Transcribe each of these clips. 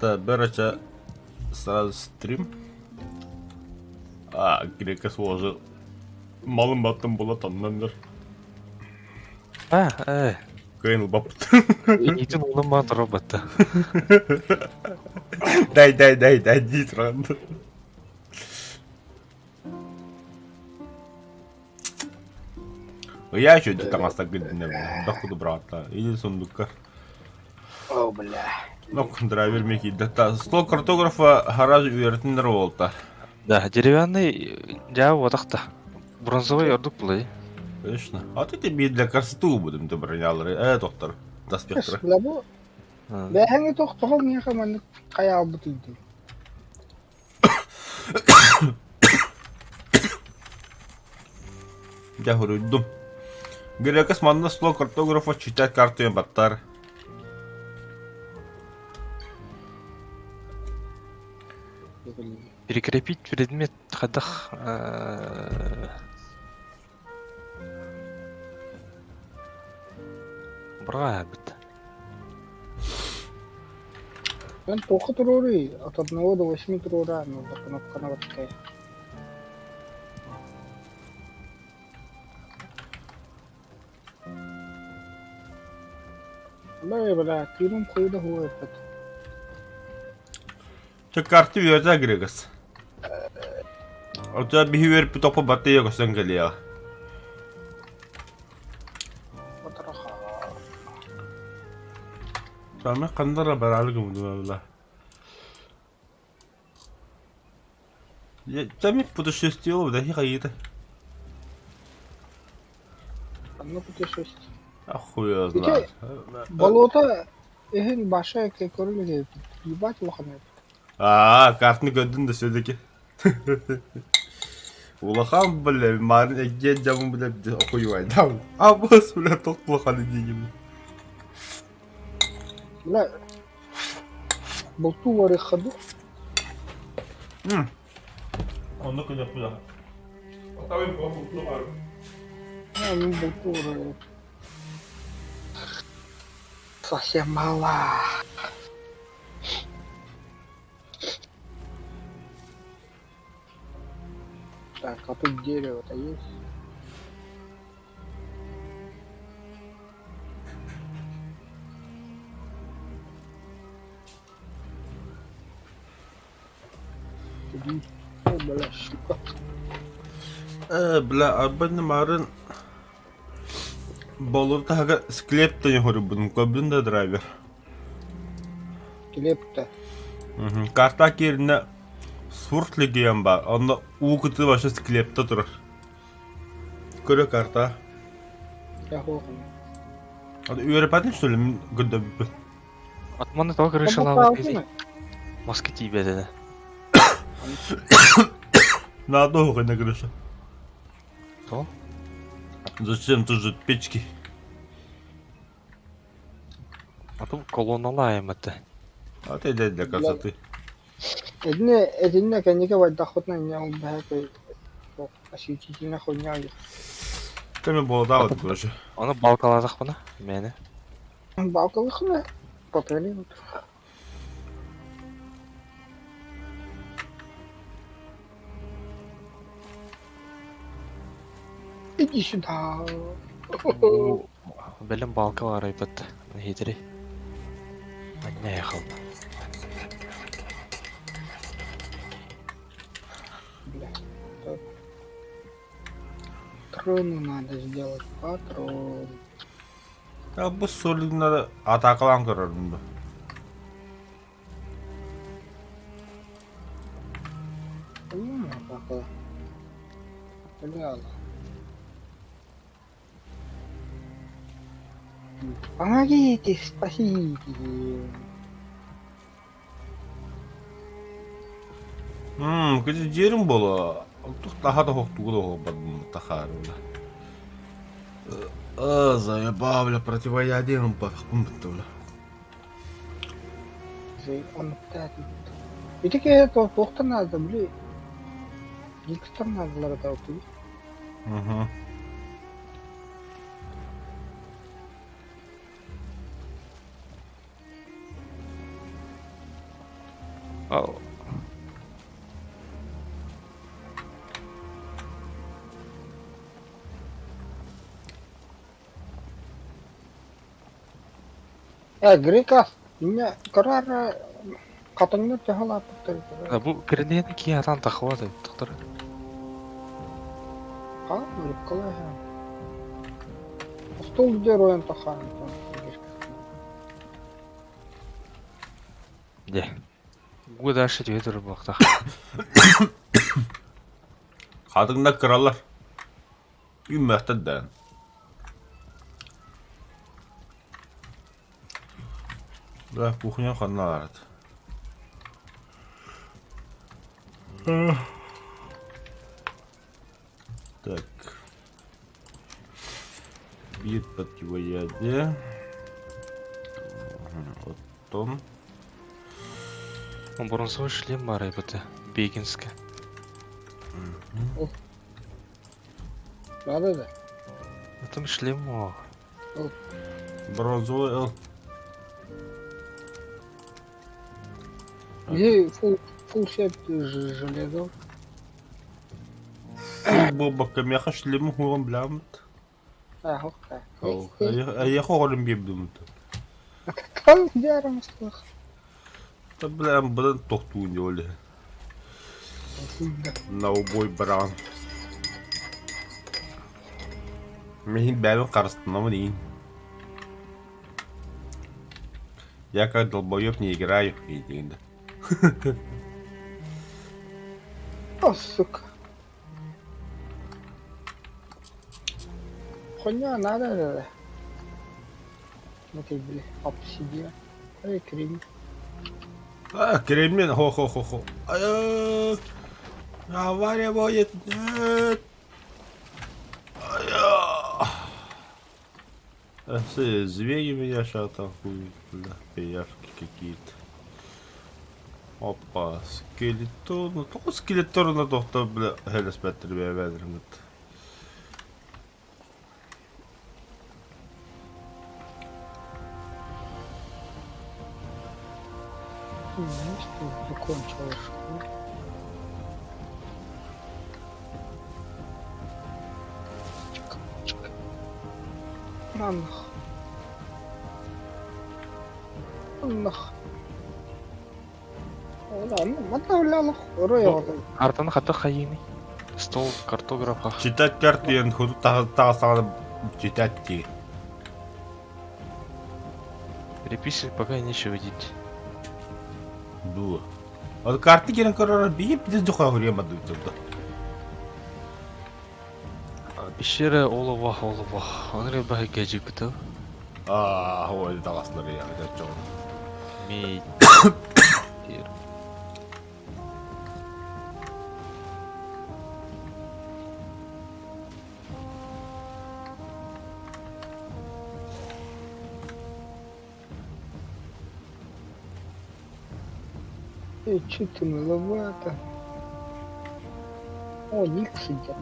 Так, короче, сразу стрим. А, грека сложил. Малым баттым була тамнаннар. А, э. Кыайын ылбаппыт. Илиитин уунан баан турар Дай, дай, дай, дай, дии туран. Я еще таҥастаргын дохуду быраҕаттаа. Или сундукка. О, бля. Ну, драйвер мне киирдэ. Стол картографа гараж үөрэтиннэр уолта. Да, деревянный дьаа уотахта. Бронзовый ордук булай. Конечно. А ты тебе для красоты будем ты бронялары. Э, доктор. Доспектра. Бля, бу бэһэҥи тохтоҕол миэхэ маннык хайаалбыт ыйдым. Дьэ, суруйдум. Грекас манна стол картографа читать картуйан баттар. Прикрепить предмет хайдах Быраҕа Эн туохха туруоруй? От одного до восьми туруораан, уонна кнопканы баттая. Бля, бля, тыыным хойда хуа эппэт. Чэ, карты үөрдэ Грегас. Оттон биһи үөрпүт оппу баттыйа көстөн кэлиэҕэ. Батараха. Саамай ханна эрэ бараары гыммытым Там путешествие да хайыта. Одно путешествие. А хуй его знает. Болото иһин баша көрүлүгэ ебать улахан Аа, картны көрдүн да все-таки. Улахан, бля, марын эгген жамын, бля, охуевайдам. А бос, бля, ток улахан дигин. Бля, бултуу барыахха дуу? Онно күнүөх бля. Мин бултуу барыах. Совсем мало. Так, а тут дерево-то есть? О, бля, сука. Э, бля, арбан марын болур таһыгар склеп тани хорубун көрбүн да драйвер. Склеп-то. Карта кииринэ сурт легион баар, онно уу кытыы вообще склепте турар. Көрө карта. Үөрэппэтин что ли мин көрдөбүппүн. Атманы тоҕо крышалаабыт киһи маска тиийбэтэ. Надо на крыша. Что? Зачем тут печки? А тут колонналаем это. А ты для красоты. Эдине эдинне кэнники байдаххытына инньэ бэһэ осветительная хуйня Кэми буолдаабыт короче. Ону балкалаатахпына мээнэ. Балкалыхына попели Иди сюда. Бэлэм балка арайбыт хитри. Анне ехал. Бля. Патроны надо сделать. Патрон. А бу солигнары атакалаан көрөрүм да. Атака. Бля. Помогите, спасите. Мм, кыды дьиэрим буолуо. Тух таха да хохтугу да тахаарыла. А, заебал, бля, противоядием бля. Ити киһи туохтан наада, били гикстар наадалара таутуй. Угу. Э, Грекас, меня карара хатыҥнар төһө улааппыттар Да бу кирилиэни киһи атан таххыбат эбит доктор. Ха, рыбкалай Стол героем тахаан. Де. Гу дальше түһэ турар буолуохтаах. Хатыҥнар кыралар. Үүммэхтэр даҕаны. Да, кухня ханна баарыт? Так. Биир противоядие. Оттон. Бронзовый шлем баар эбит Бегинскэ. Надо да? Там шлем о. Бронзовый ыл. Где фул, фул сет железо? Фул буолбакка миэхэ шлемы хуоҕун билэҕиммит. Эйиэхэ оҕолорун биэрдим Там дьаарымыстах. Да бля, быдан тохтуун дьоли. На убой баран. Мин бэйэбин харыстанабын иин. Я как долбоеб не играю, диэн да. О, сука. Хуйня надо да. Вот и, бля, обсидиан. Эй, кремень. А, кремень, хо-хо-хо-хо. Авария будет. Нет. Звери меня сейчас атакуют, бля, пиявки какие-то. Опа, скелетон. Тоҕо скелетторуна тохто, бля, хэлэспэттэр бэйэбэдэрин кытта. Что закончилось школу. Чик, чик. На нах. Нах. Картаны хата хайыыный? Стол картографа. Читать карты диэн хоту таҕыстаҕына читать дии. Переписывать пока нечего делать. Дуо. Ол карты киирэн көрөр биир биир дьохоһуруйа бардыбыт Пещера олова олова. Оны баһы кэжиккитэ. Аа, ой, таҕаслар я чоҕун. Медь. Эй, че ты маловато? О, ник сидят,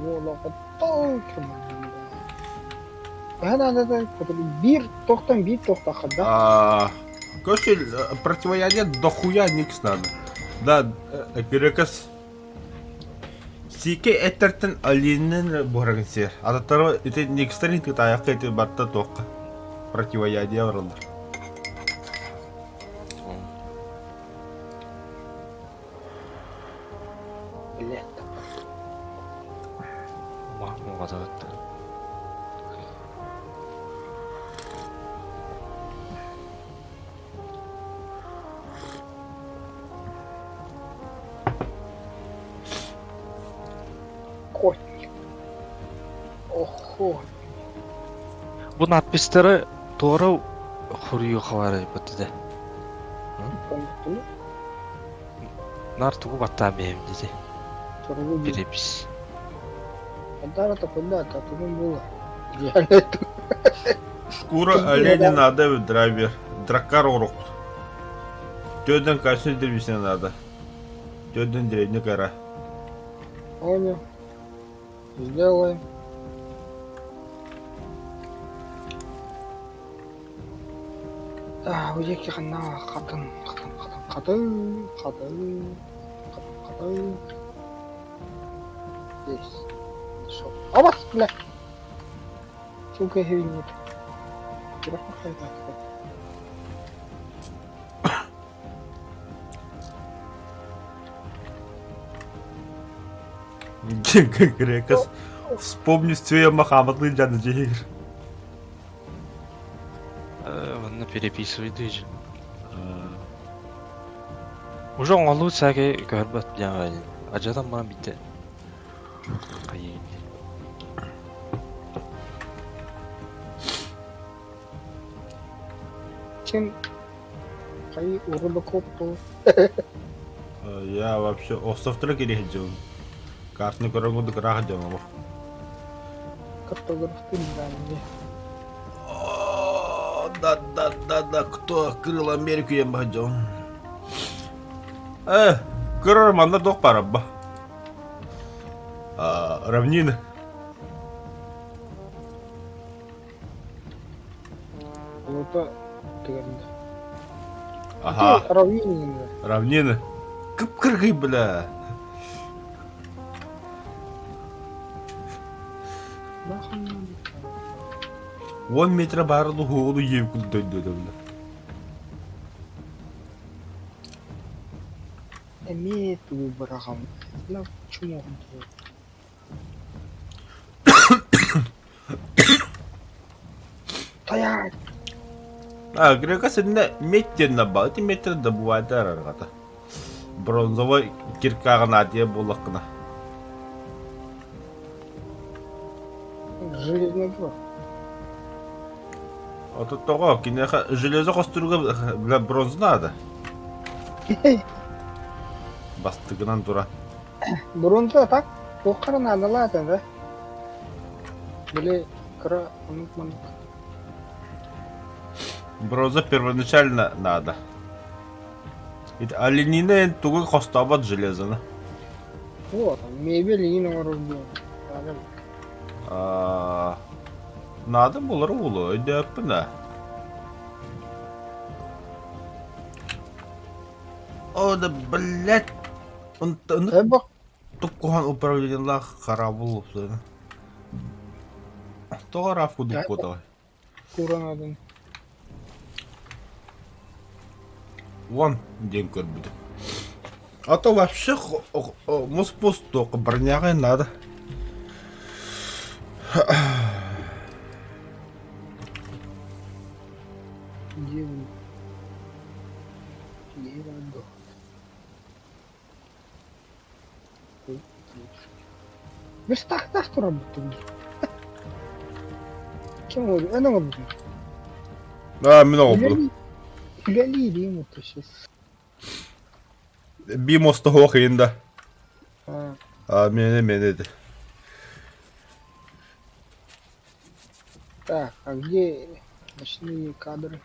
Биир тохтон биир тохтахха да? А, короче, противоядие дохуя никс надо. Да, переказ Сике эттэртэн Алинен буһарагын сиэр. Ататтары ити никстэрин кытаайахха ити барта туохха противоядие бараллар. Блядь. Охотник. Охотник. Бу надпистары туора хуруйуохалар эбит да. Помню. Нар тугу баттаан бэйэм диди. Перепись. Подарок куда-то, а то было. Идеально. Шкура оленя надо драйвер. Драккар оҥоруохпут. Төрдөн качественный древесина надо. Төрдөн древний кора. Понял. Сделаем. Бу диэки ханна хатын хатын хатын хатын хатын хатын хатын Здесь. Нашел. Абас, бля! Сука, нет. Грекас вспомни все Махамадлы дьаны дьиһигэр. Онно переписывай Уже оҥолуу саакай көһөрбөт диэн адьатан баран биттэ хайыы Чем хайы урубакоп был? Я вообще островтара кири сылдьабын. Картаны көрөн курдук ыраах сылдьабын олох. Картографтын да Да, да, да, да, кто открыл Америку, я баһдьон. Көрөр манна туох баар Равнины. Лупа тыгында. Ага. Равнины. Равнины. Кып-кыргый, бля. Уон метр баар луһуоҕу иэб курдойду бля. Эмиэ тугу быраҕам? Чумоҕун Тайаат! А, Грека синнэ медь ба, ити метр да бывает арарҕата. Бронзовай киркаҕын аатыйа буоллаххына. Железный двор. Ото тоҕо киниэхэ железо хостуруга бля бронза наада. Бастыгынан тура. Бронза так туохха наадалаата да? Били кыра оннук-маннык. Бронза первоначально надо. Ити оленина тугу хостообот железоны. Вот, мебель иин оҥорор диэн. Наада Наада буолар уолу өйдөөппүн да. О, да, блядь! Онтон туккуһан управлениелаах хараабыл упсуна. Тоҕо араав курдук куотаҕай? Куранадын. Вон диэн көрбүтүм. А то вообще муспус только броняга надо. Где он? Где он? Местах турабыттым дии. Ким ол? Эн оҥорбутуҥ? Аа, мин оҥорбутум. Үлэлии илиим вот сейчас. Би мостоһуох иһин да. Аа, миэнэ миэнэ этэ. Так, а где ночные кадры?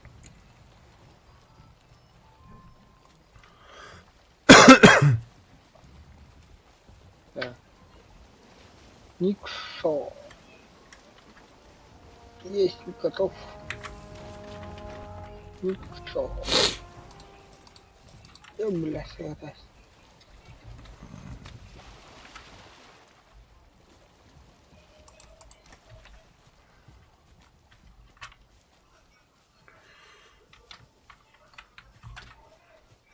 Так. Никшо. Есть готов. Никшо. Э, бля, святость.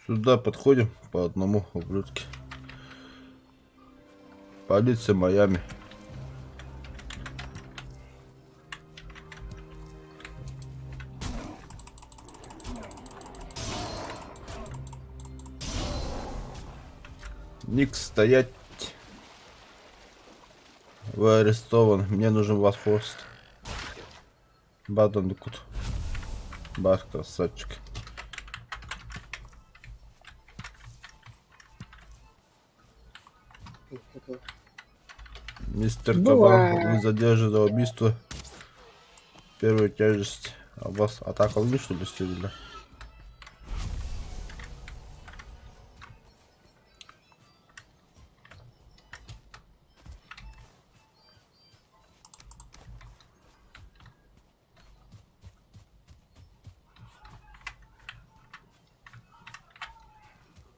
Сюда подходим по одному, ублюдки. Полиция Майами. Ник, стоять. Вы арестован. Мне нужен ваш хвост. Бадан кут. Бар красавчик. Мистер Кабан, вы задержаны за убийство. Первую тяжесть. А вас атака что ли, стреляли?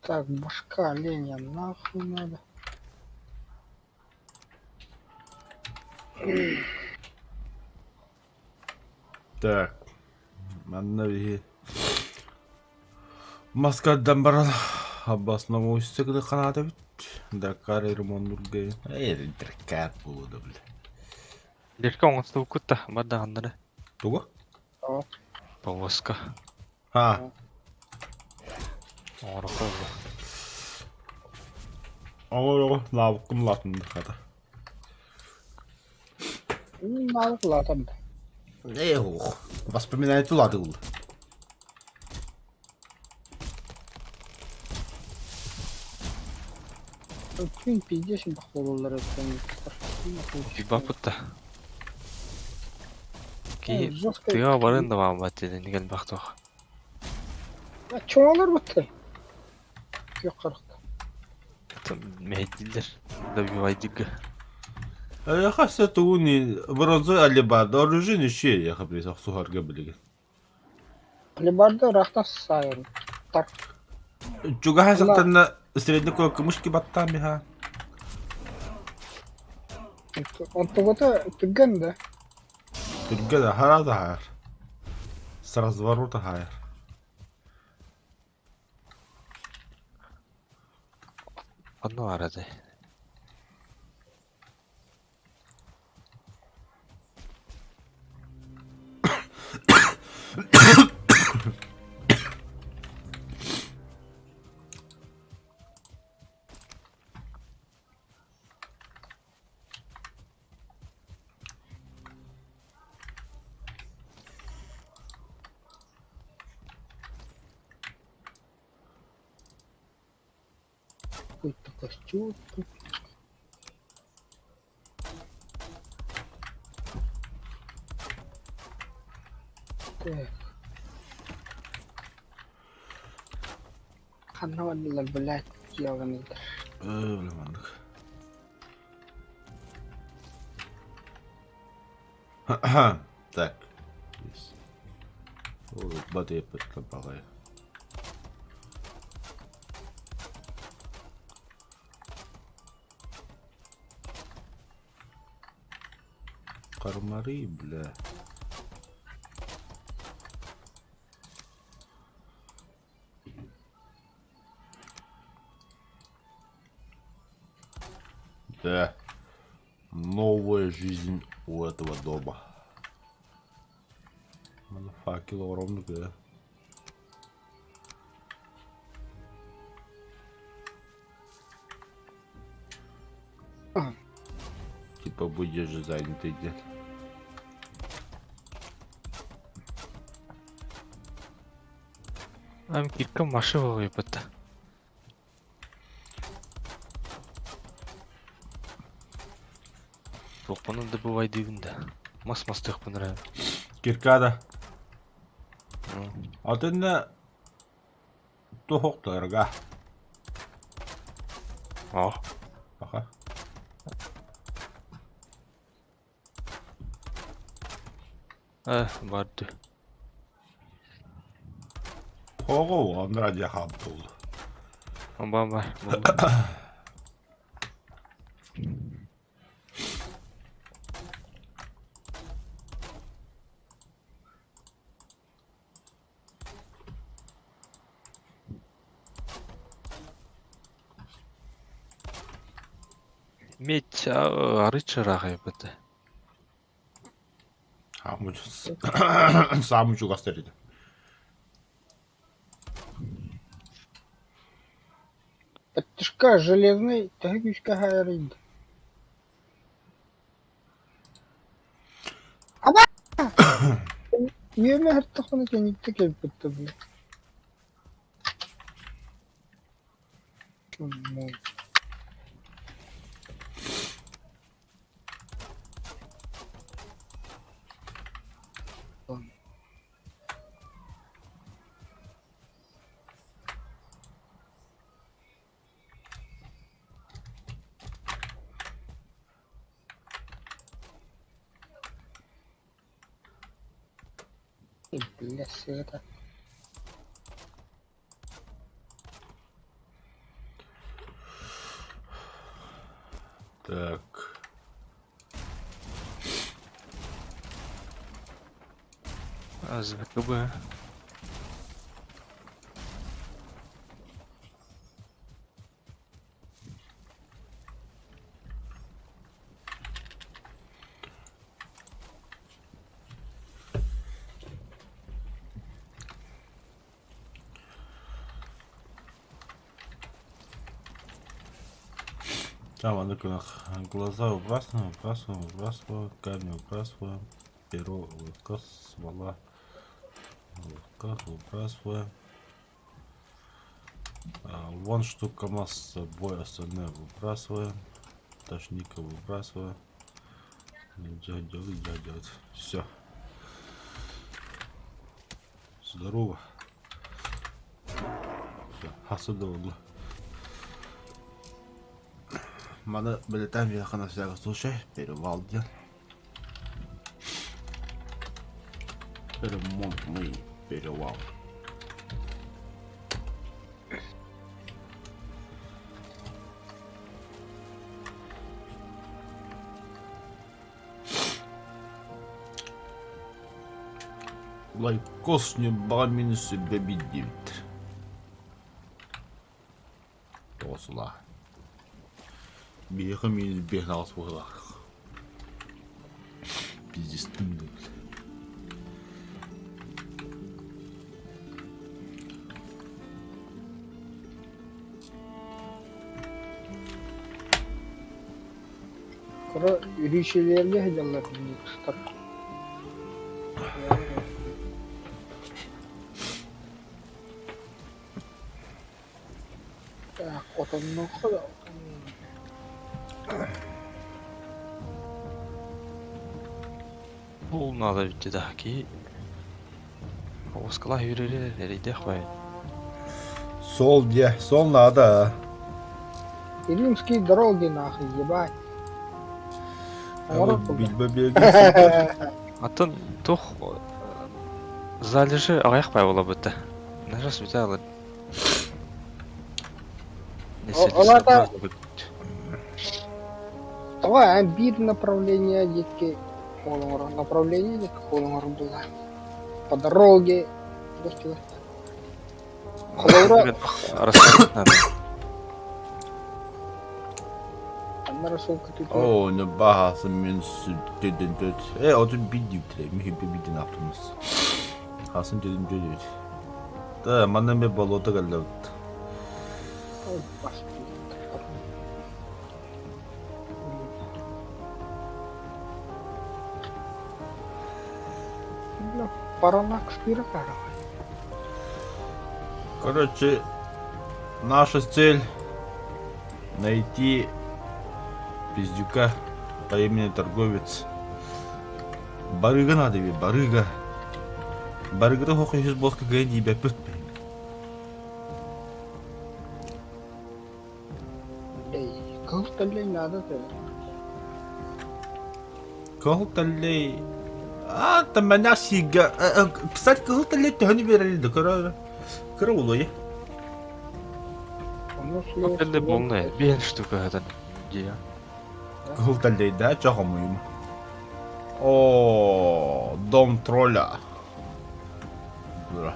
Так, башка оленя нахуй надо. Так, манна биһи Москвадан баран обоснованности ханаата эбит. Дакар ремоннурга Дракар буолуо да бile. Лерка оҥостубуккут да бардаҕаннара. Тугу? Повозка. А, Оҥороххо буолла. оҥороҕу лаабыккын улаатыннар хата. Наалык улаатан да. Э, ух. Воспоминание улаатыы Күн пиздец бахуолалар эбит. Баппыт да. Киһи Жестко. тыаҕа барыан да баҕарбат диэн элбэх туох. Чоҥолор буттай. Күөх харахта. Мэһэйдииллэр. Добивайдыга. Хас тугун бронза алебарда оружие еще я хабрис охсуһарга билигин. Алебарда ыраахтан саайан. Так. Чугаһа сахтанна средний кымышки баттаан миха. Онтугута түргэн да. Түргэн да хара да хаар. С разворота хаар. Онно арады. Какой-то костюм. Так. Ханна бардылар, блядь, дьиаланыйдар. Бля, маннык. Так. Бат баҕайы. Кармары, бля. Да. Новая жизнь у этого дома. Маны факел оромнук да. Типа будешь же занятый дед. Ам кирка машина выпадта. Туохпунун да бывайдыыбын да. Мас мастыахпын эрэ. Киркада. Атын туохтарга. О. Аха. Э, барды. Ого, Андради хабдул. Ба бар. Медь арычыраҕай быта. Саамы чугастар ити. Подтяжка железный, төһө күүскэ хаайарыйда. Аба! Үөмэ һыртахпына кэнниттэ кэлбит бля. Чумной. Бля, света. Так. АЗКБ. Там оно глаза выбрасываем, выбрасываем, выбрасываем, камень выбрасываем, перо лыкас, смола лыкас, выбрасываем. А, вон штука масс с собой, остальное выбрасываем. Тошника выбрасываем. Делать, делать, делать, делать. Все. Здорово. Все, хасыда Маны бэлэтэн вверх на всякий случай перевал диэн. Ремонтный перевал. Лайкос ньурбаҕа минус сүүрбэ биирдиибит. Тоҕусулаах. Биһиэхэ минус биэс аҕыс быһыылаах. Пиздец тымныыбыт. Кыра үрүүчэлэргэ сылдьаллар кустар. Так, отоннуохха да Ол надо битти да ки Оскала үүрэрэ эрэйдээх бай. Сол диэ, сол наада. Илимские дороги нахуй, ебать. Атын туох залежи аҕыйах бай буолабыт да. Нажас бүтэ алар. Олата Тоҕо эн биир направление диэки холоҥор направление диэки холоҥор була. По дороге Холобура Оо, не баһасын мин сүттедин төт. Э, отun bir диптire, ми хиппе бидин аптымыз. Хасын дедин дөдүт. Да, манна мен болота кэллэбит. Параллакс пира Короче, наша цель найти пиздюка по имени Торговец. Барыга надо бе, барыга. Барыгата хохойсус буолка гайын диибэппит. Кыл таллей надо ты. Кыһыл тэллэй А, там меня сига. Кстати, кыһыл тэллэй төһөнү биэрэр да кыра кыра улуйа. Тэллэй буолна биэн штука хатан дия. Кыһыл тэллэй да чохомуйум. О, дом тролля. Бура.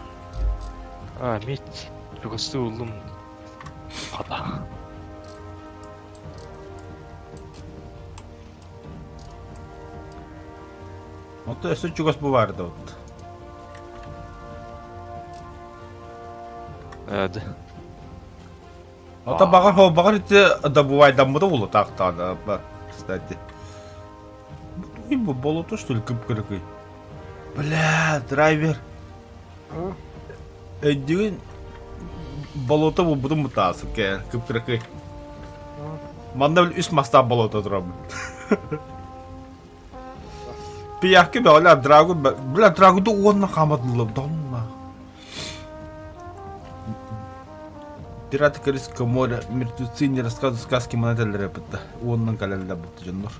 А, мит чугастыы уллум хата. Оттон өссө чугас бу баар да вот. Эд. Ото баҕар баҕар ити добывайдаммыта улутаахтаана кстати. Бу болото что ли кып-кыракый? Бля, драйвер. Өйдүүн болото булбутум бутаасы кэ кып-кыракый. Манна үс мастаах болото турабын. Пиявки бля, драгу, бля, драгуду уонна хааматыллар, донна. Пираты Карибского моря, мертвецы не рассказывают сказки манателлere бытта. Уоннан калеллер бытта дьоннор.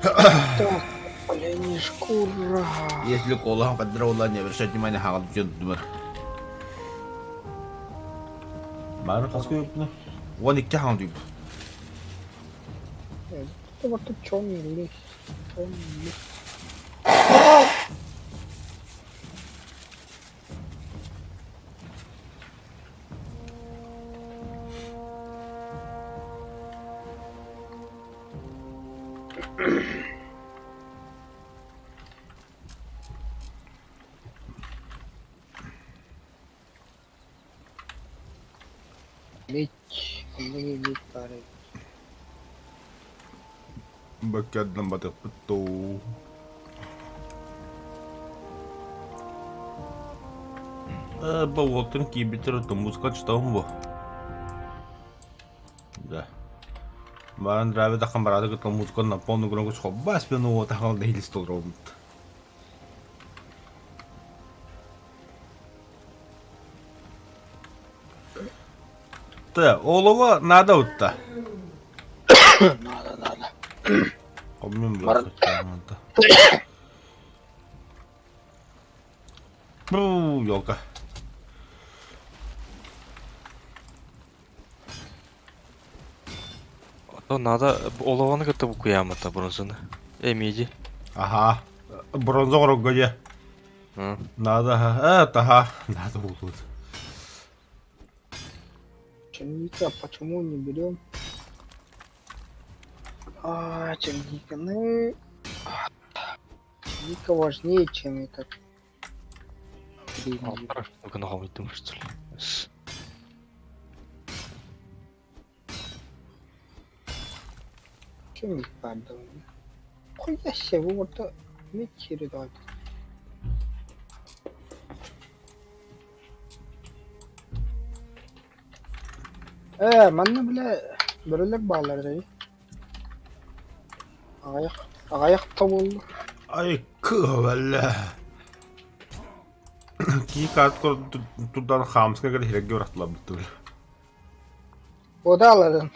Так, блин, шкура. Если колахан кадра не обращать внимания, хаҕал дьон думар. Бары хас көйөппүнэ? 12 хаҥ дүйбүт. Это черный лес. Черный лес. Медь. Онно медь баар эбит. Баккардан батыппыт дуу. Бу уолтан киирбиттэр музыка читаум бу. Да. Баран драйве таххан бараады кытта музыка на полную громкость хоббас пен уотахал нэһилис толоробут. Та, олово надо утта. Надо, надо. Обмен Бар- Бу, елка. Ото надо олованы кытта букуйаамата бронзаны. Эмиди. Аха. Бронза оҥорорго дьэ. Надо, аха. Таха. Надо булут. Черника, почему не берем? А, черника, ну... Черника важнее, чем этот. Кремний. Гына хомуйдум что ли. Чем их падал? Хуя себе, вот метили давайте. Ээ, манна бile бөрөлөр бааллар дии. Аҕыйах, аҕыйах тобуллар. Ай, кыһалла. Кии карт турдан хаамыска кэлэ сиргэ бырахтыларбыт Уотааларын.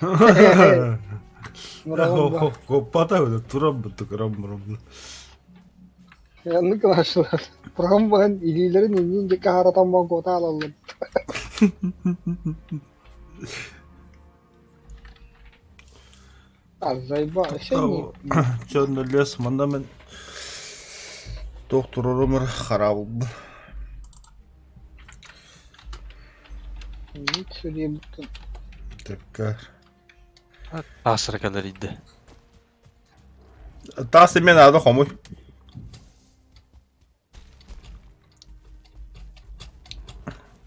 Мураҕын ба. Коппата öyle туран бутtu кырам мурам. Оннук гынааччылар. Тураҕын баһан илиилэрин иннин диэки аһаратан баран куотаалаллар. Азайба, сен Чон лес манда мен туох турорумар харабылбын. Сүрүйбүттэн. Теккер. Таасыра кэлэр идэ. Таас мен ада хомуй.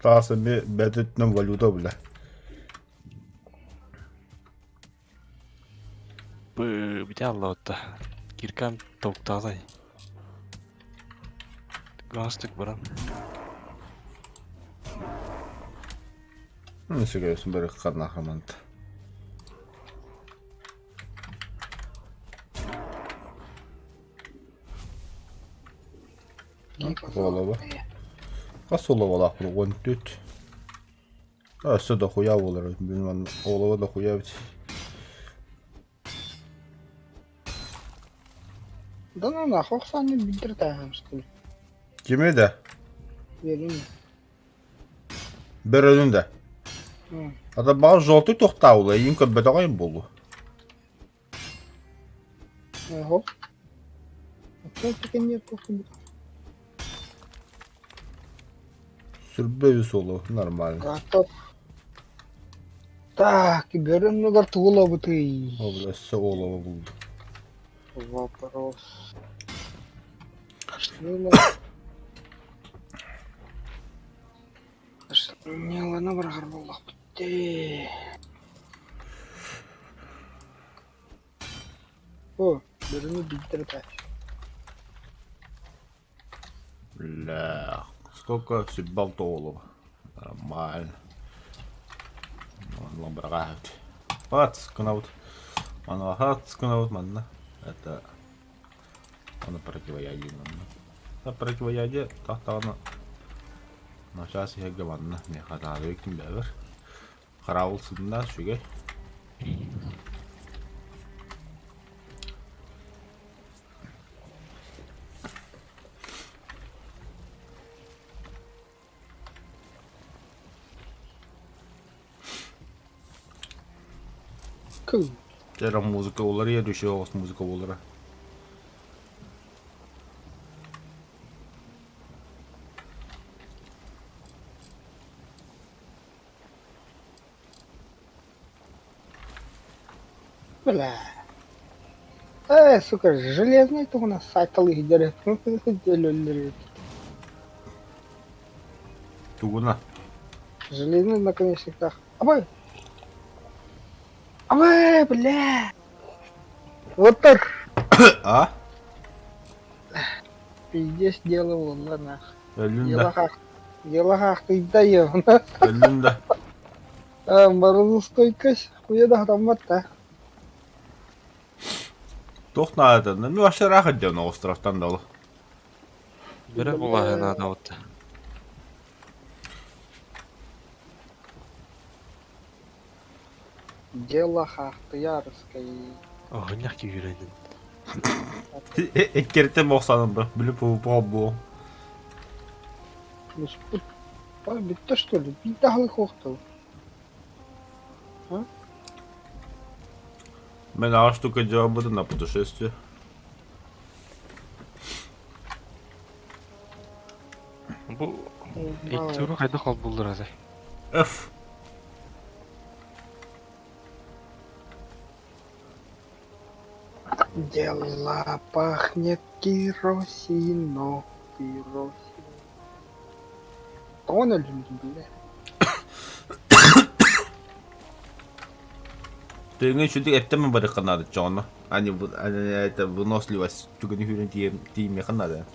Таас эми бэтитинэн валюта бile. Бы бите аллаатта. Киркам токтаалай. Гаастык баран. Несигэ бары ханахамант. Олово. Хас оловолаах 14. Өссө дохуя буолар. Билмэн олово дохуя эбит. Да ну нахуй сани билдир тааһамскын. Кими да? Верин. Бөрөнүн да. Ата баҕар желтый тохтаабыла, эйигин көрбөтөҕө буолуо. Оһо. Опять-таки нет Сүрбэ үс олу, нормально. Готов. Так, бөрөннүгэр тугу ылабытый? Ол өссө олово булду. Вопрос. Нелана быраҕар буоллахпыт дии. О, бөрөнү билдир этэ. Бля, сколько 26 олово. Нормально. Ламбрагаат. Пац, кынаут. Манахат, кынаут, манна. Это... Аны противоядие манна. Это противоядие тахтаҕына начаас иһэргэ манна миэхэ наада ким бэбэр. Хараабыл сынна үчүгэй. Кыл. Дьэ музыка уларыйар, үчүгэй оҕус музыка буолара. Бля. Э, сука, железный ты у нас сайталы иһдэр өлөллөр Тугуна? Железный наконечниктах. Абай! Абай, бля! Вот так. А? Пиздец делал, ладно. Өллүн да. Делахахтыйда ебана. Өллүн да. Морозостойкость хуя да хатаммат да. Туох наада? Ну, вообще ыраах диэн островтан да ол. Бөрө булаһы наада вот. Дело хахтыярскай. Оһунньах күүрэнин. Эккертем охсанын ба, билип бу. Муспут. Бүтті что ли? Биир даһылы хуохтал. Мен аҕа штука дьаабытын на путешествие. Бу Икки хайдах холбууллар аты? F. Дело пахнет керосином, керосин. Тоҕо өлдүм бля. Тыҥа үчүгэй эттэн барыахха наада чоҕоно. Они это выносливость түгэни хүүрэн тииймиэхэ наада.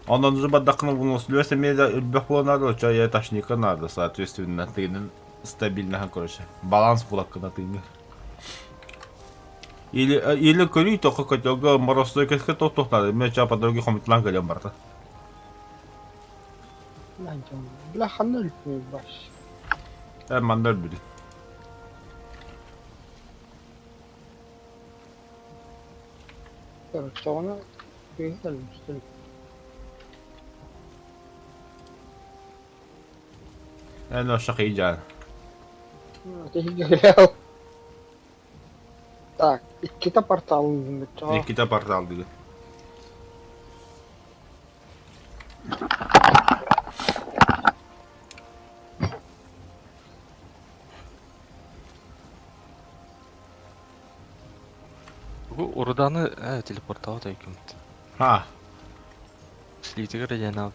Онон уже бардаххына выносливость эмиэ да элбэх буолан наада, оччо я ташника наада, соответственно, тыынын стабильно короче, баланс булаккына тыыҥҥа. Или или көрүй тоққа котелга морозтой кэскэ тох надо, мен ча по дороге хомутлан кэлэн барта. Бля ханна өлбүт баш. Э мандар бүдү. Оччоҕуна өлбүстүн. Эн ошақыйжаан. Так, иккитэ портал ыытын Иккитэ портал диги. Бу уруданы э, телепортовать өйкүммүт. Ха. Слитигэр диэн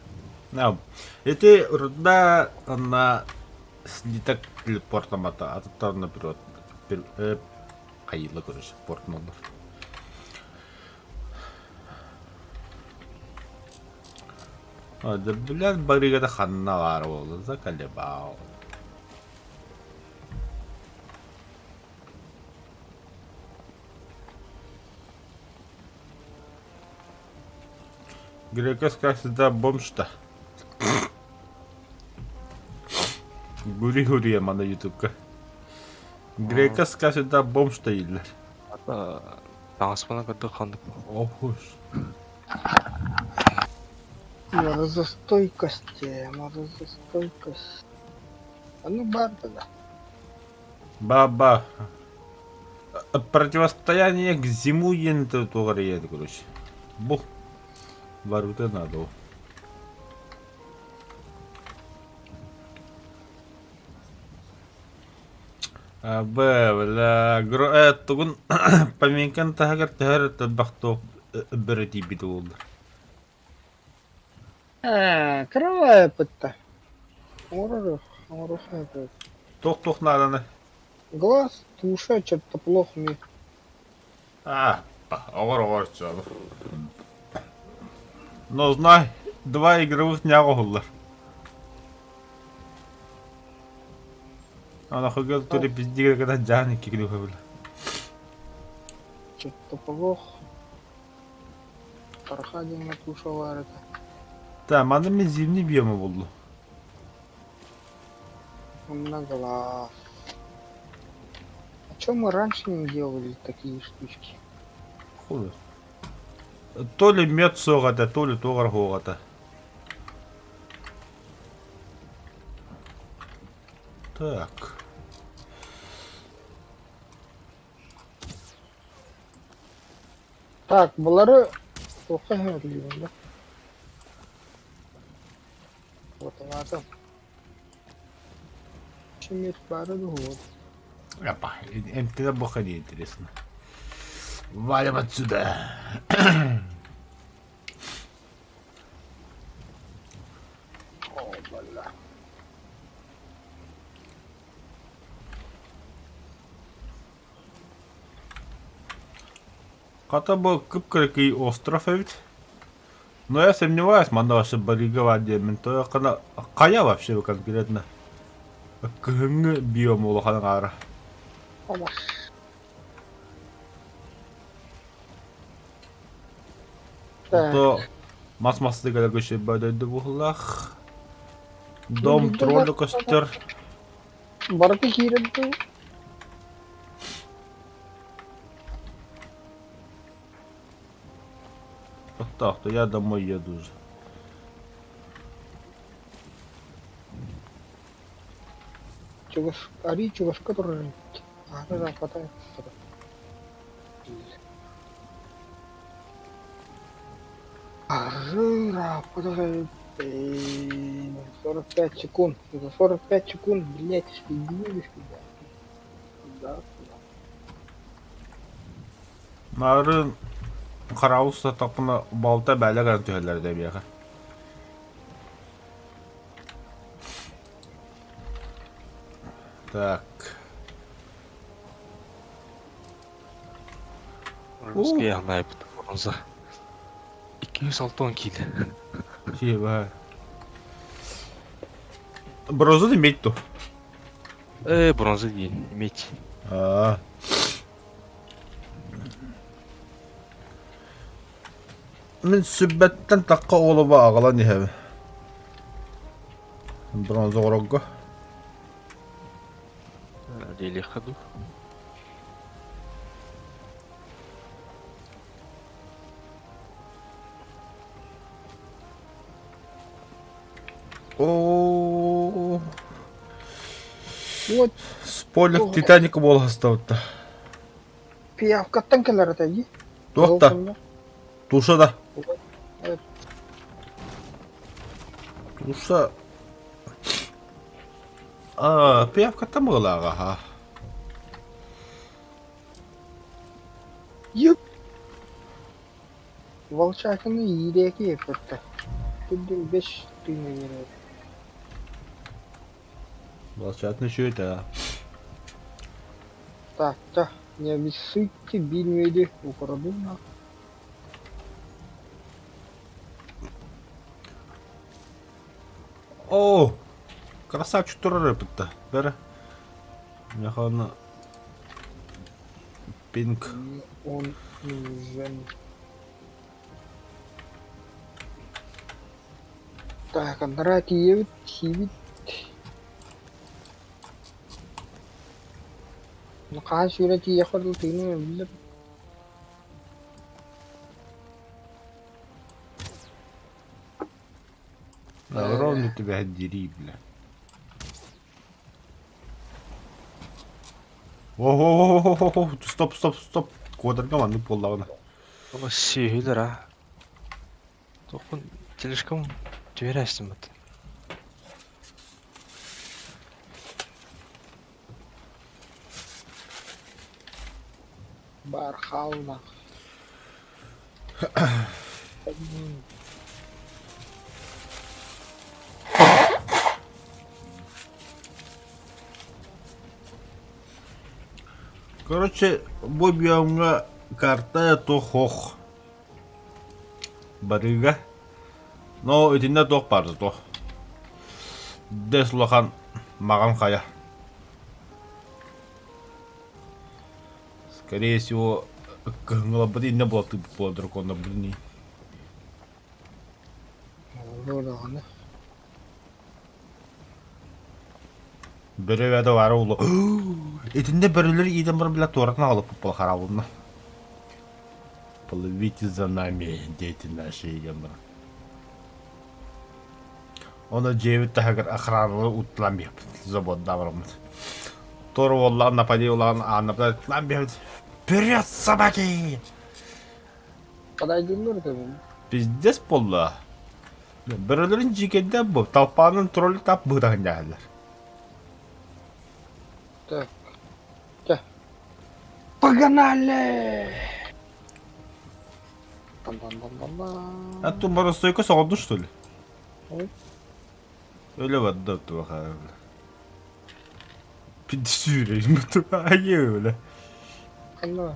Now, ити руда на слиток телепортамата, атыттар наперед. Хайыла короче, порт номер. А, да, блядь, барыгата ханна баар буолла, заколебал. Грекос, как всегда, бомж-то. Гури-гури, мана ютубка. Грекос, как всегда, бомж-то дииллэр. Таҥаспынан көрдөх ханнык. Охуш. Морозостойкость, морозостойкость. А ну бар тогда. Баба. Противостояние к зиму диэн туох эрэ короче. Бу. Барыта надо. Б, бля, э, тугун поминкан таһыгар төһөр тарбахтуох бөрө тиийбит буолла. Э, кровая пытта. Оҥорор, оҥоруохха Туох-туох нааданы? Глаз, душа, что-то плохо мне. А, оҕор-оҕор чуолу. Но знай, два игровых дня оҕоһуллар. Ана хыгыл тури пиздигер гына жаан икки күнү хөбүл. Что-то плохо. Тарха диэҥҥэ туша баар этэ. Да, манна мин зимний биома булду. Много глаз. А чё мы раньше не делали такие штучки? Хуй. То ли мед суох этэ, то ли туох эрэ суох этэ. Так. Так, булары туохха иһэн да? Вот Чимит бары дуо? Опа, эмтэнэ бока не интересно. Валим отсюда. О, бля. Хата бу кып-кыракый остров эбит. Но я сомневаюсь, манна вообще барыга диэммин. То хайа вообще конкретно? Кыһыҥҥы биом улахан аҥаара. Омос. То мас мастыгара көчөбө дойду буһулах. Дом троллю көстөр. Барыта киирэн дуу? Так, то я домой еду уже. Чугас, арий чугаска турар эбит. Аһара хата Арыы 45 секунд. За 45 секунд, блядь, следили сюда. Сюда, сюда. Нарын хараус сатапына балта бәле гына түһэллэр дэбиэхэ. Так. Русский яһнайбыт бронза. 260 киилэ. Сиэбэ. Бронза да медь то. Э, бронза диэн, медь. Аа. Мин сүбэттэн тахха олоба аҕалан иһэбин. Бронза оҕорорго. Диэлиэххэ дуу. О, Вот Спойлер Титаника буола састабытта. пиявкаттан кэлэр этэ дии. Туох да? Туша да. Туша А, пиявкаттан быһыылааҕа аһа. Юп. Волчатины иирээки еппэттэр. Түрдүн бэс тыына биэрэр. Волчатина үчүгэй да. Так, не обессудьте, биир украду нах. О, красавчик турар эпитта. Бәрі. Механы пинг. Мне он нужен. Так, анараа тиийэбит, сиибит. Хаһан сүүрэн тиийиэхпэр дылы тыыным эбиллэр. Ровно тебя отдери, бля. Ого, стоп, стоп, стоп. Куодарга маннык буоллаҕына. Ола сүөһүлэр а. Тохпун тележкам түһэрэ астыммыт. Баар хаалла. Короче, бу биомҥа карта туох ох барыга. Но итиннэ туох баар туох. Дэс улахан маҕан хайа. Скорее всего, кыһыҥҥыларбыт иннэ буолтуйбут буола драконнарбыт ини. Буолуо даҕаны. Бөрө бэдэ баара улу. Итиннэ бөрөлөр иитэн баран бile туоратан аҕалыппыт буола хараабылна. Плывите за нами, дети наши диэн баран. Ону дьиэбит таһыгар охраналары утталаан биһэппит, заводда бараммыт. Туора уоллаах напади улахан ааннарда тлаан биһэбит. Вперед, собаки! Подойдуллар да Пиздец буолла. Бөрөлөрүн дьиикэйдэ бу талпаанын тролль тап быһытаһын дьаһаллар. Так. Чэ. Погнали! Там-там-там-там-там. А ту боростойка соҕорду что ли? Ой. Öyle барда туха. Пидсүүрэ айы öyle. Ханна?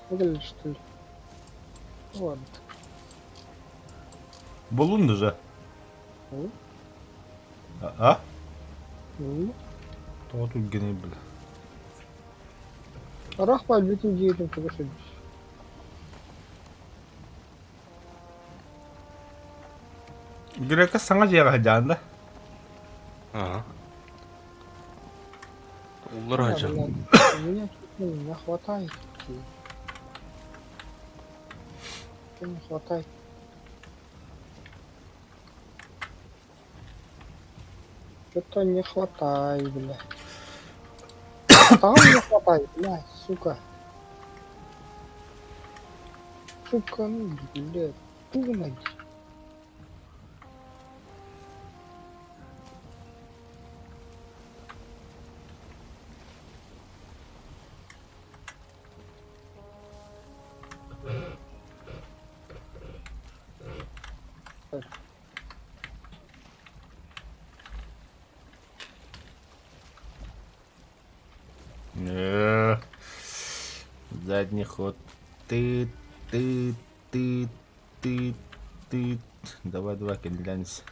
Выглядит, что ли? Ладно. Булун же. Ну, А? ну. Тоҕо түргэнэй бile. Рахпа бүтүн дьиэтин туга сылдьар. Грека саҥа дьиэҕэ сылдьаҕын да? Ага. Уллар хача. У меня тут ну, не хватает. Не хватает. Что-то не хватает, бля. Там не хватает, бля, сука. Сука, ну, блядь, думать. Э, Задний ход. Ты, ты, ты, ты, ты. Давай, давай, кандилянец.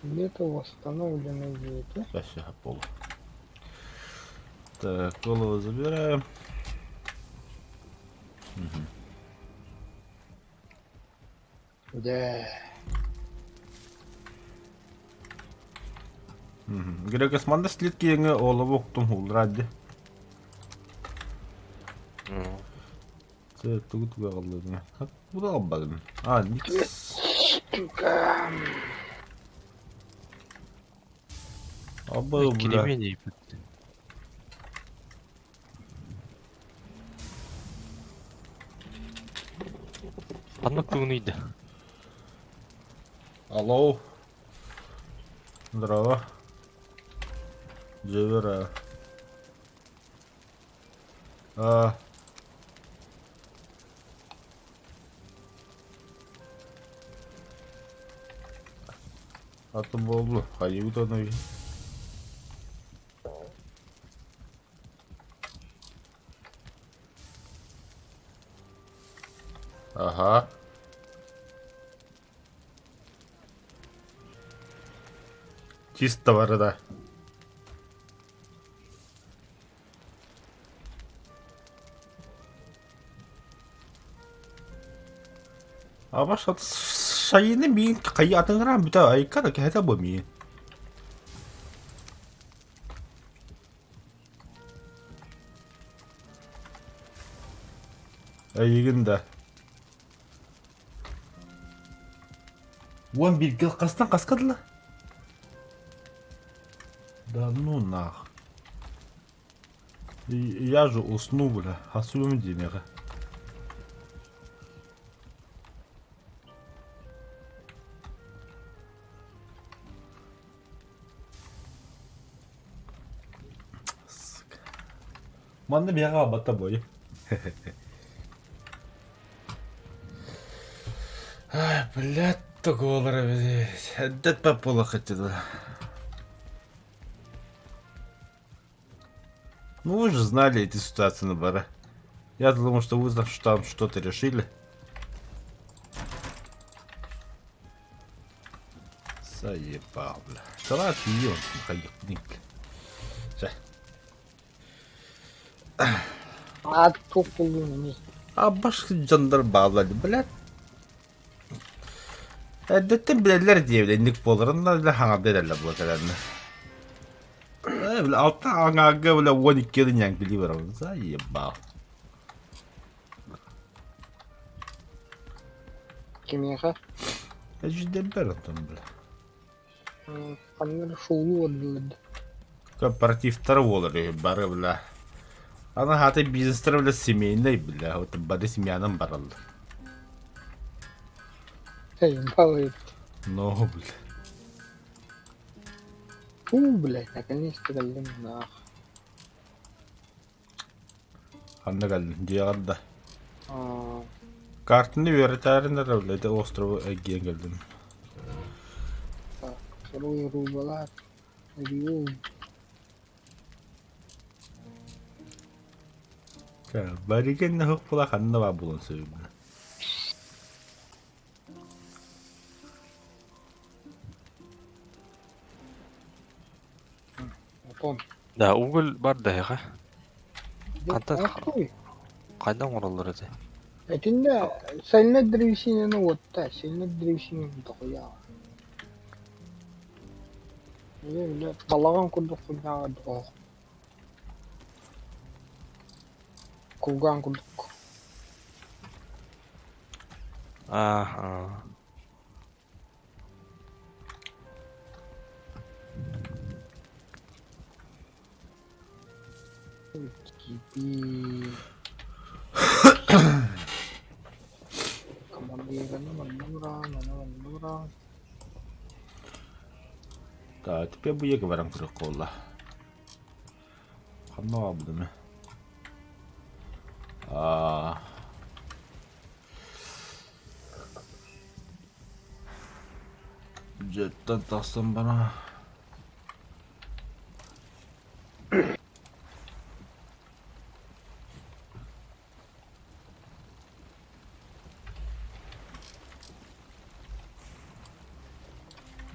Лето восстановлено это. Все, пол. Так, голову забираем. Да. Грекос манда слитки еңе олову уктум хулради. Тугу тугу алладым. Бу да албадым. А, никс. Сука. Аба, бля. Кремень Ханнык тугунуйда? Алло. Здорово. Джевера. А. Аты болду. Хайыбыт оны. Ага. Чисто борода. Абаш аты шайыны мин кайы атыңыран бүтә айка да кәһәтә бу мин. Эйигин да. Уон бииргэ хастан хаска дылы? Да ну нах. Я же усну, бля. Хасуем демеға. Сука. Манна бияға бата бой. Ай, блядь, такого Эддет папула хотела. Ну вы же знали эти ситуации на баре. Я думал, что вы там что-то решили. Заебал, бля. Давай отъем, бля. Ща. А тух буллун эмиэ. А баш дьоннор бааллар, блядь. Эрдэттэн билэллэр диэбит инник буоларын да хаҥарда эрэллэр була кэлэннэ. Э, бля, алта аҥаарга, бля, 12 ньээҥкилии барабын. Заебал. Кимиэхэ? Эждебер онтон, бля. Ханна эрэ шоулуу бардылар да. Корпоративтар буолар үһү бары, бля. Аны хаата бизнестара бля семейный бля, вот бары семьянан бараллар. Эй, балый. Но, бля. Фу, блядь, наконец-то кэллим нах. Ханна кэллин? Дьиэҕэр да. Аа, Картаны үөрэтээрин эрэ бля, ити острову эргийэн кэллим. так, второй рубалак. Риум. Барыгын хук ханна баар буолан сөбүн. Отон. Да, уголь бар да эһиэхэ. Хантан Ахтуй. хайдан оҥороллор этэ? Итиннэ сальнай древесинаны уотта, сильнай древесинаны дохуя. Бile балаҕан курдук хуйняҕа оһох. Кулгаан курдук. Аа, Кипи. Командираны маннура, маннура. Так, теперь бу еге баран көрөх буолла. Ханна баабытым Аа. Бюджеттан тахсан бара.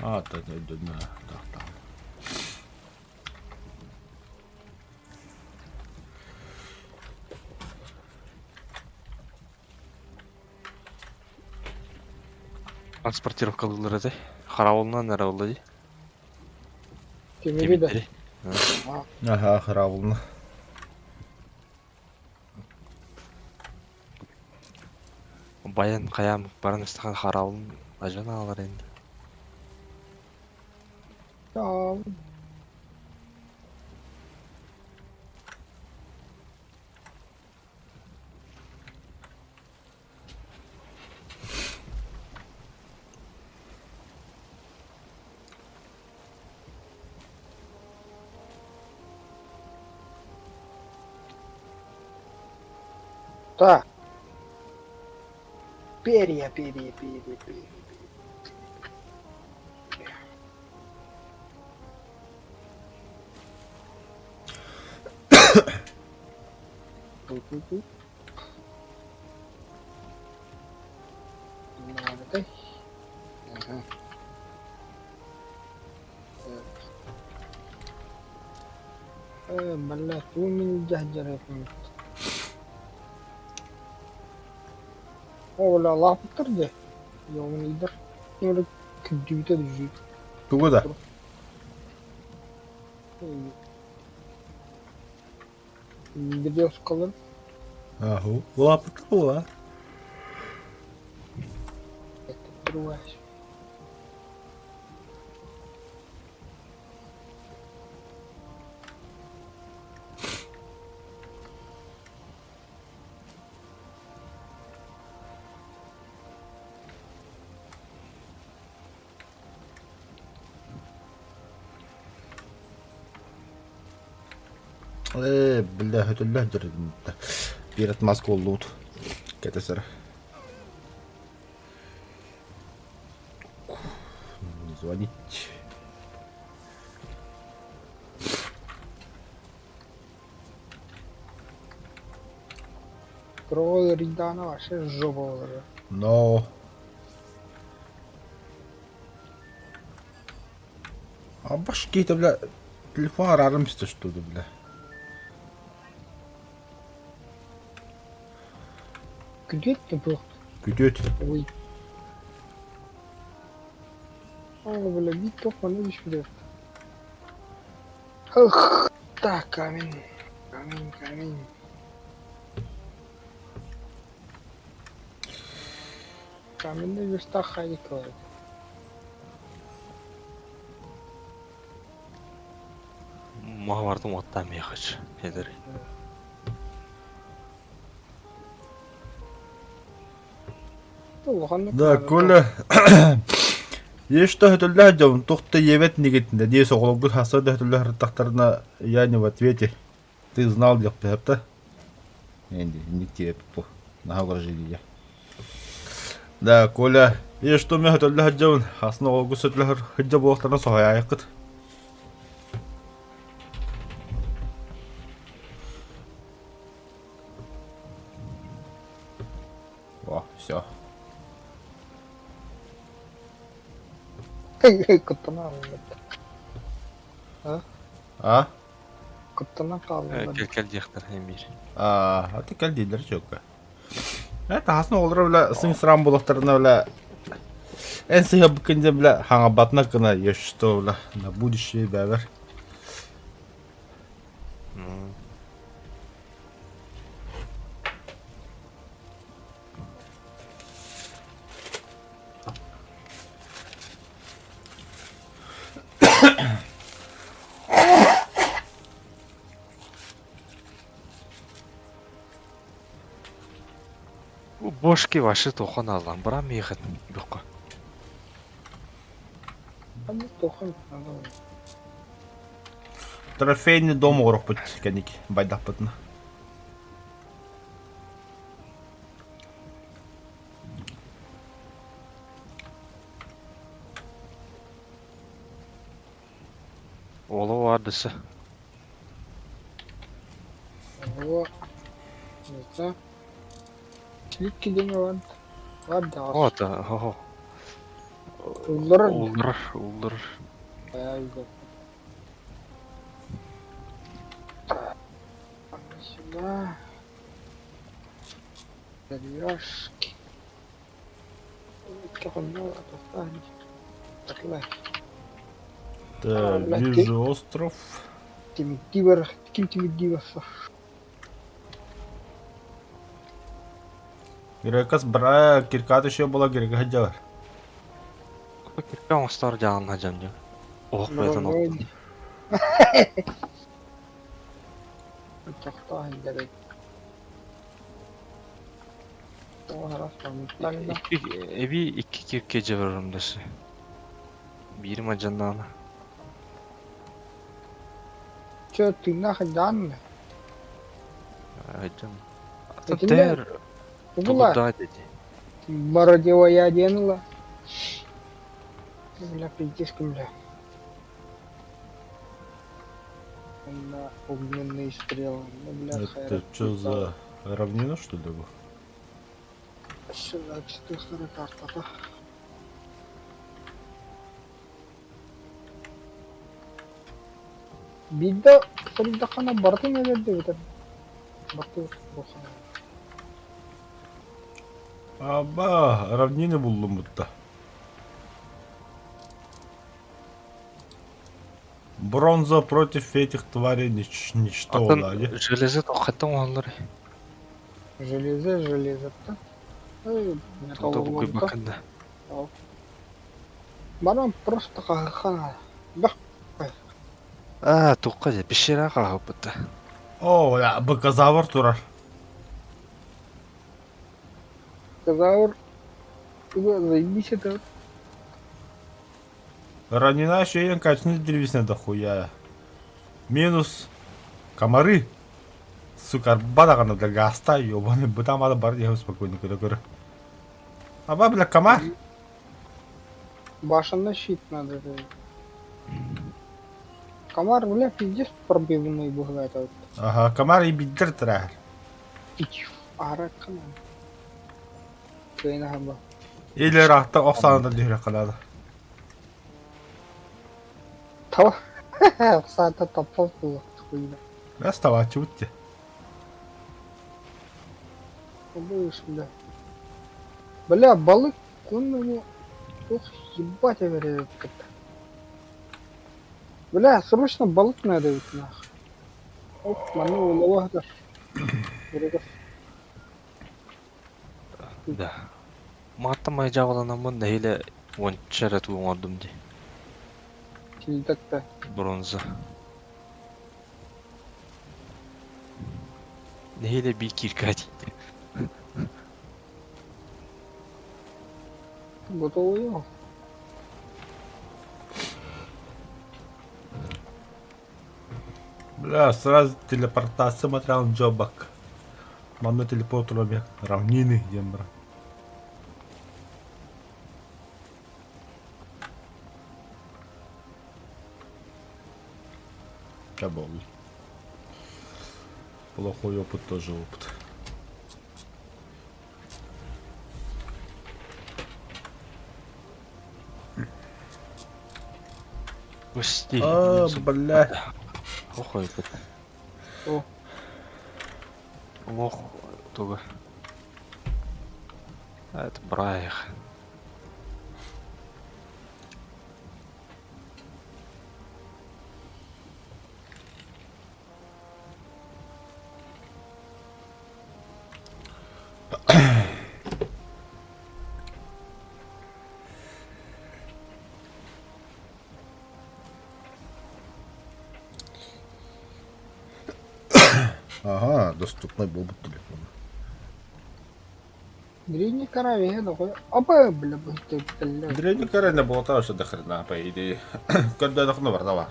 Аа, так, так, так. Транспортировкалыыллар этэ. Хараабылынан эрэ буолла дии. Тимири да. Тимирдэри. Аха, хараабылына. Баян хайаан баран истэҕин хараабылын ажан аалар ини. Tamam. Так. Перья, перья, перья, перья. Ту-ту-ту. Наада. Ага. Так. Э, бля, туу мин дьаһдьарыппын. О, бля, лаапыттар дии. Йоҥнуйдар. Ким күрдьүбүтэ дүжүүт. Тугу да? Березкалар. Аху. Лапыт була. Это другая. Ээ, бля, хөтөллөөх дьарыгыммыт. Пират маска буоллубут. Кэтэсэр. Звонить. Про Ридана вообще жопа уже. Но. А башки-то, бля, телефон арарым что ли, бля. Где ты был? Күтүөт. Ой. О, бля, вид только ну еще Эх, так, камень. Камень, камень. Каменный верстак хайкает. Маһа бардым оттаан миэхэ эдэр. Улаханнык Да, наада. Коля, есть что хөтөллөөх дьон, туох да диэбэт инигитинэ диэс оҕолоргут хасса да хөтөллөөх ырыттахтарына я не в ответе. Ты знал диэхпиһэп да? Инди, инник диэбит бу. Наһаа угрожили Да, Коля, и что мен хөтөллөөх дьон, хасна оҕолоргут сөтөллөөх сылдьа буолуохтарына соһуйаайыккыт. О, все. Куттана хааллым. А? А? Куттана хааллым. Кэл кэл диэхтэр эмиир. А, аты кэл дииллэр чөккө. Э, таһасын оҕолоро бля сыҥ-сыраан буолуохтарына бля эн сыһыабыккын дьэ бля хаҥабатына гына что бля на будущее бэбэр. Бу бошки ваши тохон аллан баран миэхэ бөххө. Трофейный дом оҥоруохпут кэнники байдахпытына. Уола баардысы. Ого. Это. Слитки диэн бар. Бар да. О, хо-хо. Улларар. Улларар, улларар. Сюда. Деревяшки. Так, вижу остров. Тимирдии ким тимирдии барсар? Грекас бра киркат еще была грека хаджалар. Кирка оҥостор дьаҕан хадьан дьон. Оһох быатын оттон. Икки эбии икки кирке дьэбэрим дэсэ. Биирим адьаннаана. Чэ, тыыннаах дьаан Айдьан. Итиннэ Тээр тугула тулурдаа диэти. Бородевая диэн ыла. Бля, пиздец, бля. На огненные стрелы. Ну, бля, Это что за равнина, что ли? был? Сюда, четыре карта, Биирдэ сырдаххына барытын өлөрдүбүт Барты Аба, равнины буллум будто. Бронза против этих тварей нич ничто Атын да, железо тоққаттан оһоллор. Железо, железо-то. Тута букуйбаккын да. Баран просто хаһыхана. Бах. Аа, туққа дьэ, пещера хаһыппыт. О, да, быказавр турар. Быказавр. Заебись это. Ранена еще и качны древесина дохуя. Минус комары. Сука, арба для гаста, ёбаный, бытам ада бар я спокойно, когда говорю. Аба, бля, комар. Башенный щит надо. Комар, бля, пиздец пробивный был этот. Ага, комар и бидер трахар. Ара комар. Или рахта оксана да қалады. Тава. Оксана топол было. Хуйня. Оставаться будьте. Будешь, бля. Бля, балык, он его... Ох, ебать, я говорю, как-то. Бля, срочно балык надо ведь, нах. Ох, ману уловах Да. Мааттамай дьаҕаланаммын нэһиилэ уонча эрэ тугу оҥордум дии. Сильдакта. Бронза. Нэһиилэ биир кииркэ тиийдэ. Готовый. Бля, сразу телепортация материал Джобак. Манна телепорт объект равнины диэн баран. Чабол. Плохой опыт тоже опыт. Пусти. А, бля. Ох, этот. О. Ох, туга. А, Это браях. Ага, доступный буолбут телефон. Древний караве, такой. Апа, бля, бля. Древний король болота вообще до хрена, по идее. Когда давно бар.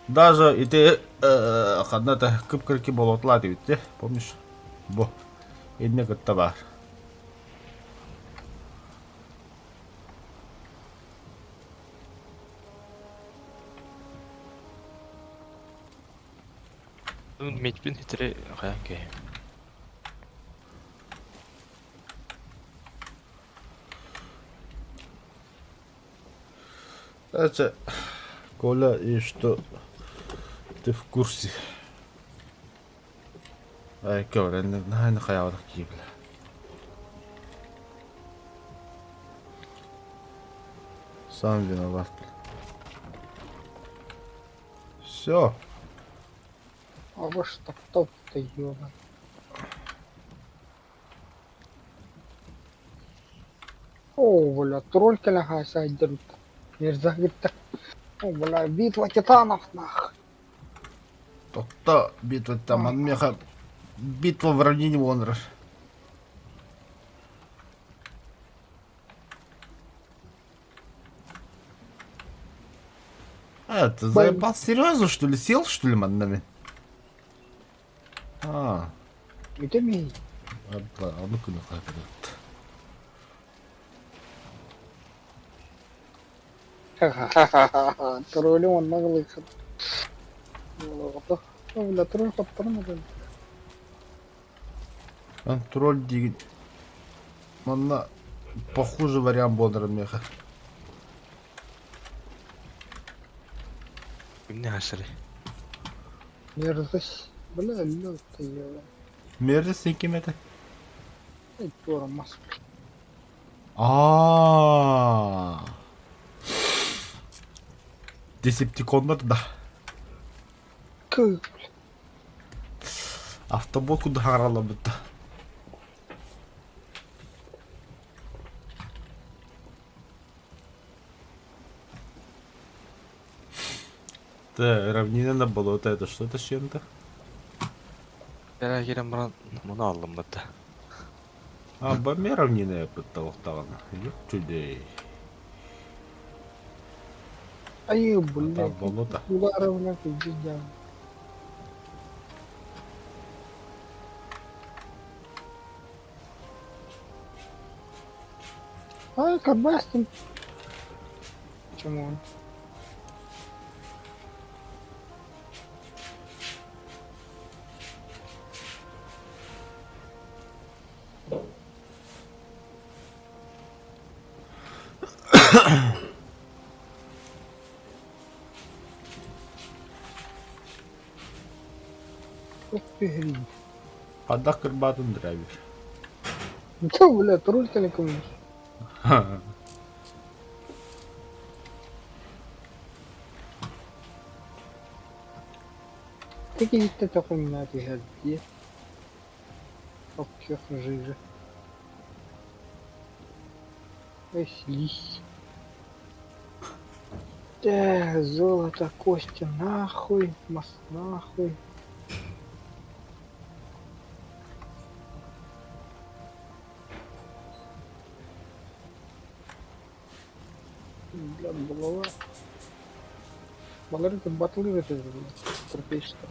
Даже и ты ханна-то кып-кырки болотлар диэбитте, помнишь? Бу. Инне кытта бар. Медпин хитре хайан кей. Короче, Коля, и что ты в курсе? Ай, көрөн, наһаа хайаабатах кии бля. Сам виноват. Все. А во что топ-то ёбан. О, бля, тролль кэлэхэ сайдырыт. Мерзавец. О, бля, битва титанов, нах. Тохто битва там, меха битва в равнине Вонраш. А, ты заебал? Серьезно, что ли? Сел, что ли, маннами? А, Это ми. а ну-ка, ну-ка, Ха-ха-ха-ха. Тролли он наглый. О, бля, тролль хоттармады. Ан тролль диигин. Манна похуже вариант буолар миэхэ. Кимне хасыры? Мерзость. Бля, лёд-то ёбан. Мерзость ким этэ? Эй, тормоз. Аа. Десептиконнар да. К, бля. Автобот куда хаҥаралларбыт да. Да, равнина на болото, это что-то с чем-то? Кэлэ киирэн баран муну аллым да. А, баме равнина пытталахтаҕына. Ёп чудей. Ай, А бля. там болото. Удары, бля, пиздец. А, Кабастин. Почему он? Ох ты гринь. Падах кырбатын драйвер. Ну чё, бля, тролль телеком. Такие такой нафига где? Ох, жижа. Эй, слизь. Эх, золото, кости, нахуй, мост нахуй. Бля, булава. Балары батылыр этэ трофейщиктар.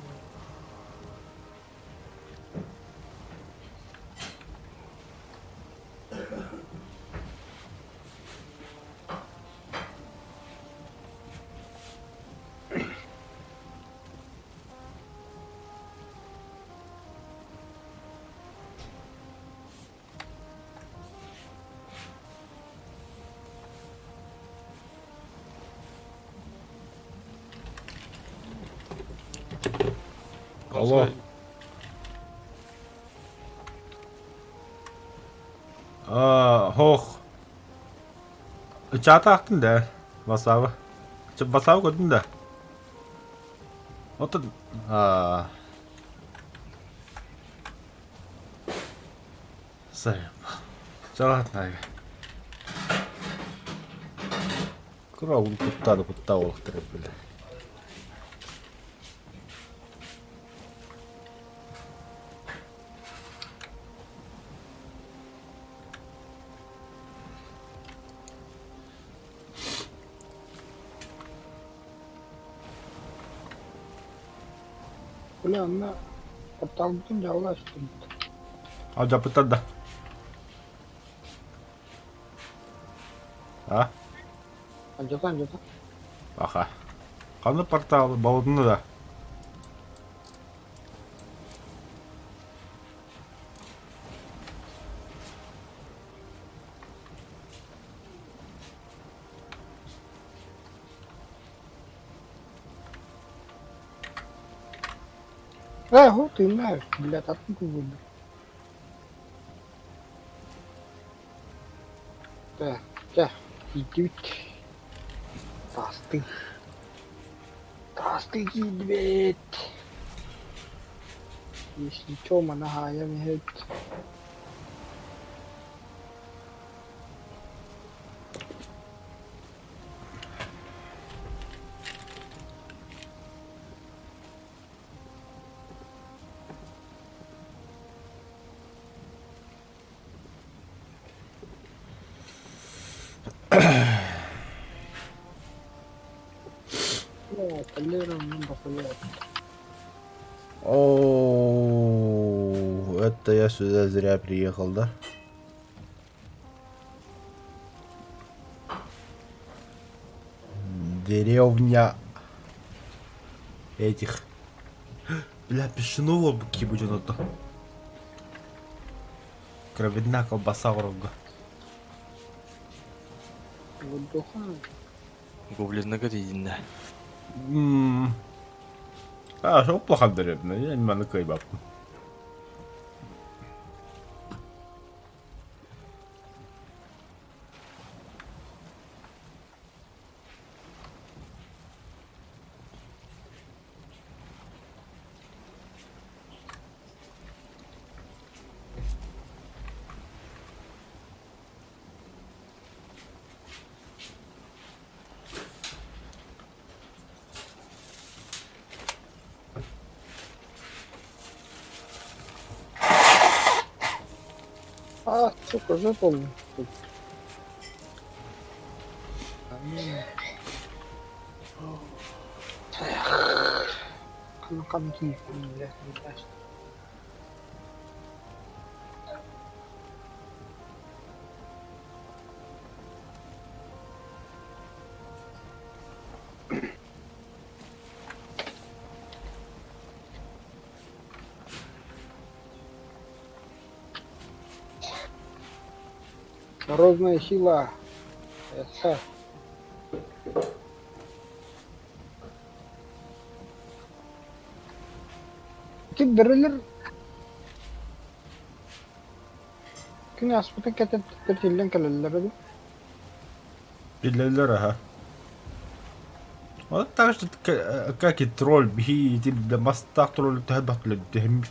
Алло. А, хох. Чата ахтын да. Васавы. Васавы көрдүн да. Отон а Сайып. Кыра куттааны куттаа буолуохтара бile. Бля, онно порталбытын дьалла астыбыт. Алдьаппыттар да. А? Алдьата, алдьата. Аха. Ханна портал болотуна да? Ээ, һуу тыыннаах, блядь, атын куһуйда. Чэ, чэ, киирдибит. Таастыы. Таастыы киирдибит. Если чё, маны хаайан иһэбит. О, это я сюда зря приехал, да? Деревня этих. Бля, пешенуло кибуден это. Кровидна колбаса врага. Гоблиннага тиийдиннэ. А, что плохо деревня, я не могу кайбаппын. А, сука, жопа. Морозная сила. Это. Ити бөрөлөр күн ааспытын кэтэттэр тиллэн кэлэллэр эбит. Биллэллэр аһа. Вот так же, как и тролль, биһи ити мастаах тролль төһө бахтылар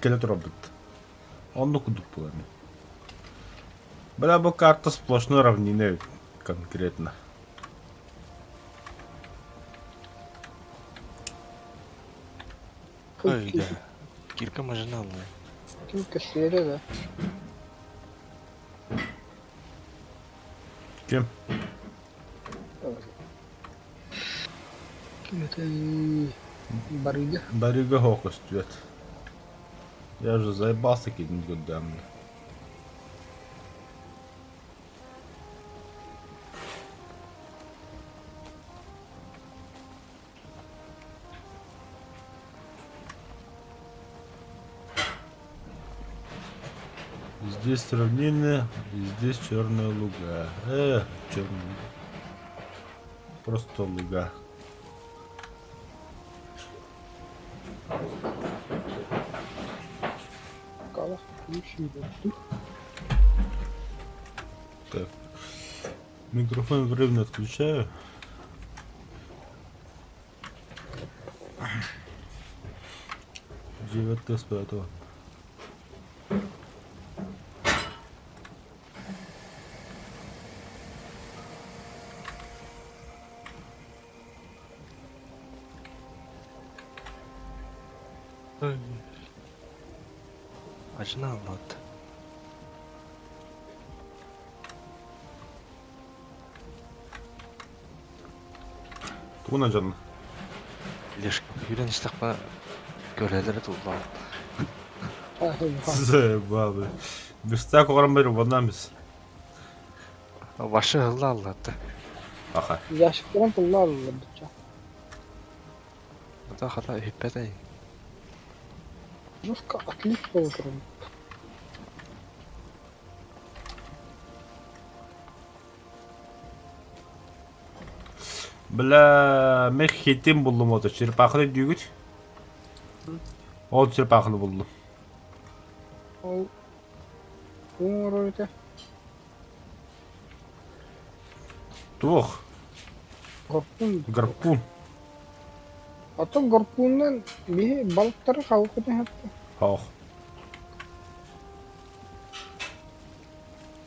кэлэ турабыт. Оннук курдук буолар. Бля, бу карта сплошной равнины конкретно. Ой, да. Кирка мажиналная. Ким кэсиэрэ да. Ким? Ким этэй? Барыга. Барыга суох көстүбэт. Я уже заебался кинуть годами. Здесь равнины, здесь черные луга. Черные. Просто луга. Так. Микрофон временно отключаю. Девятка с пятого. Ажына аллат. Тугунан дьонно? Лешка күүрэн истэхпинэ көрөлөрө туллаҕын. Заебал. Бестак оҕорон бэр убанамыз. Башы ылла аллатты. Аха. Ящиктарын тулла аллар быча. Ата хата үһүппэтэй. Жестко отлив болтырым. Бля, мен хитин буллум ото черепаханы дүүгүт. Ол черепаханы буллум. Ол оҥорор этэ. Туох? Гарпун. Гарпун. Оттон гарпунунан биһи балыктары халыкытын хатта. Хоох.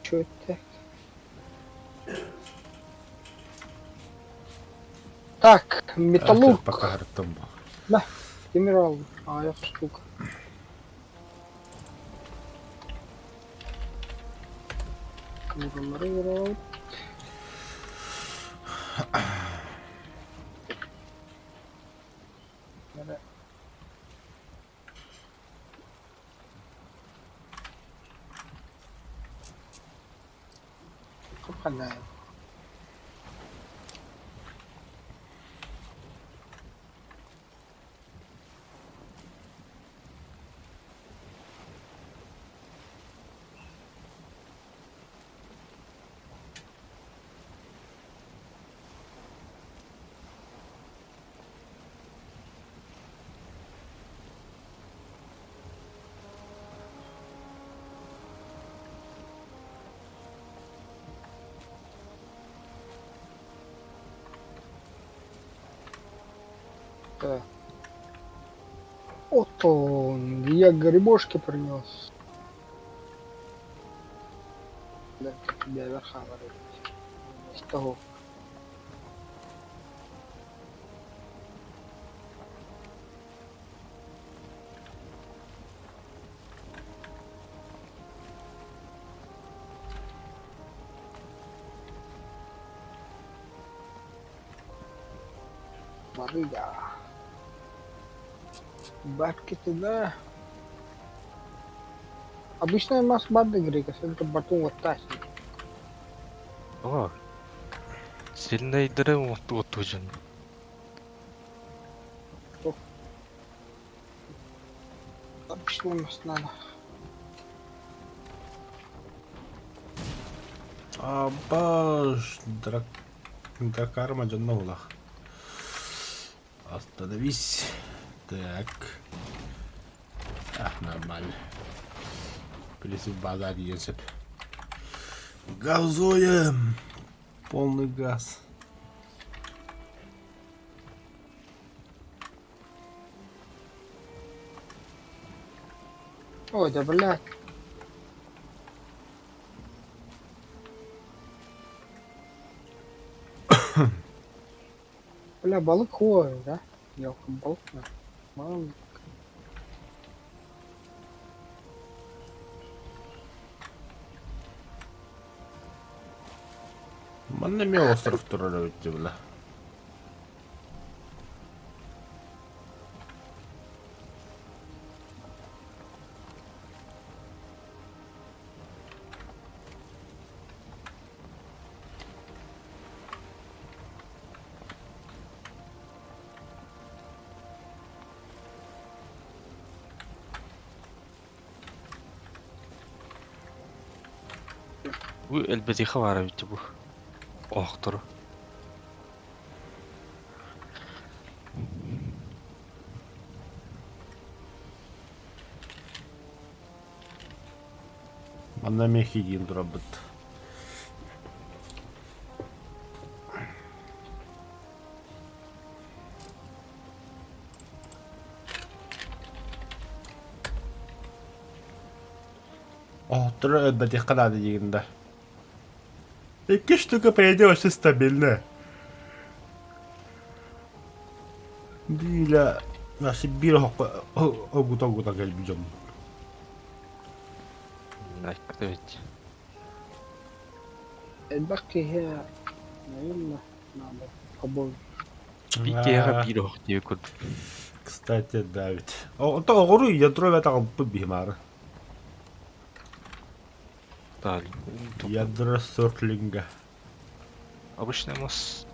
Чөттэ. Так, металлург. Пока харыттым бу. Да, тимир алдым. Аяқ штука. Кымырлары алып. Хап-ханна. Так. Вот он, я грибошки принес. Да, тебя верха варить. С того. Барыга. Бабки туда. Обычная масс барды грека, это батун вот тасит. О, сильнейдері оттужын. Обычная масс надо. Абаш, драк... Дракарма дьонно Остановись. Так. Ах, нормально. Принцип базар есеп. Газуем. Полный газ. Ой, да блядь. Бля, балык хуй, да? Ёлка, балык на. Балык. Манна эмиэ остров турар эбит бля. Тугу элбэтиэххэ баар эбит бу оһохтору. Манна эмиэ хигиин турарбыт. Оһохтору элбэтиэххэ наада диигин да. Икки штука по идее вообще стабильно. Биилэ вообще биир оһоххо огута-огута кэлбит дьоммут. Айката ведь. Элбэх киһи наверное, надо побольше. Биир киһиэхэ биир оһох диэби курдук. Кстати, да ведь. Онто оҕору ядро бэт аҕалбыппыт биһи маары. Ядро Сортлинга. Обычный мас.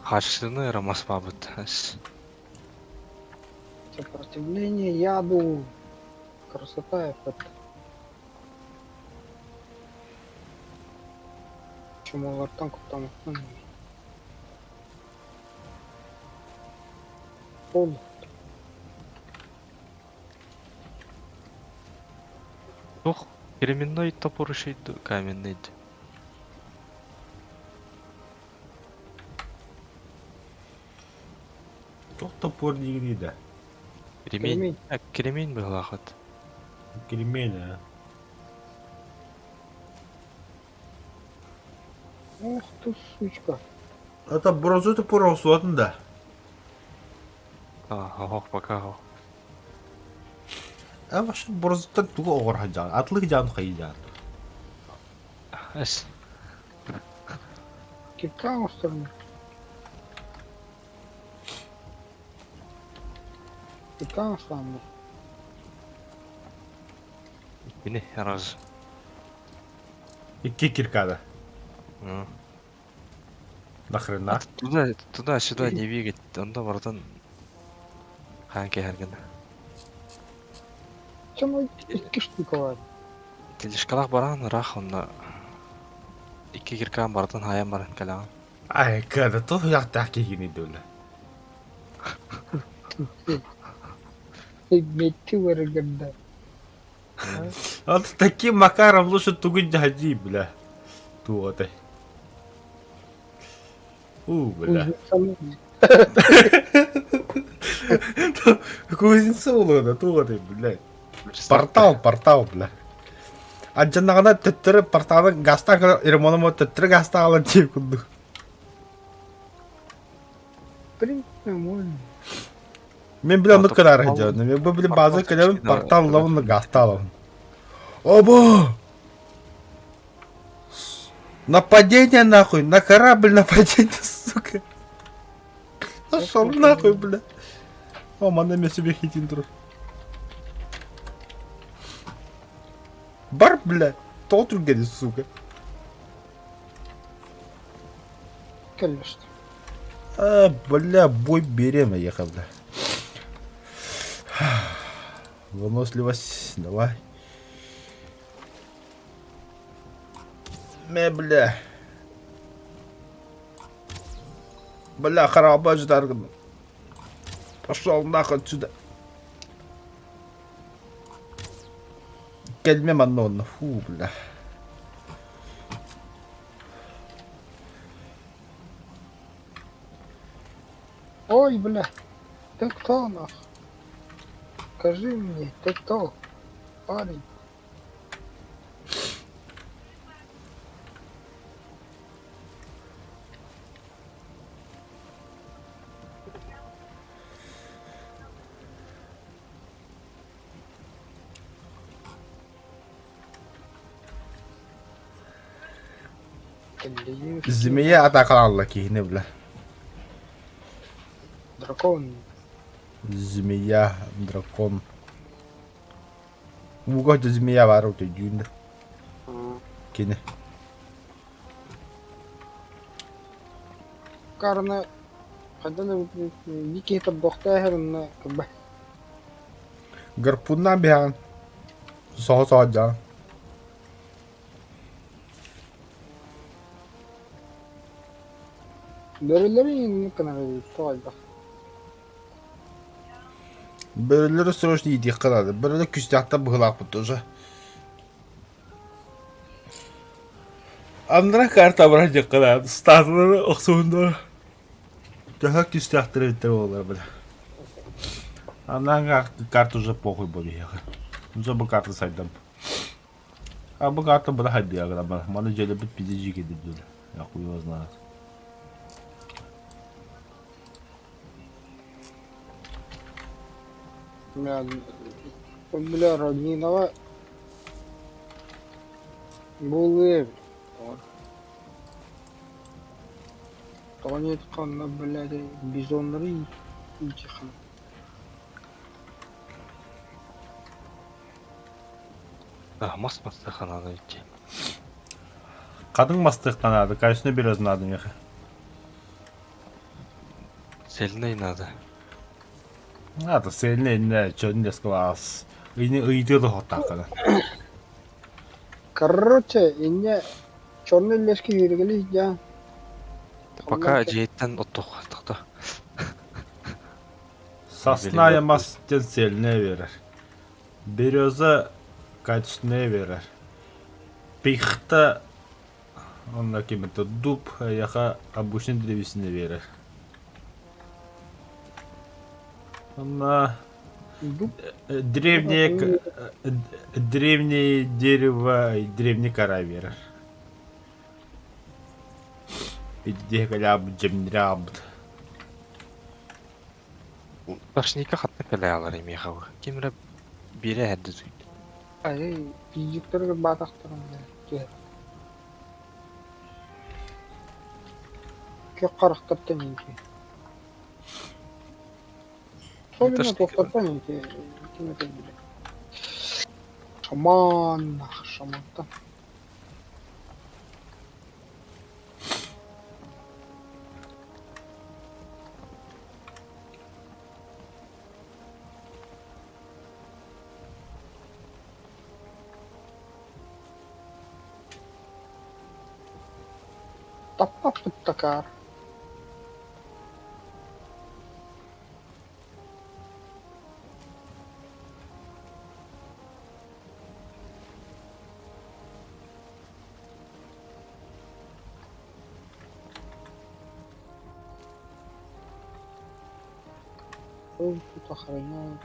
Хаачыстыбаны эрэ мас баабыт. Сопротивление яду. Красота эффект. Чумалартан куттаммыттан. Ол Туох кременной топор үчүгэй дуу, каменный дуу? Туох топор диигиний да? Кремень. Кремень. А, кремень быһыылаах Кремень, а? Ох ты, сучка. Это бронзу топор охсуатын да? Оһох пока оһох. А вообще бронзуттан тугу оҕор сылдьаҕын? Атлык дьаан хайыы дьаан. Эс. Кирка оҥосторун. Кирка оҥостоҥҥун. Ини раз. Икки киркада. Ну. Нахрена? Туда, туда-сюда не двигать. Онно барытын хаан кэһэргин. Чем икки штука бар. Тележкалаах баран ыраах онно икки киркаан барытын хаайан баран кэлэҕин. Ай, када туох уйахтаах киһигиний дуулла. Метти барыгырда. Вот таким макаром лучше тугун дьаһадьыы, бля. Туох этэй? У, бля. Кузнеца улугуна туох этэй, блядь. Портал, портал, бля. Алдьаннаҕына төттөрү порталы газтаах ремонума төттөрү газтаах ылан дии курдук. В принципе, можно. Мен бile оннук кынаары сылдьабын. Мен бу били база кэлэбин, портал ылабын, газтаах ылабын. Обо! Нападение нахуй! На корабль нападение, сука! Пошел нахуй, бля! О, манна эмиэ себе хитин турар. Бар, бля! Тоҕо түргэний, сука? Конечно. А, бля, бой берем, ехал, бля. Выносливость, давай. Мэ, бля. Бля, хараба ждаргын. Пошел нахуй отсюда. Кэлмэ манна онно. Фу, бля. Ой, бля. Ты кто нах? Скажи мне, ты кто? Парень. Змея атаакалаалла киһини бля. Дракон. Змея, дракон. Ууга змея баар өйдүүн да. Кини. Карна хайдан эбит биир киһи тордохтоо иһэр онно кырбай. Гарпуннаан биһэҕин. Соһо-соһо дьаҕын. Бөрөлөрү инник гынар эбит тоҕо элбэх. Бөрөлөрү срочно иитиэххэ наада. Бөрөлөр күстээхтэр быһыылаахпыт уже. Аннара карта баран диэххэ наада. Статулары охсуһуннара. Төһө күстээхтэр эбиттэр буоллар бile. Аннан карта уже похуй буолуоха. Уже бу карта сайдам. А бу карта быра хайдыа гына Маны дьэлэбит пиздежи кедирдилер. Я хуй его знает. Бля, бля, Роднинаҕа буолуо эбит. Тоҕо диэтэххэ онно, блядь, бизоннары иитиэххэ Мас мастыахха наада иччи. Хатыҥ мастыахха наада, конечно, береза наада миэхэ. Сельный надо. Надо, сельный иннэ, чөннес класс. Ыйны ыйдыы да Короче, инньэ черный лески үөргели дьаан. Пока дьиэттэн оттуох тохто. Сосна мас диэн сельнэй берер. Береза качественная берер. Пихта онно кимитэ дуб эйиэхэ обычный древесина биэрэр. Онно Дуб древнее древнее дерево древний кора биэрэр. Пиздец дьэмнирэ Башника хатта кэлэ эмиэхэ ким эрэ биэрэ эһэрдэ суйда. Ай, пиздюктары баатахтарын түһэр. Көх харахтартан инти. Особенно туохтартан инти ким этэ билэ. Шаман, шамантан. Таппаппыт такаар. Ол тут охраняет.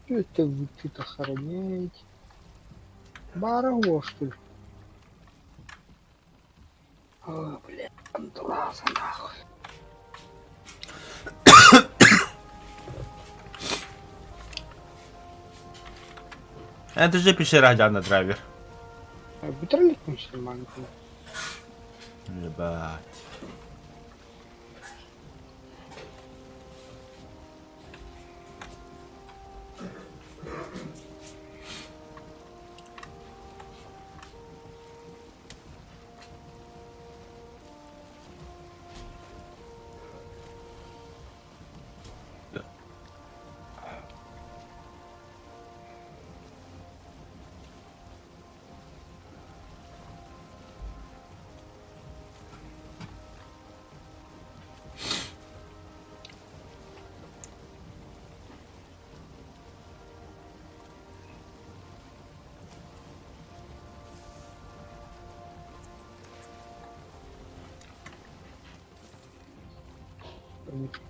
Что это вы тут охраняете? Барахло, что ли? О, бля, антуласа нахуй. Это же пещера на драйвер. Бүтэр мусульманка. Ебать.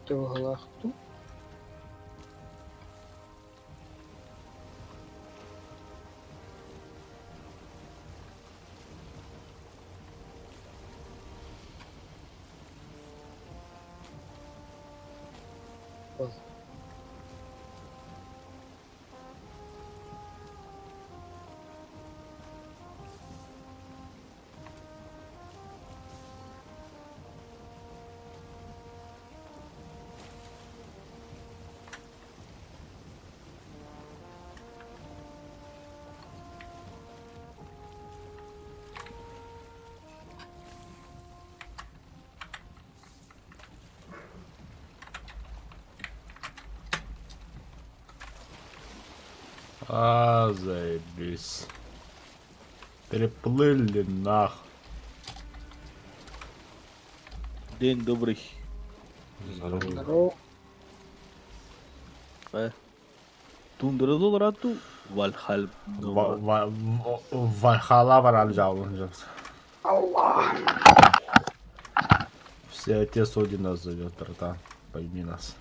Туглахту. А, заебись. Переплыли нах. День добрый. Здорово. Здорово. Э. Тундрада олорату Вальхаль. Вальхала баран жаулын Аллах. Все отец Один нас зовет, братан. Пойми нас.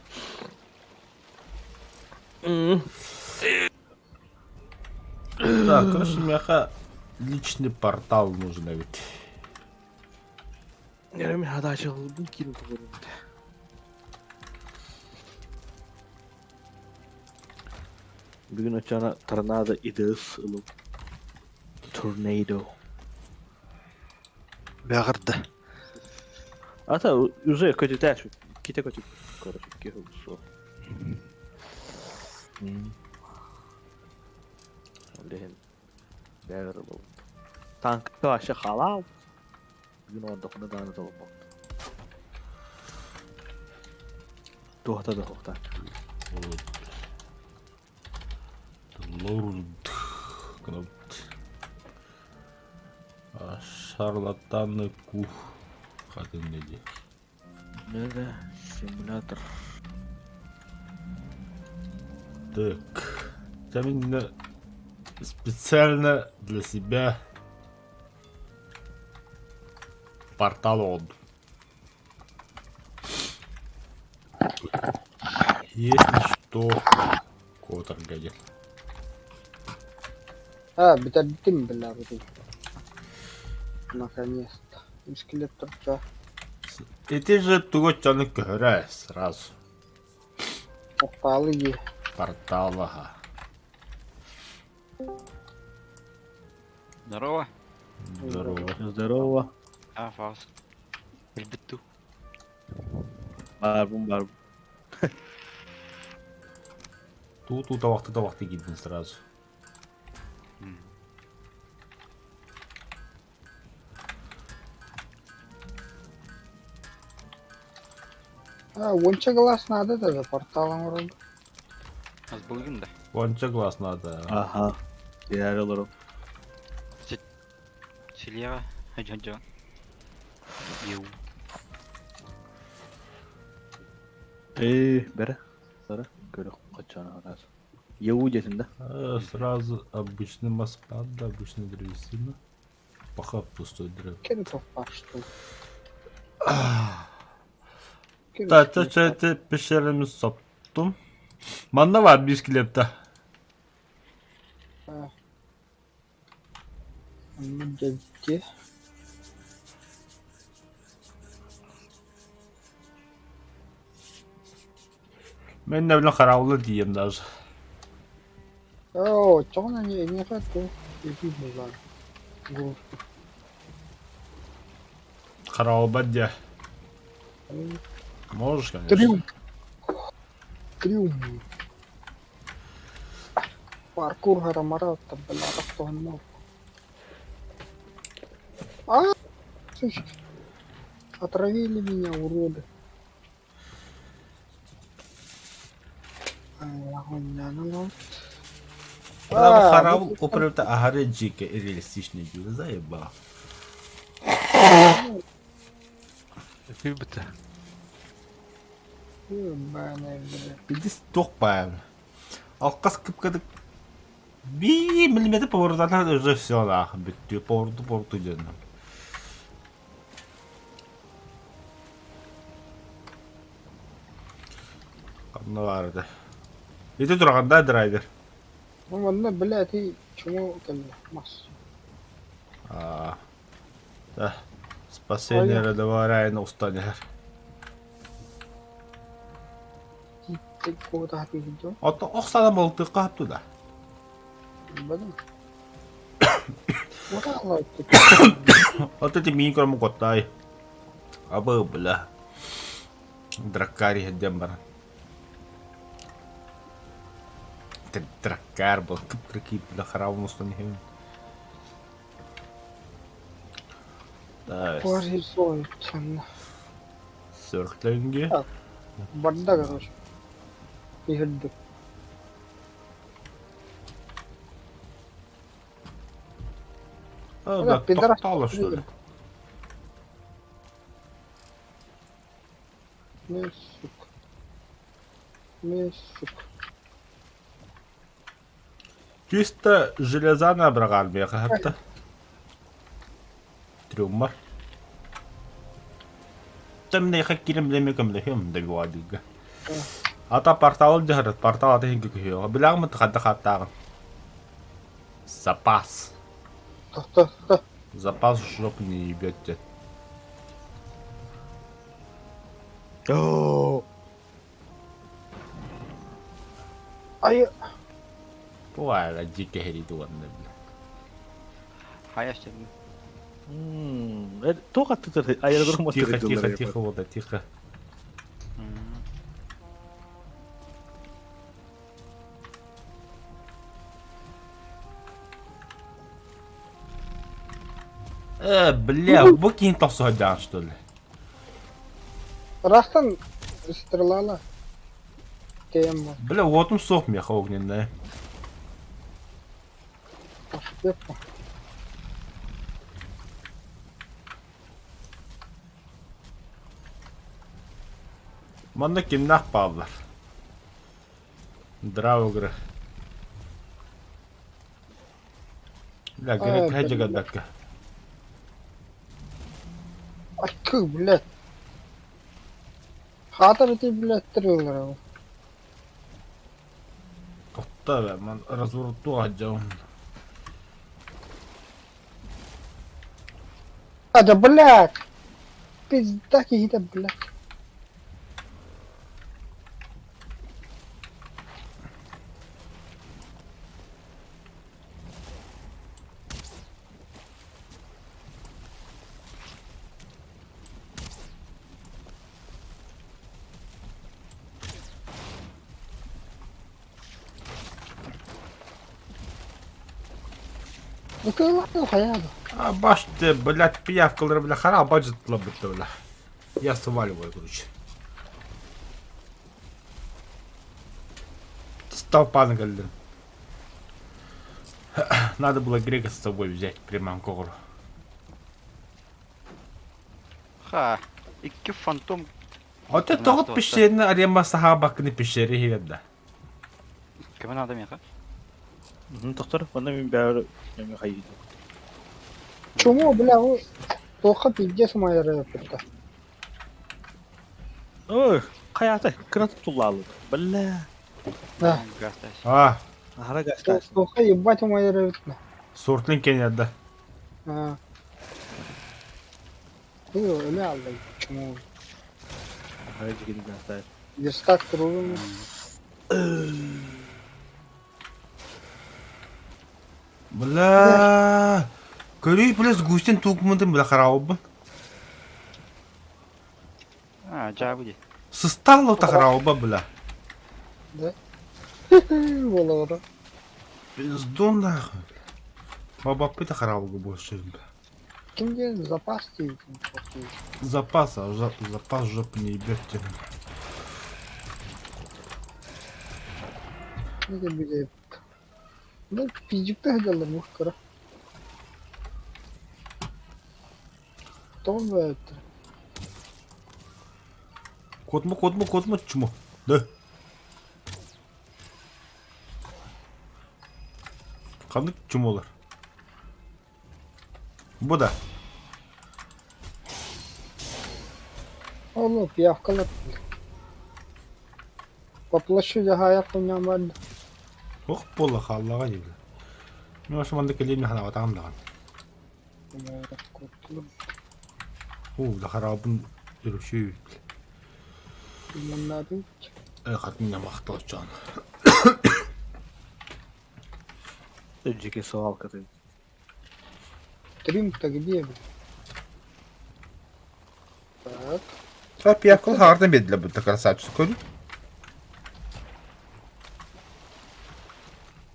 Так, короче, миэхэ личный портал нужен ведь. Мин хадаачылбын киирэн турабын. Бүгүн оччоҕуна торнадо идыс ылым. Tornado. Бэҕэрдэ. Ата уже көтүтээш ките көтүт короче киһи суох. Ол иһин бэҕэр ылабын. Танка вообще халаал. Бүгүн оордохпуна даҕаны толорбот. Туохта да суохтаах. Вот. Лорд. Кнопт. Шарлатаны кух. Хатын неди. Да, симулятор. Так. Там именно специально для себя портал он. Если что, код аргадит. А, бүтэрдим бля бутун. Наконец-то. Скелет турча. Ити же тугу чону көһөрө сразу. Порталы е. Портал аха. Здорово. Здорово. Здорово. А, Фауст. Билбит Баарбын баарбын. Туу табахты табахты киирдин сразу. А, уонча глаз надо даже портал оҥорон. Аз булгун да. Уонча глаз надо. Аха. Диэри олорон. Силияҕа дьон Еу. Ээ, бэрэ. Сара. Көрө качан раз. Еу диэтин да. Сразу обычный маспад, да, обычная древесина. Пока пустой древ. Кем тохпар что? Та та та пещерами соптум. Манна бар биир килиэптэ. Дьэбити. Мен нэбилэн хараулы дием даже. Оо, оччоҕуна эйиэхэ туох этии буолар? Хараулбат диэ. Можешь, конечно. Трюм. Трюм. Паркур харамарата, бля, рахтоһуннар. А, сучки. Отравили меня, уроды. Хараул управта аһары дьиэкэ реалистичный дии заебал. Күйбүтэ. Билдис туох баайым. Алкас кып-кыдык биир миллиметр поворотанан уже все нах бүттүү повороту повороту диэн. Ханна баар этэ. Ити тураҕын да драйвер? Ну манна бля ты чему кэллэ мас. Аа. Да. Спасение рядовая устан иһэр. Оттон ох саана малтыахха сөп да. Оттон ити миин көрөммүн куттаай. Абы бля. Драккар иһэрдиэн баран. Драккар был кып-кыракый бля хараабын устан иһэбин. Да, Сөрхлэнги. Барда короче. Иһирдик. Да, Пидорас. тоқтало, что ли? Ну, сука. Ну, сука. Чисто железана быраҕар миэхэ хатта. Трюммар. Тэмнэйхэ киирэн билэмэ көмөлөһүөм да бюадыга. Ата портал дьаһарат, портал ата иһин күһүөҕэ. Билэҕин хадда хаттааҕын. Запас. Тохто, тохто. Запас жоп не ебет дед. Оо. Ай, Туайла дикэ херити уонна бля. Хайа şimdi. Туох аттытыр аэродром Тихо, тихо, тихо, вот, тихо. Бля, бу киин тохсуһайдаан что ли? Рахтан стрелала. Тема. Бля, уотум суох миэхэ огненная. Пеппа. Манна кимнээх бааллар? Драугры. Бля, А, грек хэдьэгэлбэккэ. Акы, блядь. Хатар эти, блядь, триллеры. Тохто бэ, ман развороту аджаун. А, да, блядь. Пизда какие-то, блядь. Ну ты хайа. А башты, блядь, пиявкалары, бля, хара баджытла бытты, бля. Я сваливаю, короче. Столпа кэллим. Надо было грека с собой взять, приманку. гору. Ха. Икки фантом. Вот это тоҕо пещерини арема саха бакыны пещери иһигэр да. Кеме надо миэхэ? Доктор, онно мин бэйэр эми хайыды. Чему, бля, вы плохо пиздец моя рэпер-то. Ой, хайата, кырат туллаалы. Бля. Да. Гастас. А, Ахара гастас. Плохо ебать моя рэпер. суртлин кенерда. А. Ты, бля, блядь, чему? Ахара жигин гастас. Верстак трудно. Бля. Көрүй плюс густин туукмутун бля харабын. А, жабы ди. Сыстал та хараба бля. Да? Волора. Пизду нахуй. Баба пыта хараба больше. Бля. Ким день запас ты? Запас, а запас жопу не ебет тебе. Не тебе Ну, пиздюк-то хотел, мушкара. Том это. Котма, котма, котма, чмо. Да. Ханнык чумолар. Бу да. Ону пиявкалар. По площади гаяк у меня бар. Ох, буолла хааллаҕа дии. Мин ошо манна кэлиим ханаабатаҕым даҕаны. Уу, да хараабын үрүксүү. Хатын махтал чон. Önceki свалка ты. Трим-то где, блин? Так. А пиявкал хаардан биэдилэр бутта красавчик көрү.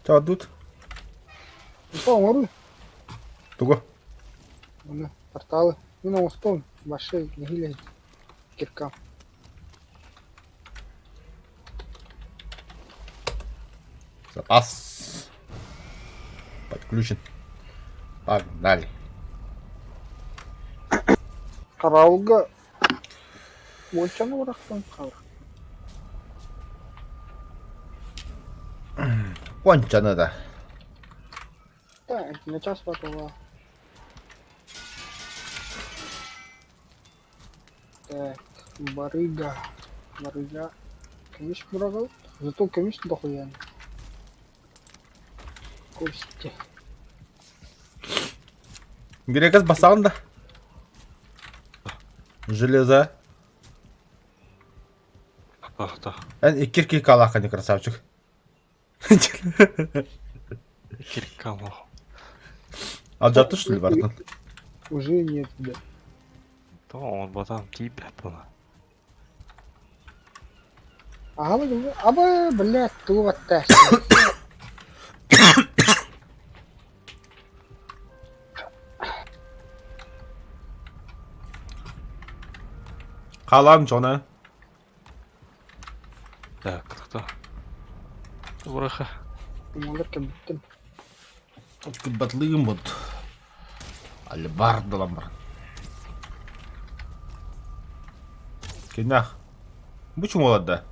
Таадут. По, Тугу. Оны порталы. Мин оҥостон большой нэһиилэ кирка. Запас. Подключен. Погнали. Караулга уончаны бырахтан хаалар. Уончаны да. Так, на час потом. Так, барыга. Барыга. Көмүс бырагыл. Зато көмүс дохуян. Кости. Грекас басаҕын да? Железо. Тохто. Эн икки киркалааххын не красавчик. Киркалаах. Алдьатты что ли барытын? Уже нет, да. Тоҕо оҥорботом тиийбэт буола. Аҕала аба, блядь, тугу баттаа. Хаалаан дьоно. Так, кто? Ураха. Малар кэлбиттим. Кыбатлыгым бут. Алебардалан баран. Кинах. Бу чуҥуоларда.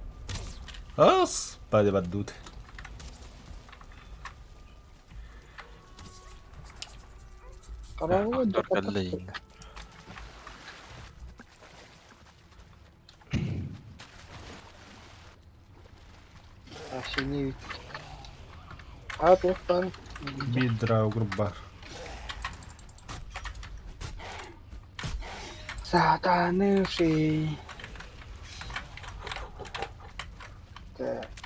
Ас, падебаддут. Караола Актер кэллэ Синий. А туохтан Биир группа. Сатанышый.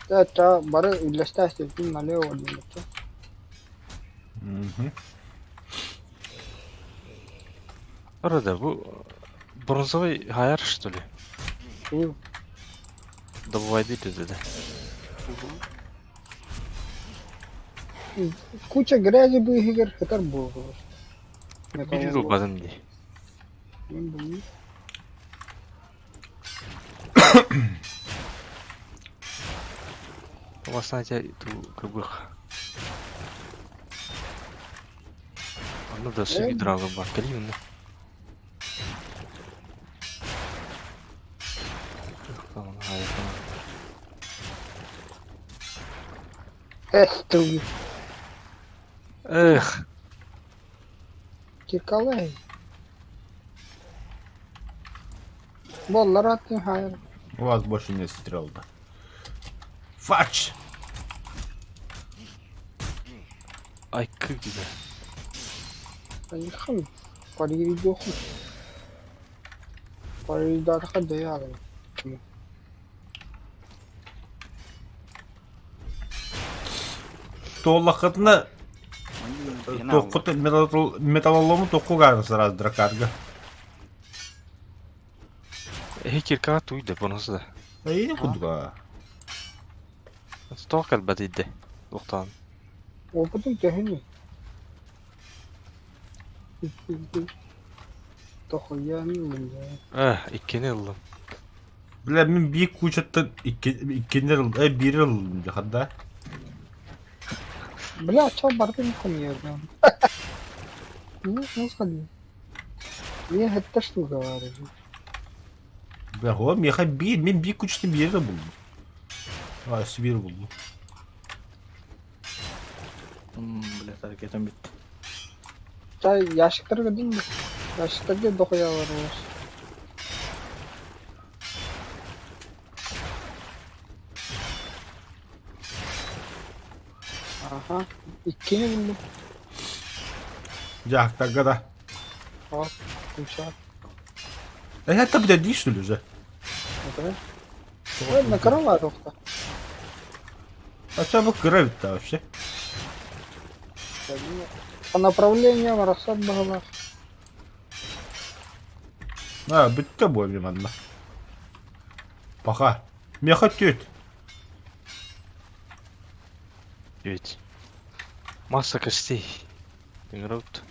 Так, та бары үллэстэ сирдин налево диэбэччэ. Мгм. Арада бу бронзовый хайар что ли? Уу. Добывайды да. Куча грязи быыһыгар сытар буолуо. Биир ылбатым дии. Мин билбэт. У вас, знаете, ту кыбых. Онно да Э? драгы бар. Кэлиим онно. Эх, ты Эх, киркалай. Боллар аттын хайыр. У вас больше нет стрел, да. Фач! айкы диде. Айхым. Паригидоху. Паридарха даяр. Туоллаххытына туоххут металлолому туохку гааны сразу дракарга. Эһи киркаҕа туйда бонуса да. Эйини курдуга. Тоох кэлбэт идде. Туохтаан. Опытын төһөнүй? Тохуян бля. Эх, иккини ыллым. Бля, мин биир кучаттан икки иккиннер ыл, э биир ыллым дьахарда. Бля, чал бардым кумьердым. Ну, ну сходи. Мне это что говоришь? Бля, о, меха биир, мин биир кучаттан биир да булдум. А, өссө биир булдум. Бля, ракетам бүттү. Чай ящиктарга дим. Ящиктарга дохуя бар у вас. Ага. Иккини булдум. Дьаахтарга да. А, куча. Э, это, блядь, что ли уже? Это. Ой, на кровать охта. А что вы кровь-то вообще? По направлениям Росад баҕалаах. А, бүттэ буоллум манна. Пока. Меха түт. Ведь. Масса костей. Ыҥырабыт.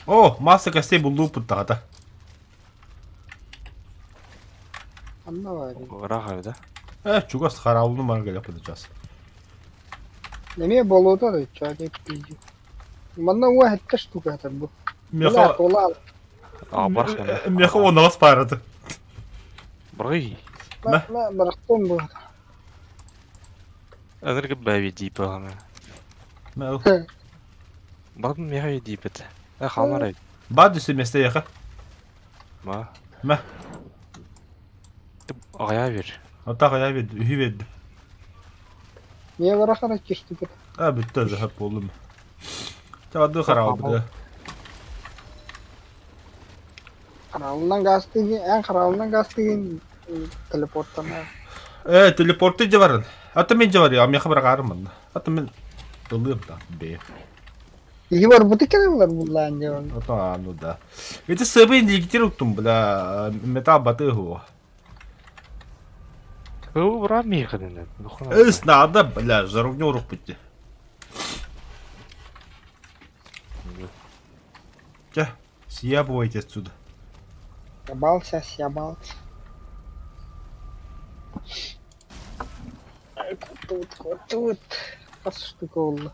О, масса костей буллууппут даҕата. Анна баар. Ыраах да? Э, чугас хараулну маны кэлэппит час. Эмиэ болуота да чаак пиздец. Манна уа сэттэ штука хатар бу. Меха Бля, тула. Барах Меха оноҕос паарата. Бырый. Мэ барахтым бу. Энерго бэби диипэ Барбын меха диипет. Э хамар Баа дүсі месте яха. Ма. Мэ. Аҕыйаа бер. Ата аҕыйаа берди, үһү берди. Миэ барахара киштипит. А бүттэ захап болдум. Чаады хараалбыта. Хараалынан газ тыгын, эн хараалынан газ тыгын телепорттана. Э, телепорты же барын. Ата мен же бар, я меха барагарым манна. Ата мен ылыым да, бе. Иһи барбыты кэлэллэр буллаан дьон. Ата, ну да. Это сыбы лигитир уктум, бля, металл баты хуа. Бра миэхэ Эс надо, бля, жаровня урук битти. Чэ, съебывайте отсюда. Съебался, съебался. Тут, тут, хас штука буолла.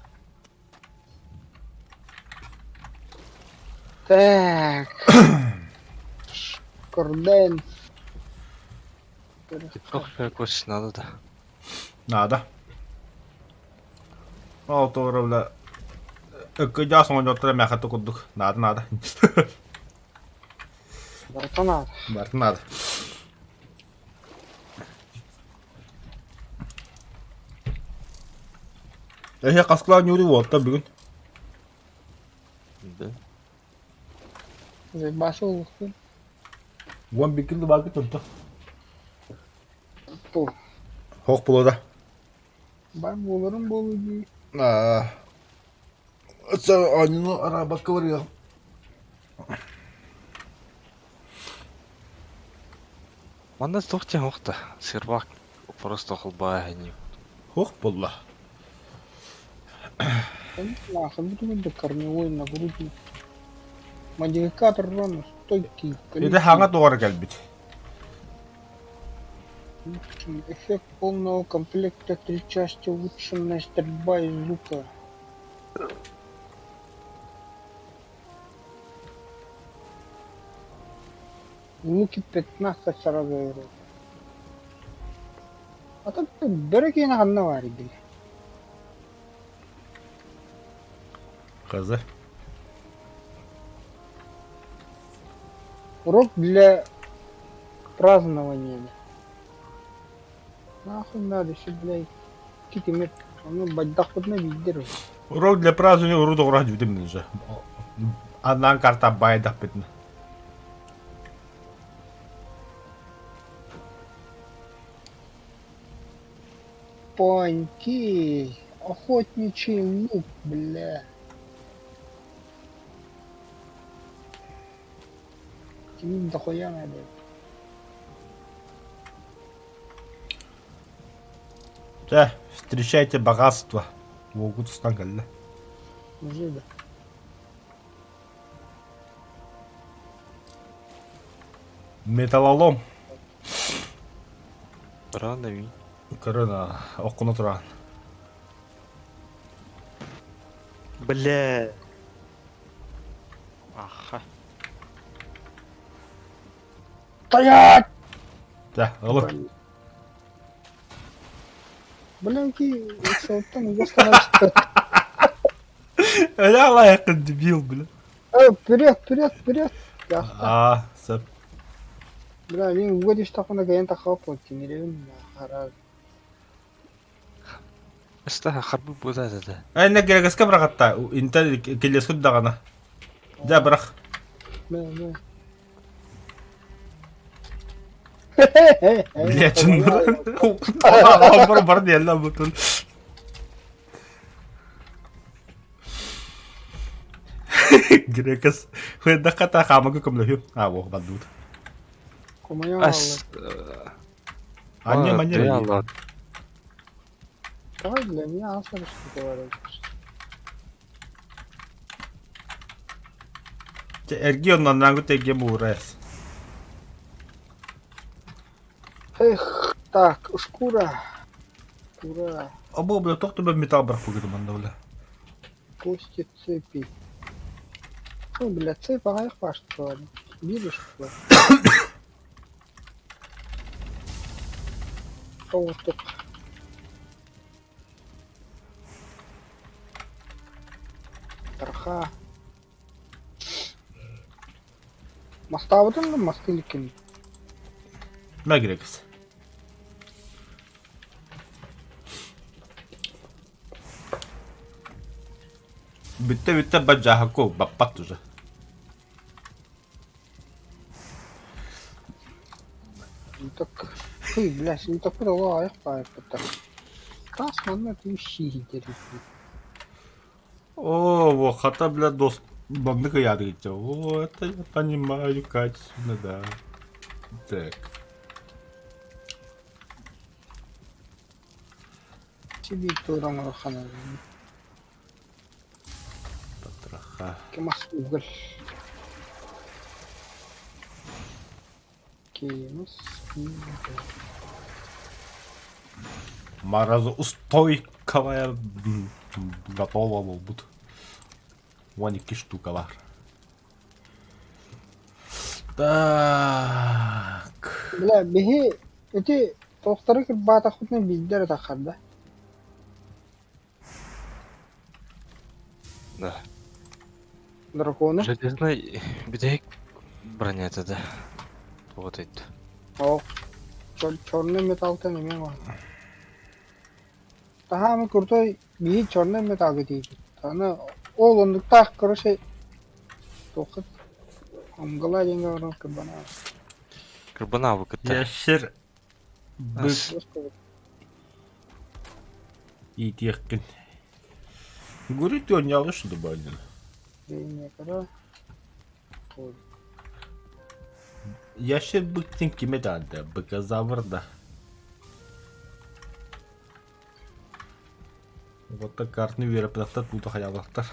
Так. Корден. Көс надо да. Надо. Ол туора бля ыккыдьаас оҥонньоттора мээхэ курдук надо надо. Барыта надо. Барыта надо. Эһэ хаскылаан ньуури уолта бүгүн. Да. Башы улукпун. Уон бикил баакы тонто. Бу. Хох булода. Бар буоларым буолуо дии. Аа. Оонньууну араабакка барыаҕым. Манна туох диэн уохта сервак просто холбааһынньык. Хуох буолла. Нахуй да корневой нагрудник. Модификатор урона стойкий. Ити хаҥа туора кэлбит. Эффект полного комплекта три части улучшенная стрельба из лука. Луки 15 сразу говорю. А так бөрө ханна бар иди. Хазы. Урок для празднования. Нахуй надо еще, блядь, китимир. Ну, баддахпытына биидер. Урок для празднования уру доҕура дьүтүм уже. Аннаан карта байдахпытына. Паньки. Охотничий лук, бля. Тебе дохуя надо. Чэ, встречайте богатство. Уолгут устан кэллэ. Уже да. Металлолом. Рано ми. Көрөн оккуна туран. Бля. Аха. Стоять! Чэ, ылы. Бля, ки, сылтан угостан Эля лайықын дебил, бля. Э, вперед, вперед, вперед! Аа, сөп. Бля, мин уга түстэхпинэ кэйэн таххаппын тимирэбин хараа. Ыстаха харбы буолаа да. Эн кирэгэскэ бырахатта, интел килескүт даҕаны. Дьэ бырах. Мэ, мэ. Бля, чыннар. Бар бар диэллэ бутун. Грекес. Хуйдахха хаамага көмөлөһүм. А, во, бандут. Комайон Ас. Анне манне. Алла. Давай для меня асар что говоришь. Эрги оннан теге буурас. Эх, так, шкура. Шкура. Або бля, тохту бе металл брак бугу манда бля. Кости цепи. Ну, бля, цепь, ага, их пашет. Биир штука. Тоҕустук. Тарха. Мастаабытын да мастыы иликкин. Мэгрекс. Бүттэ бүттэ бадьааһаку баппат уже. Так, фу, бля, синтопыр оҕо айах баайыппыттар. Таас манна түү сииһитэр О, во, хата, бля, дос... Маннык ыйаадыгычча. О, это я понимаю, качественно, да. Так. Сибиир тууран улахан Потроха. Кемас уголь. Кемас уголь. Морозоустойковая готова буолбут. 12 штука бар. Так. Бля, биһи ити туохтары кырбаатахпытына биирдэ эрэ таххар да? Да. Драконы? Железный бүтэһик бронята да. Вот это. О, черный металлтан эмиэ баар. Таһаамы крутой биһи черный металлга тиийбит. Аны ол оннуктаах короче туохха Амгала диэҥҥэ баран кырбана. Кырбанаабы кытта. Ящер бык иитиэххин. Гурит оонньообут что добавлено. Ящер быктин киме даанда? Быказавр да. Вот так картны үөрэппэтэхтэр тута хайаабатахтар.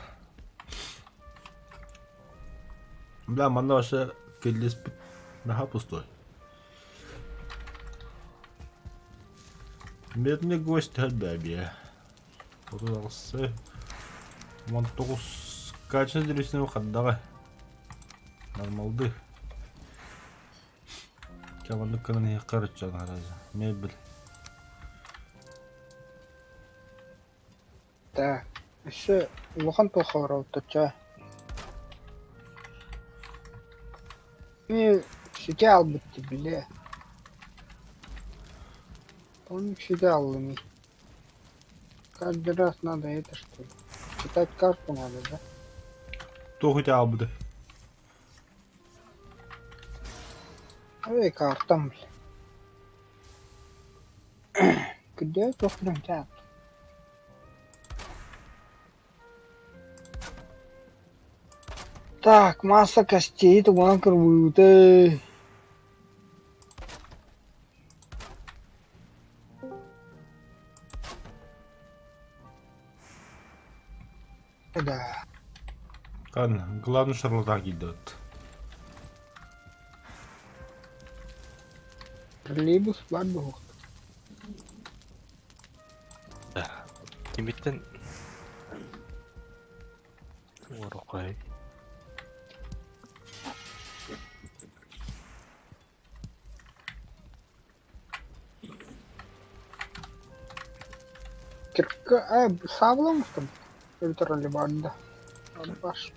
Бля, манна вообще кэллиэспит наһаа пустой. Медный гость элбээбиэ. 36 19 качество древесины хардаҕа. Нормалды. Чабаннык гынан иһиэххэ эрэ Мебель. Да, өссө улахан туохха барабыт Ми сити албыт бile. Он сюда аллыми. Каждый раз надо это что ли? Читать карту надо, да? Туох ити аалбыты? Эй, картам, бля. Где туох прям Так, масса костей, тугунан кырбыыты. Да. Кан, главный шарлотаҕа киирдибит. Троллейбус баар буолуох. Кимиттэн Уорукай. Кирка, э, саабылаҥ там эбэтэр алебарда. Албаш.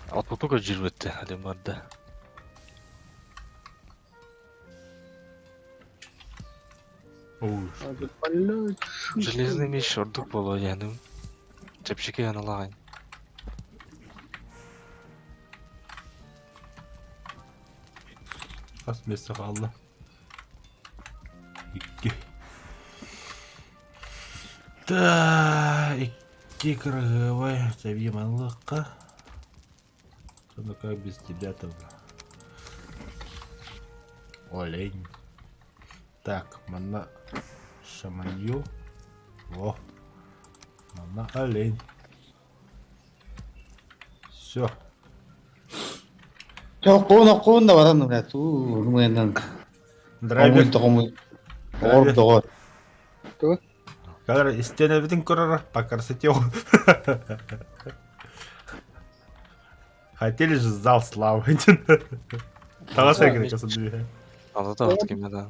Алтутуга жүрбөттө алебарда. Железный меч ордук буолуо диэхиним. Чэпчэки аналаҕай. Хас миэстэ хаалла? Икки. Да, икки кыргыбай тэбии манлыкка. Ну как без тебя там? Олень. Так, манна шаманью. Во. Манна олень. Все. Тохкуун охкуун да баран блядь, уу мыынан. Драйвер. Хомуй Оҕор доҕор. Калар истенебитин көрөр по красоте. Хотели же зал славы. Таҕас эргин касадыы. Ала да кимэ да.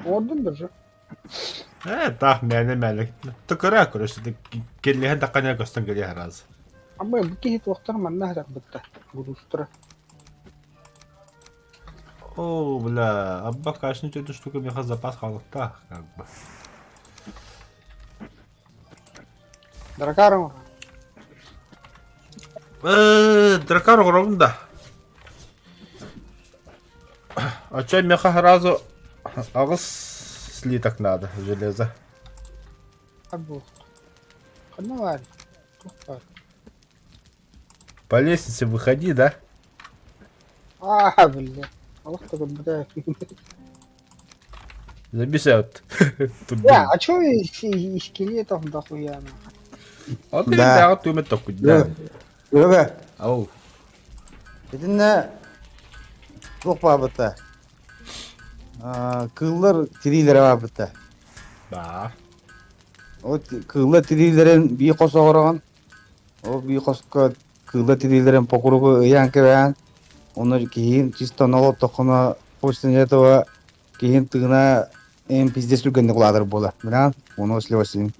Ордун даже. Э, таах мээнэ мээнэ. Тыкыра көрөсү кэллэһэн таканя көстөн кэлиэ раз. Абы бу киһи туохтар манна хатарбытта. Грустра. О, бля, абба кашны эту штука меха запас халыкта, как бы. Дракаром. Э, дракар оҕоробун да. А чё меха сразу аҕыс слиток надо железо. Абу. Ханна баар? Туох баар? По лестнице выходи, да? Аа, бля. Олох да көрбүтэ. Забесят. Тут Бля, а чё из, из скелетов дохуя? А ты Да. да, ты только да. Өрөбө. Ау. Итиннэ туох баабыта? Кыыллар тириилэрэ баабыта. Да. Вот кыыллар тириилэрин биир хос оҕороҕун. Ол биир хоско кыыллар тириилэрин по кругу ыйаан кэбээн, онно киһиин чисто нолоттоххуна после этого киһин тыына эн пиздец түргэнник улаатар буолар. Билэҕин? Ону слезин.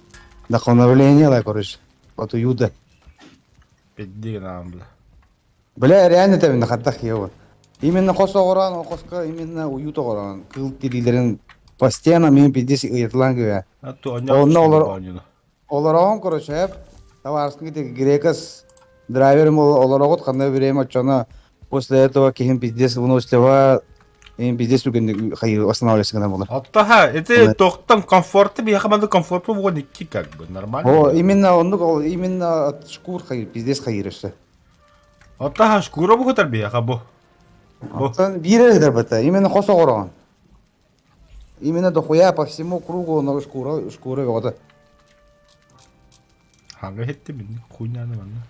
Вдохновление ла, короче. Отуйуу да. Пидди гынан бля. Бля, реально тэбинэ хаттах его. Именно хос оҕороон, ол хоско именно уют оҕороон. Кыыл тириилэрин по стенам мен пиздец ыйытылаан кэбэ. А то Онно олор олороон, короче, эп табаарыскын ити грекас драйверым олороҕут ханна время оччоно после этого киһим пиздец выносливо им пиздец түргэнник хайы останавливаться гына буолар. Оттоха, это тоқтан комфорты, биһиэхэ манна комфорты вон икки как бы, нормально. О, именно оннук ол именно от шкур хайыр, пиздец хайыр өссө. Оттоха шкура бу биһиэхэ бу. Бу. Оттон биир эрэ бата, именно хос оҕороҕун. Именно дохуя по всему кругу но шкура шкура бөҕөтө. Ханга хетти мин хуйняны манна.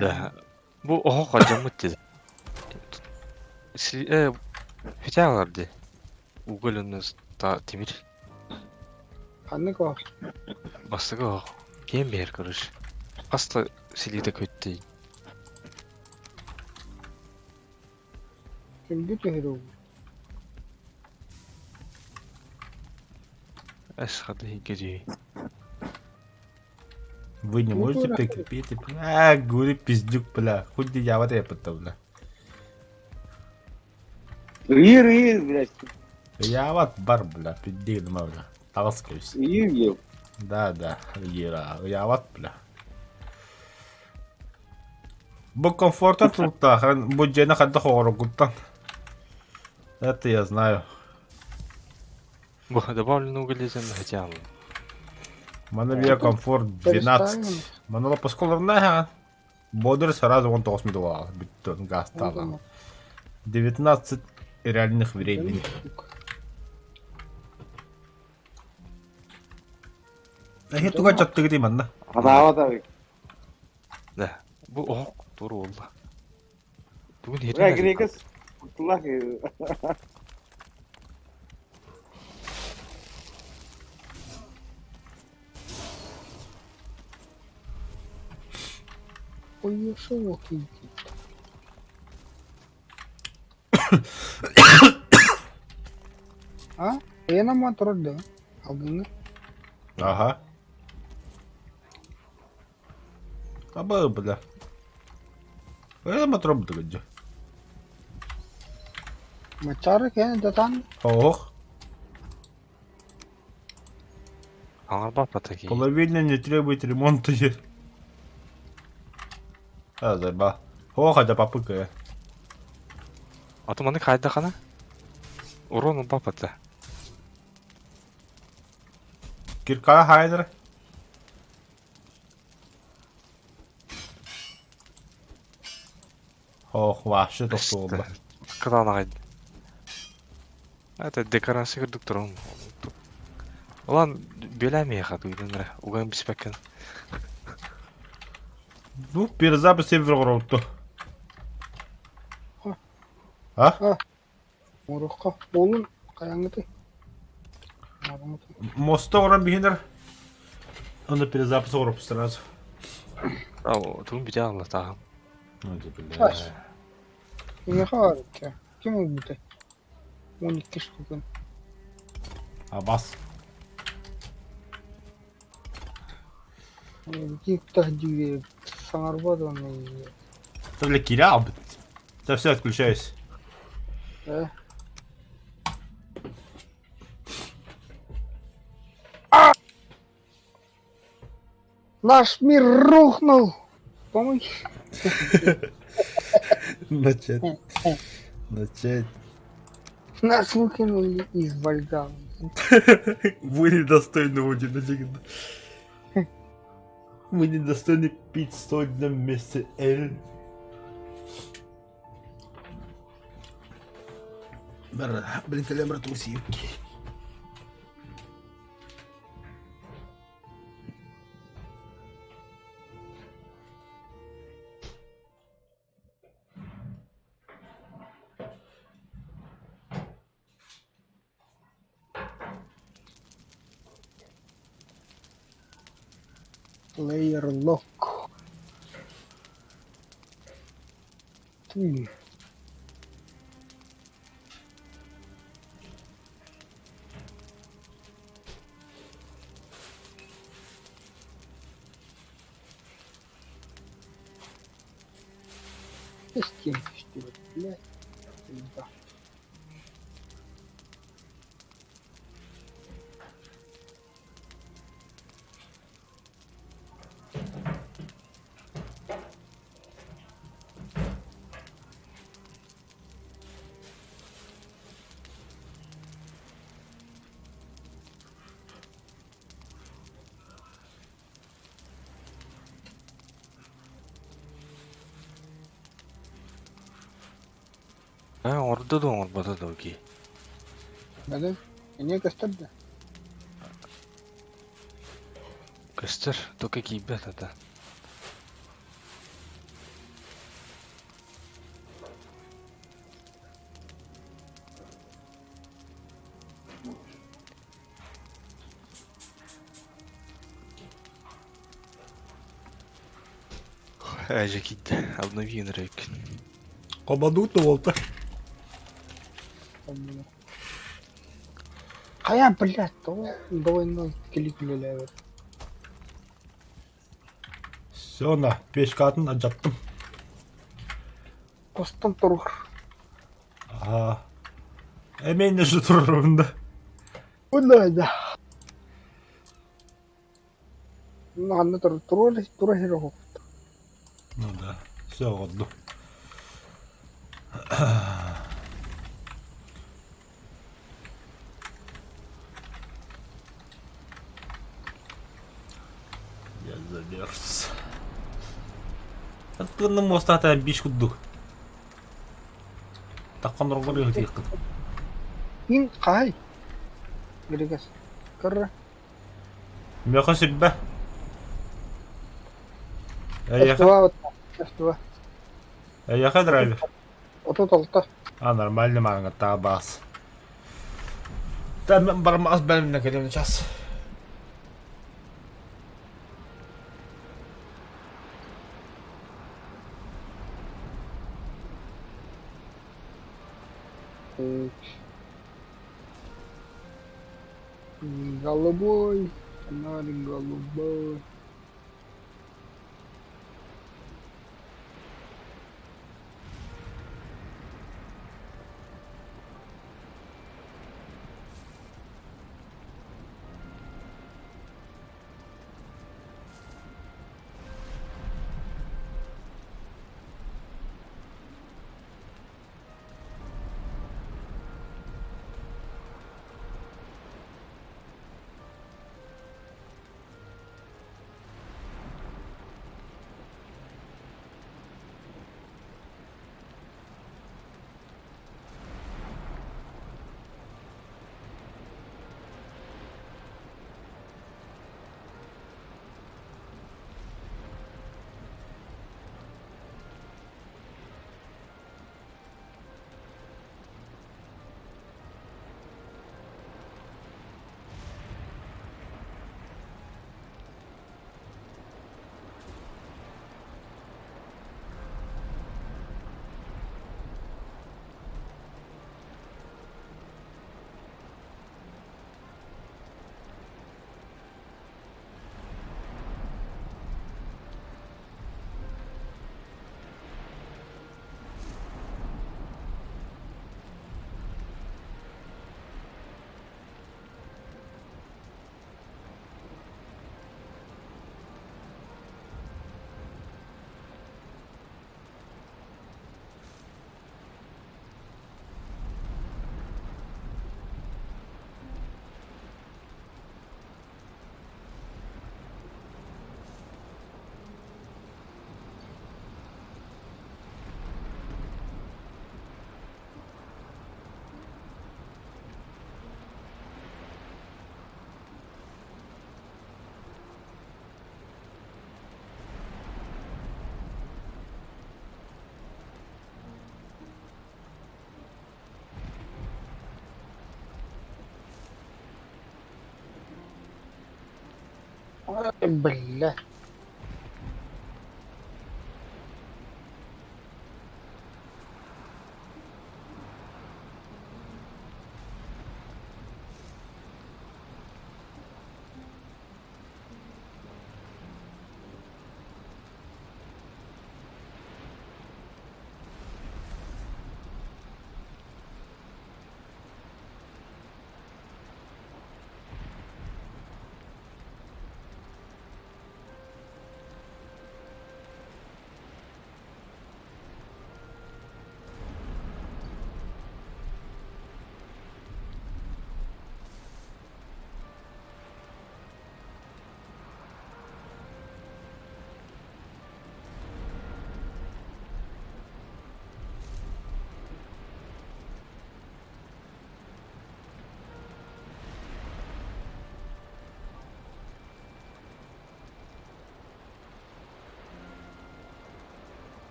Да. Бу оһох алдьаммыт дии. Э, бүтэ дии. Уголь онно та тимир. Ханнык ол? Бастакы оһох. Киэн биһэр короче. Хас да силиитэ көттүй. Күндү түһүрүү. Эс хады хиггeri. Вы не Ну, можете дура. прикрепить? А, говори, пиздюк, бля. Хоть я вот я потом, бля. Ыыр, ыыр, блядь. Я вот бар, бля, пиздик, бля. Таҕыс Ыыр, ел. Да, да, Ира, я вот, бля. Бу комфортан тулуктаах, бу дьиэни хайдах оҕороргуттан. Это я знаю. Бу добавлено уголь хотя бы. Мана бия комфорт 12. Мана лапасколарна Бодр сразу он тоғыз медуал. Бүттөн газ 19 реальных времени. Эһи туга чаттыгы манна. Адаава да. Да. Бу оһох тур буолла. Бүгүн Бля, херин грекас. Кутулах. Ой, шо кийти. А? Эна мотор да. Алдыңы. Ага. Аба, бля. Это мотроб дыгыджы. Мачары кene датан. Ох, Аңарба патаки. половина не требует ремонта. А, заба. Ох, это попыка. Аты маны кайда хана? Урон бапата. Кирка хайдер. Ох, вообще тохтуолла. Кытаанагай. Это декорация курдук турун. Улан биләми хатыйдын уган биспәккен. Ну, перезапись сервер оҕоротту. А? Морокко. Олун каяңыты. Морокко. Моста оҕорон биһинер. Оны перезапись оҕороп сразу. Тугун бүтэ аҕалла Ну, ты, Ас. бля. Кимиэхэ баар эбит Ким ылбытай? 12 штукын. Абас. Тиктах диир саҥарбат уонна иһийэр. Ты, бля, киря, Да все, отключаюсь. Э? Наш мир рухнул! Помоги. Начать. Начать. Нас выкинули из Вальгаллы. Вы недостойны Одина всегда. Мы недостойны пить соль на месте Л. Блин, калемра трусивки. Player lock. Ты. С кем что блядь? Да. Ээ, оҥордо да оҥорбото да окей. Да? Эмиэ көстөр да? Көстөр, только киирбэт ата. Ээ, дьэ киирдэ, обнови рейк. Кобадут уолта. Хайа, блядь, тоҕо двойной клик үлэлээбэт. Все на, печкатын алдьаттым. Костон турур. Ага. Эмиэ же турарбын да. Уна да. Манна тур туруор тура сир Ну да, все оҕордум. Я замерз. Аттыгынна муостаата биш курдук. Таххан оргор ыһытыаххыт. Мин хаһай? Григас. Кырра. Мөкө сүрбэ. Эйиэхэ, F2 F2. эйиэхэ драйвер. 36. А, нормально мааҥҥаттаах баас. Там бармаас бэлэмнэ кэлим час. Голубой. Фонарик голубой. Ой, бля.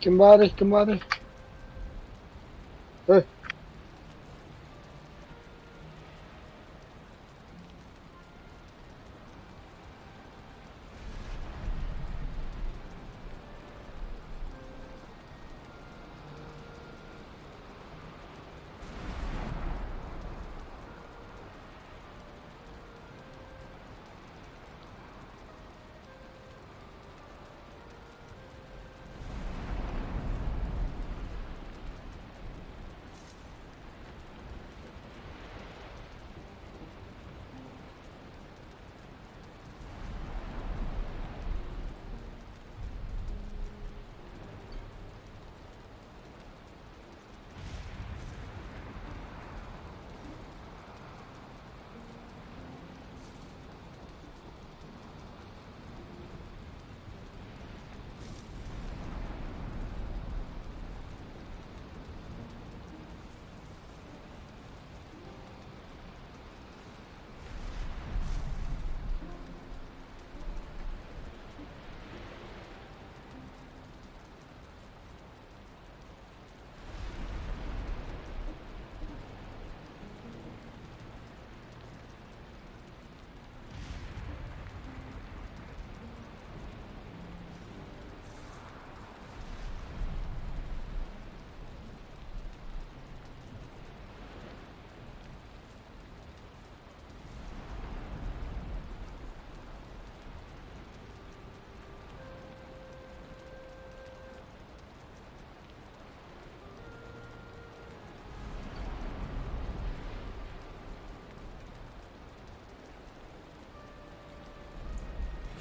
Ким баарый, ким баарый? Эй.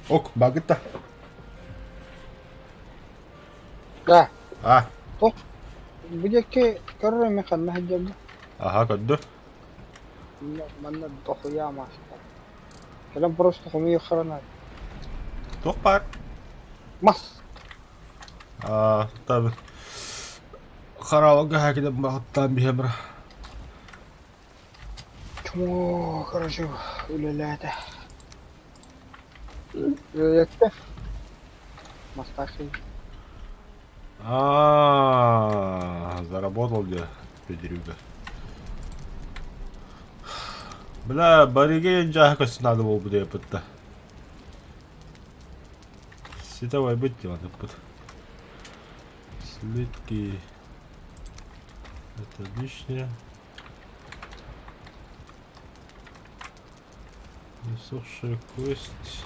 Ок, багыта. Да. А. Туох бу диэки көрөр эмэ ханна сылдьабын? Аха, көрдө. Манна дохуя маастар. Кэлэн просто хомуйуоххара наада. Туох баар? Мас. Аа, табы. Хараалга хакиден бахыттаан биһэмра. Чмо, короче, үлэлээтэ. Үлэлэттэ. Мастаах А, заработал где, педрюга. Бля, бариге дьааһы көстөн надо буолбут диэппит да. Ситэ байбыт диэн Слитки. Это лишнее. Высохшая кость.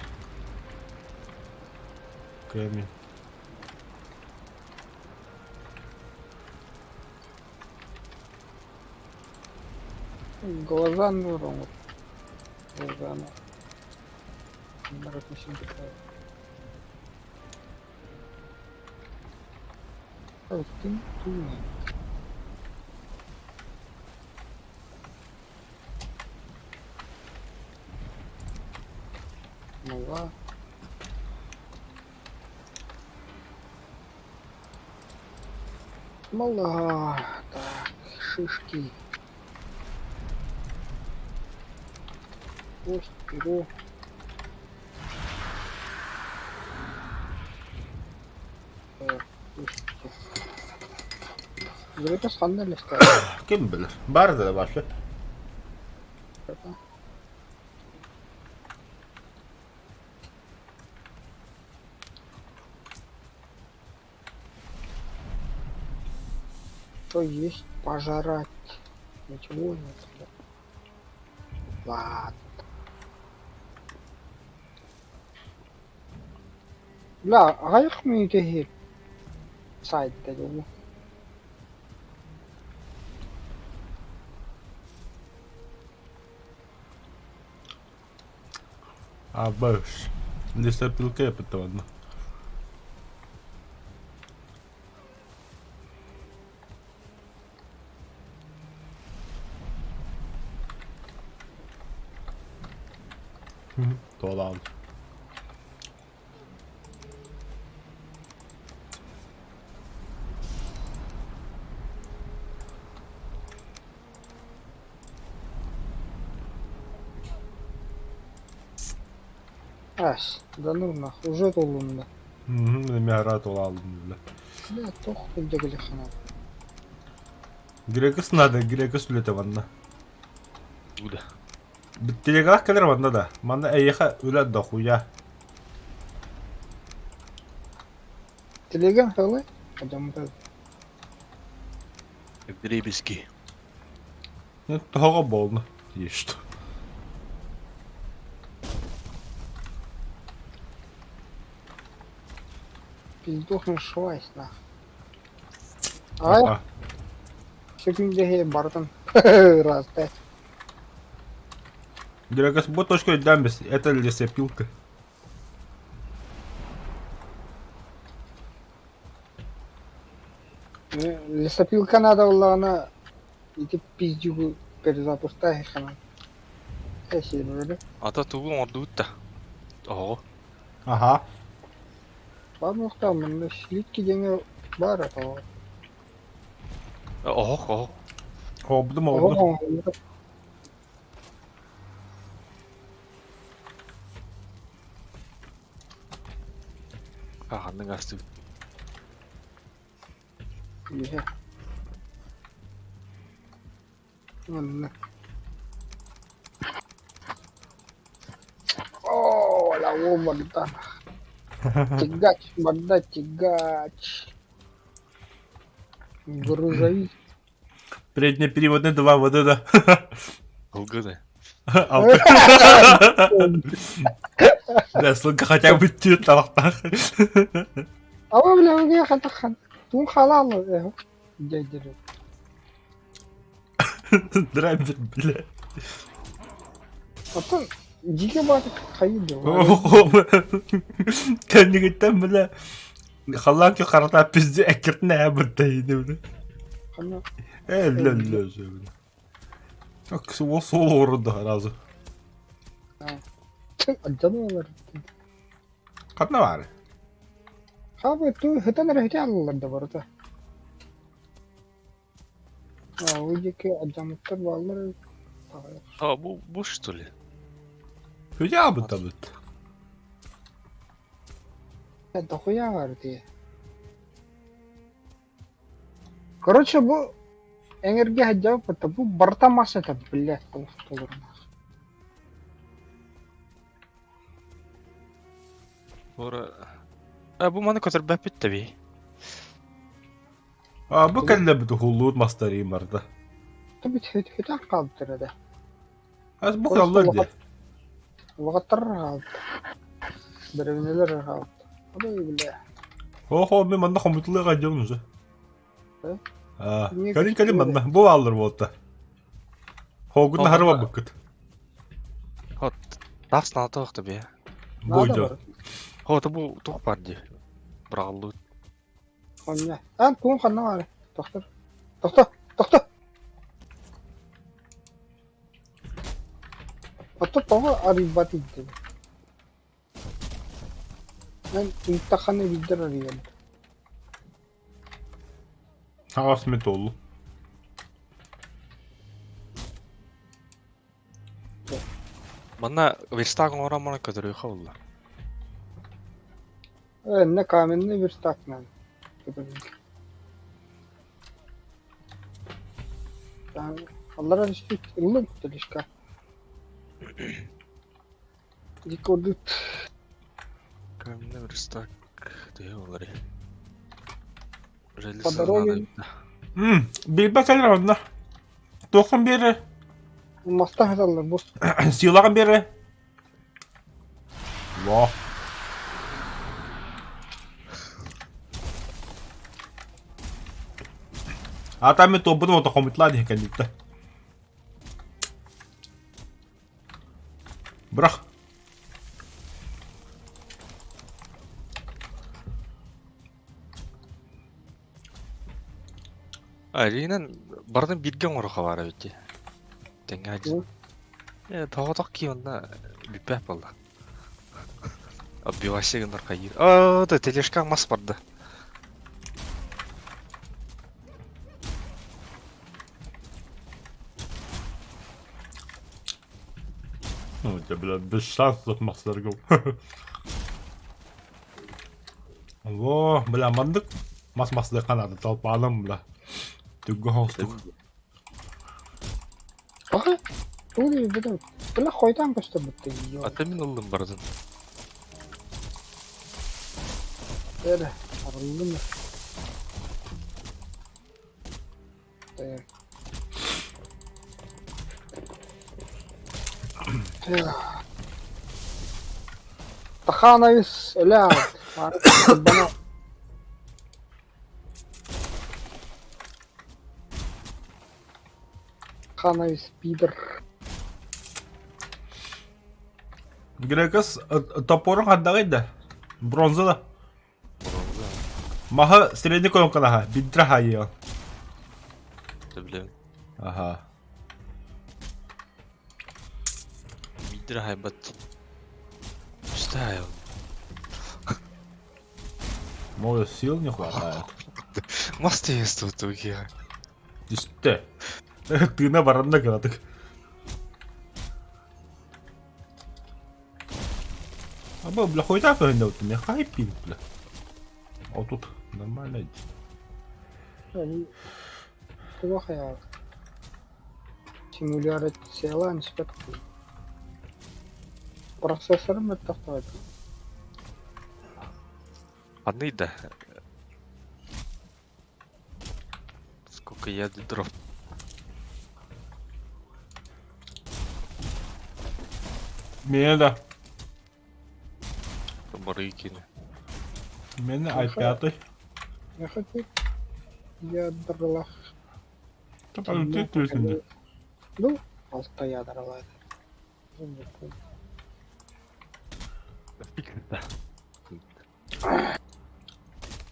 Камень. Глаза нуром. Глаза. Народ не симпатия. Мала. Мала. Так, шишки. Кость, перо. Гриппес ханна листер. Ким билэр? Бар да вообще. Что есть пожрать? Ничего нет. Ладно. Бля, аҕыйах мүнүүтэ иһит саайда дуу Абаш. Лесопилка это Туолаан. Ас, да ну нахуй, уже толунна. Эмиэ туолаалым бля. Бля, туох кырдьыгылыххына. Грекус надо, грекус үлэтэ манна. Үлэ. Телеграф кэлэр манна да. Манна эйиэхэ үлэ дохуя. Телеграм халай? Адамда. Вдребезги. Ну, тоҕо буолна. Есть. Пиздух нашлась нах. Ай, секүндэһи бартын. Раз, Грекус, бу точка өйдөөн бис. Это лесопилка. Лесопилка надо буоллаҕына ити пиздюгу перезапускай ханан. Эсиэбэри. Ата тугу оҥордубут да? Оҕо. Аха. Баар манна слитки диэҥэ баар этэ. Оһох, оһох. Оҕобутум оҕобутум. Ханнык астыбыт. Иһэ. Манна. О, la барда. Тягач, барда, тягач. Грузовик. Переднеприводный два вот это. Ылгыны. Алты. Да, ссылка хотя бы тиит талахтаах. Ава, бля, уге хатахан. Тун халал. Дядя. Драйвер, бля. Оттон дьиҥэ баата хайыы дуо? Кэннигиттэн, бля, халлаан күн харата пизде эккиртин ээ быртайыны, бля. Ханна Э, бля, бля, бля. Так, ол сол орында сразу. алдьанан Ханна баар? Хаабы туу хытан эрэ ити аллалар да барыта. Аа, ол диэки алдьаммыттар бааллар эбит. А, бу, бу что ли? Хүдэ табыт. Дохуя баар дии. Короче, бу эҥэргэ сылдьабыт бу барыта мас этэ, блядь, олох толору. Ора... А, бу маны көтөрбөппүт тэби. А, бу кэллэ бит хуллуут мастарыым барда. Бит хүтэн хаалбыттар этэ. Ас бу каллар дии. Улаҕаттар хаалбыт. Бэрэбинэлэр хаалбыт. Ой, бля. Хо-хо, мен манна хомутулыга дьон уже. Э? А, кэлин кэлин манна. Бу бааллар буолта. Хоогун Ол нахары манна- барбыккыт. Хот тас наада да бе. Надо Бойдо. бар. Хо бу туох бар дии. Быраҕыллыбыт. Хоння. Ан туун ханна баар? Тохтор. Тохто. Тохто. Ото тоҕо арыйбат ийтин. Мен ыйыттаххына биирдэр арыйабын. Хаҕас мин туоллум. Манна верстак оҥорон баран көтөрүөххэ буолла. Эннэ каменный верстак надо. Аллара түспүт ыллым тележка. Дикодут. Каменный верстак төһө буоларый? По Железо дороге надо да. М, билбэт кэлэр онно. Туоххун биэрэ? маста хаталлар бу. Силаҕын биэрэ? Во. Ата мен туоппутум ото хомутлаа диһи кэллиттэ. Бырах. Алинан барытын бииргэ оҥоруохха баара эбит дии. Тэҥҥэ Ну. Э, тоҕотох кии онно бүппэт буолла. Отбивайся гыннар хайыыр. Оо, да тележкаҥ мас барда. Ну, это, бля, без шансов мастаргов. Во, бля, маннык мас масты канады толпаным, бля. Түггі хоостук. Баха. Тугу бүтүн. Била хойдан көстөр бүтті. Ата мин ыллым барытын. Эре, арылдым. Тахановис өлө бана Хановис пидор. Грекас топорун хандаҕый да? Бронза да. Маһы средний колонкалаха, бидра хайыа. Билэбин. Аха. Бидра хайбат. Устаю. Может, сил не хватает. Мас тиэс тугия. Түстэ. Тыына баранна кыратык. Аба, бля, хуйта көһүннэ мен хайпин, бля. А тут нормально. Туох хайа. Симуляциялаан испэт. Процессорым мөлтөх Одни да. Сколько я дров. Миэнэ да. Барыкины. Миэнэ i5. Я хочу. Ядралах. Ну, алта ядралар.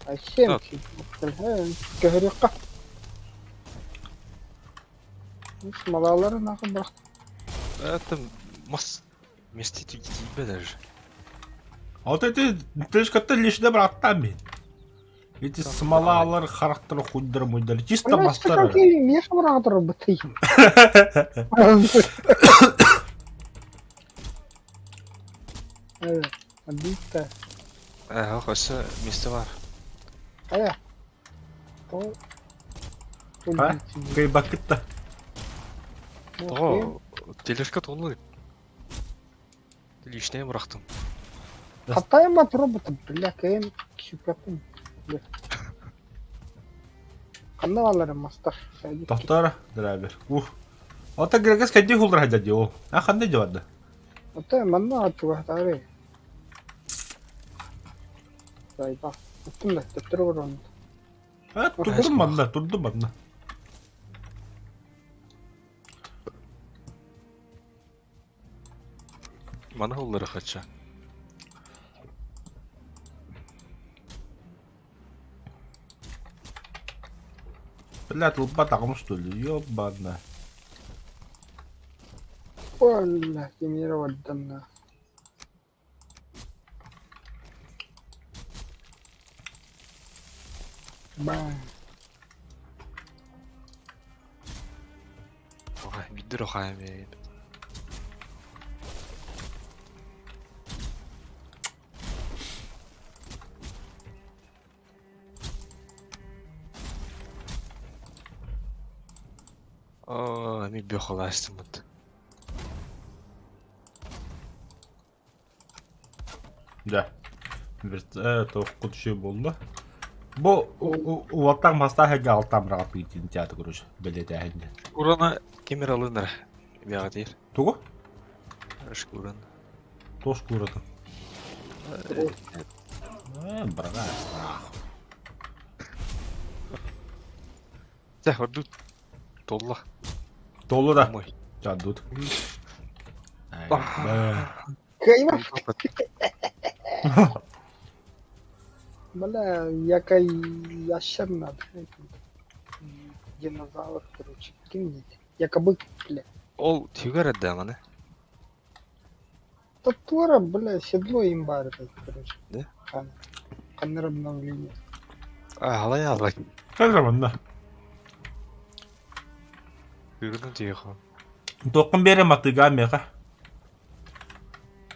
Айсен, көһөрүөххэ. Малалары нахуй бырах. Это мас вместе тебе даже. А вот эти тележкаттан лишне бырахтаан мин. Эти смолалар харахтар хуйдар муйдар чисто мастар. Миэхэ быраҕа бытыйым. Биитта. Э, өссө месте бар. Хайа. То. А? Кыйбаккыт да. Тоҕо тележка толу. Лишнее бырахтым. Хаттайма робот, бля, кэм ксюпепин. Ханна балары мастар. Тохтор, драйвер. Ух. Ота грегес кэнди хулдыр хадя дио. А ханна дьуарда. Ота манна ачугахтаары. Зайба. Оттум да төптөрү борон. А турдум манна, турдум манна. Маны ылларыхачча. Блядь, лупа что ли? Ёбана. Бля, Темирова отдана. Ба. Биир хаами. Оо, эми бөхөлаастыммыт. Да. Тоққы түше болды. Бу уаттан маста хәгә алтан бирәгә питин театр короче, белетә хәнде. Урана кемер алыныр. Бяга дейр. Тугу? Шкуран. Тош куратын. Брага. Тә, ордут. Толла. Толу да. Мой. Чадут. Кайма. Бля, якай ящер надо. Динозавр, короче. Ким Якобы, бля. Ол тюгер эдде маны. Татура, бля, седло им бар, короче. Да? Хан. Ханнер обновление. А, халай алай. Кәләмәндә. Күрдүм тиехо. Тоқын бере матыга меха.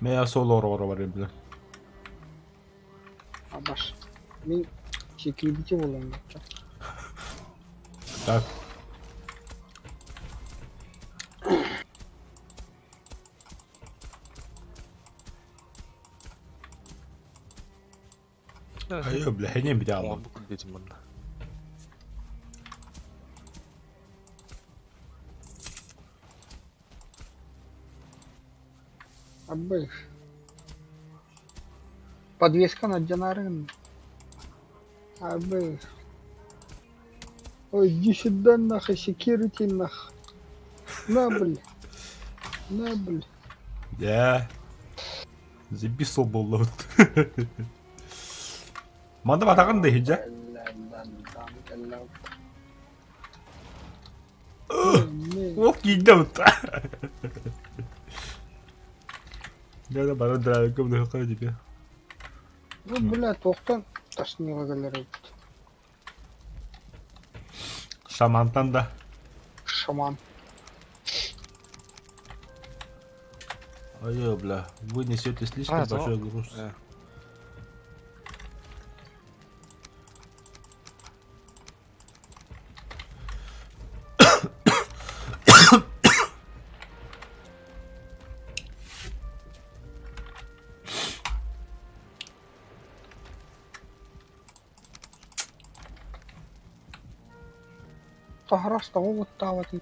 Мея сол ор бар биле. Абаш. Мин секьюрити болам. Так. Айо, бля, хенем бит алдым. Бу күлбетим мында. Абыш. Подвеска на Динарын. Абыш. Ой, иди сюда нахуй, секьюрити нах. На, бля. На, бля. Да. Записал был вот. Манда батаган да хиджа. Ох, кийде вот. Да, да, бара драйвком да хакка тебе. Ну, бля, тоқтан тошнило галерею. Шамантан да. Шаман. Ой, бля, вы несете слишком А, то- большой груз. Тахарас того вот тава ты.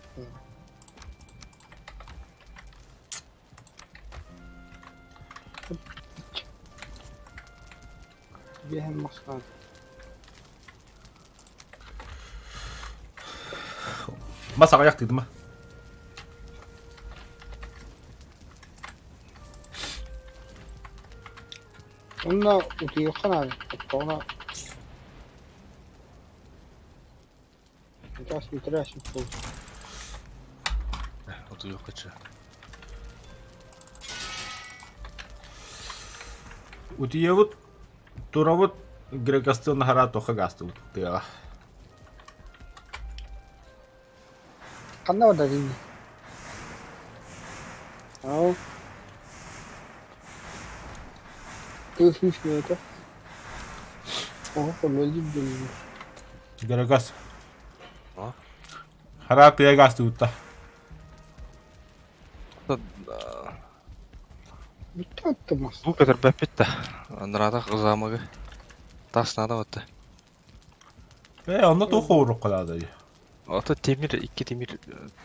Бehen маскан. Мас аяқ деді ма? Онна утуйуххана оттоҕуна Сейчас не пол. Утуйукача. Утиебут турабут грекастын хара тоха гасты тыга. Ханна бада дии. Ау. Ты слышишь это? Ого, подожди, блин. Грекас. А? Хара тыга гасты утта. Бүттэ мас. Бу көтөр бәппит да. Андрада кызамыгы. Тас нада отты. Э, онда тоха урук калады. Ата темир, икки темир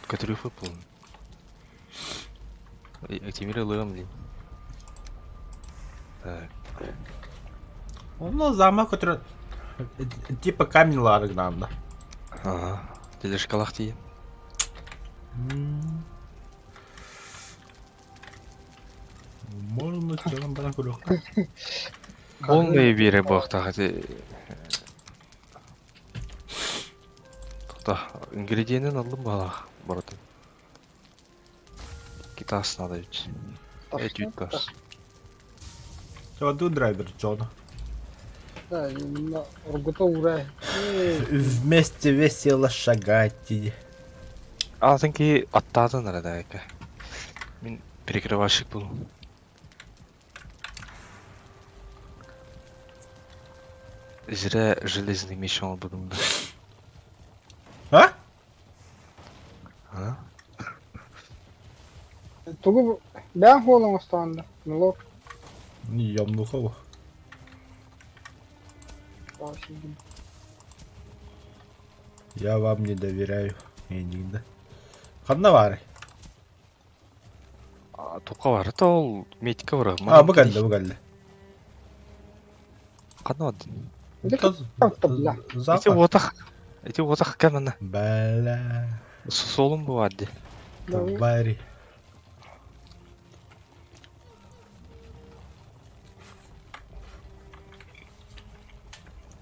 көтөрү футбол. Темир ылыгым дим. Так. Онда зама көтөрө типа камень ларыгнанда. Ага. Телешкалах тиен. Можно чалан баран көрүөххэ. Полный биэрэ буолуохтаах ити. Тота ингредиенин аллым баалаах барытын. Китас надо ведь. Этюд тас. Чоду драйвер Джона. Да, именно оргута урай. Вместе весело шагать. Алтын ки аттаатын арада Мин перекрывальщик был. Зря железный меч оҥорбутум да. А? А? Тугу бэйэҥ хуолуҥ оҥостоҕун да? Милок. Ямнуха Я вам не доверяю. Эйигин да. Ханна баарый? Тука барыта ол метка бар. А, бу кэллэ, бу кэллэ. Ханна бардын? Ити уотах. Ити уотах кэмэнэ. Бля. Солун бу бар ди. Твари.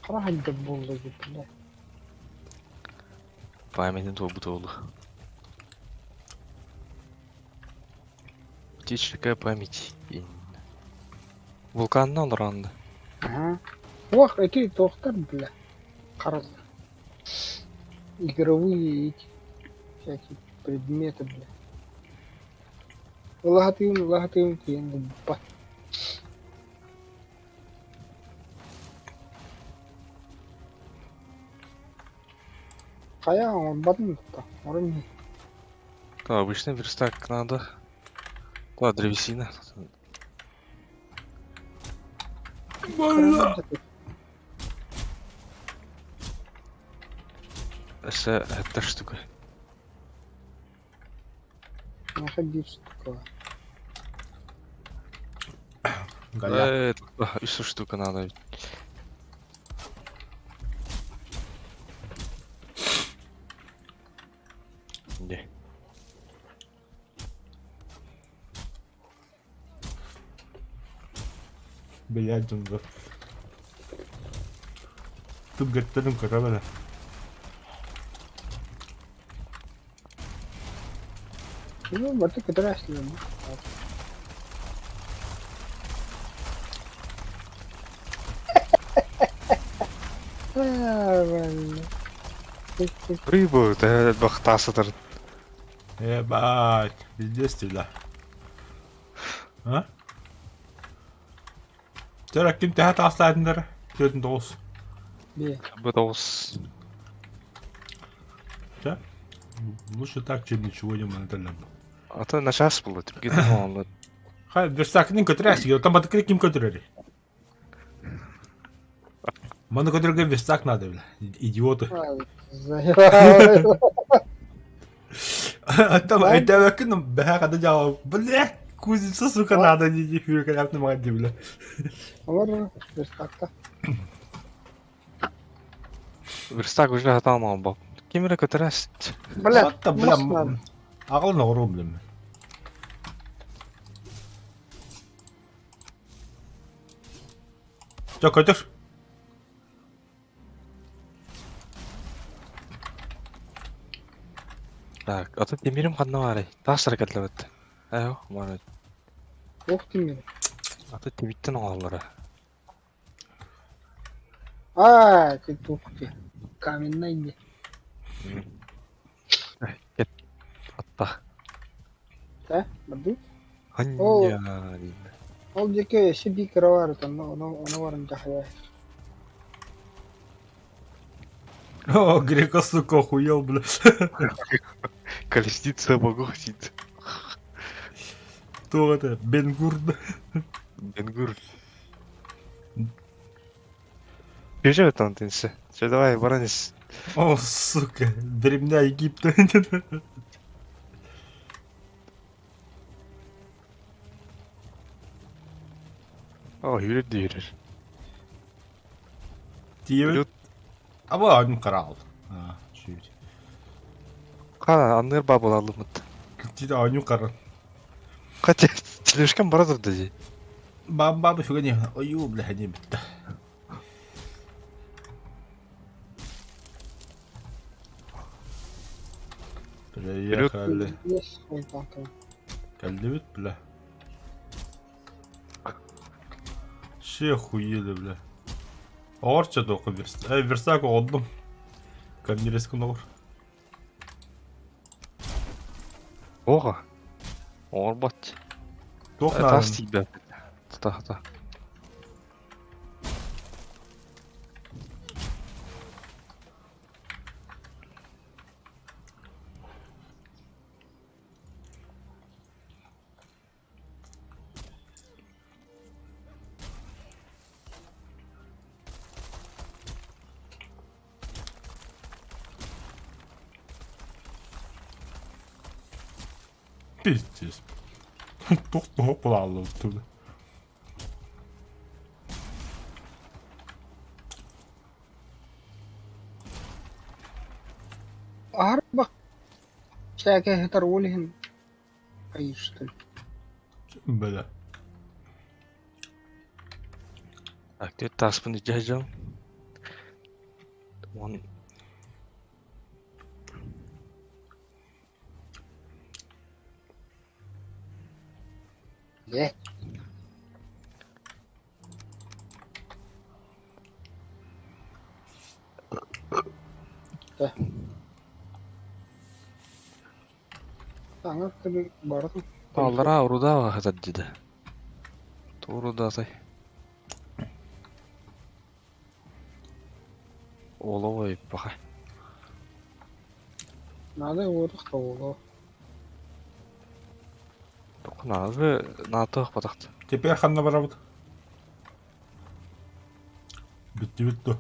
Хара хайдах буолла бля. Памятин туолбут уолу. Птичья память. Вулканна олоронда. Ага. Ох, эти туохтар, бля. Хара. Игровые эти всякие предметы, бля. Ылаһатыым, ылаһатыым тиийэн губба. Хайа оҥорботун да оҥорон иһин. Да, обычный верстак надо. Да, древесина. Өссө эттэ штука. Миэхэ биир штука. Галя. Э, үс штука надо. Де. Блядь, дьон Түггэттерин көрө бэлэ. Ну, баты көтөр аслым. Рыбу, да, бахтасыдыр. Ебать, пиздец тебя. А? Чара ким тэһэ таастаатындар? 49. Бе. Бу тоҕус. Да? Лучше так, чем ничего не монеталям. А то на час было, түргэн оҥоллор. Хай, верстакның көтөрәсиге, там батыкры ким көтөрөр? Маны көтөргө верстак надо, бля, идиоты. А там это бэха когда делал, бля, кузница, сука, надо, не не фюрка, бля. Олор верстакта. Верстак уже хатаан оҥорбот. Ким эрэ көтөрөөс. Бля, бля, мас надо. аҕал ноҕору блин. Чё, көтөр? Так, ата тимирим ханна баарый? Таас эрэ кэллэбит. Ээ, маны Ох тимир. ата тимиттэн оҥоһуллара. А, ты тух ты. Каменный де. Кет. Атта. Да? Барды? Ханья диин. Ол диэки өссө биир кыра баар этэ, ону ону ону баран дьаһайар. О, Грека, сука, охуел, бля. Колесница богов сит. Кто это? Бенгур. Бенгур. Бежи там тенсе. Все, давай, баранис. О, сука, древня Египта. О, yürü yürü. Тиебит. Аба один карал. А, чуть. Ха, анныр бабыл алымыт. Тиде аню каран. Хотя. Слишком бара турда дии. Баам баам үчүгэй ойуу бля хани бүтте. Приехали. Кэллибит, бля. Все охуели, бля. Оҕорчо тоқы верстак. Эй, верстак оҕордум. Камерескин оҕор. Оҕо. Оҕорбот. Туох Тас нааданы? тиийбэт. Тута тута. Пиздец. Туох туох буолааллыбыт Арбах всяких это ролин. Что ли? Бля. Так, ты таспын дьаһдьам. Он Э. Саҥа күнү барытын Аллараа урудаа хатар дии Туурудаатай. Оловой паха. Надо уотах тоҕолоо. Тохнаазы наатыах батахт. Теперь ханна барабыт? Бүттүбүт дуо?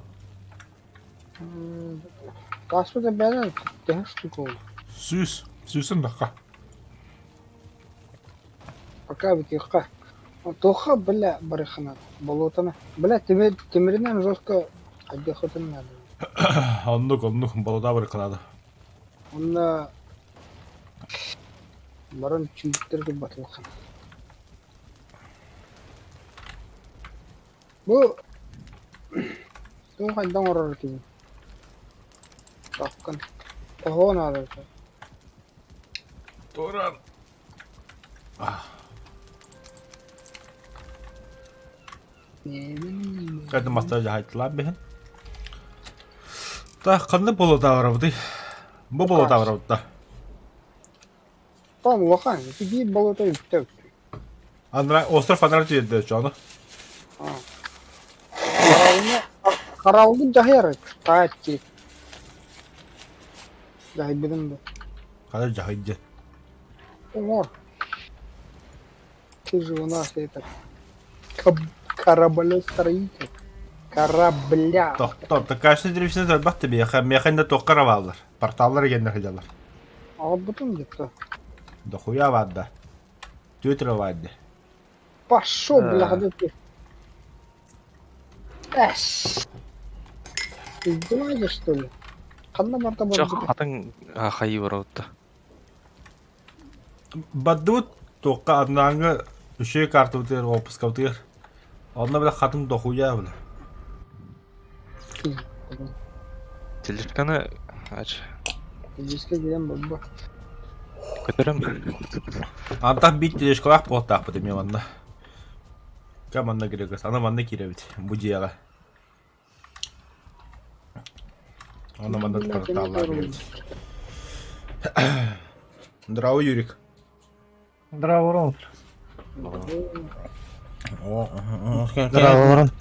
Таспыта бэйэ төһө штука ол? Сүүс. Сүүсүн дахха. Пока бүтүөххэ. Туохха бля барыххына болуотана. Бля тимир тимиринэн жестко хайдыаххытын наада. Оннук оннук болода барыххынаада. Онно баран чүүттэргэ батылхан. Бу туох хайдах оҥорор этибин? Таккын. Тоһоҕо наада этэ. Туран. Кайда мастар жахайтылаан биһин. Та ханна болотаабарабытый? Бу болотаабарабыт да. Там улахан, ити биир болото үктэ Андра остров анара тиэрдэ чону. Харалны харалгы дьаһайар тааччы. Дьаһайбытым да. Хара дьаһайдьа. Оҥор. Ты же у нас это кораблестроитель. Корабля. Тохтор, такашны древесина элбэх тебе, миэхэ туохха раваллар. Порталлар егеннер сылдьаллар. Аҕалбытым где-то. Дохуя баада. Түөтүрэ баайды. Пошел, бляха, да ты. Эс. Издеваешься, что ли? Ханна барда Чох барбыта. хатын хайы барабытта. Баддыбыт туохха аннааҥҥы үчүгэй картабытыгар опускабытыгар. Онно бile хатын дохуя бile. Тележканы ач. Диске диэн барба. Көтөрөм. Антах биир тележкалаах буолтаахпыт эмиэ манна. Ча манна киирэ аны манна киирэбит бу дьиэҕэ. Онно манна порталлаах биэрэбит. Здраво, Юрик. Здраво, Рон. Здраво, Рон.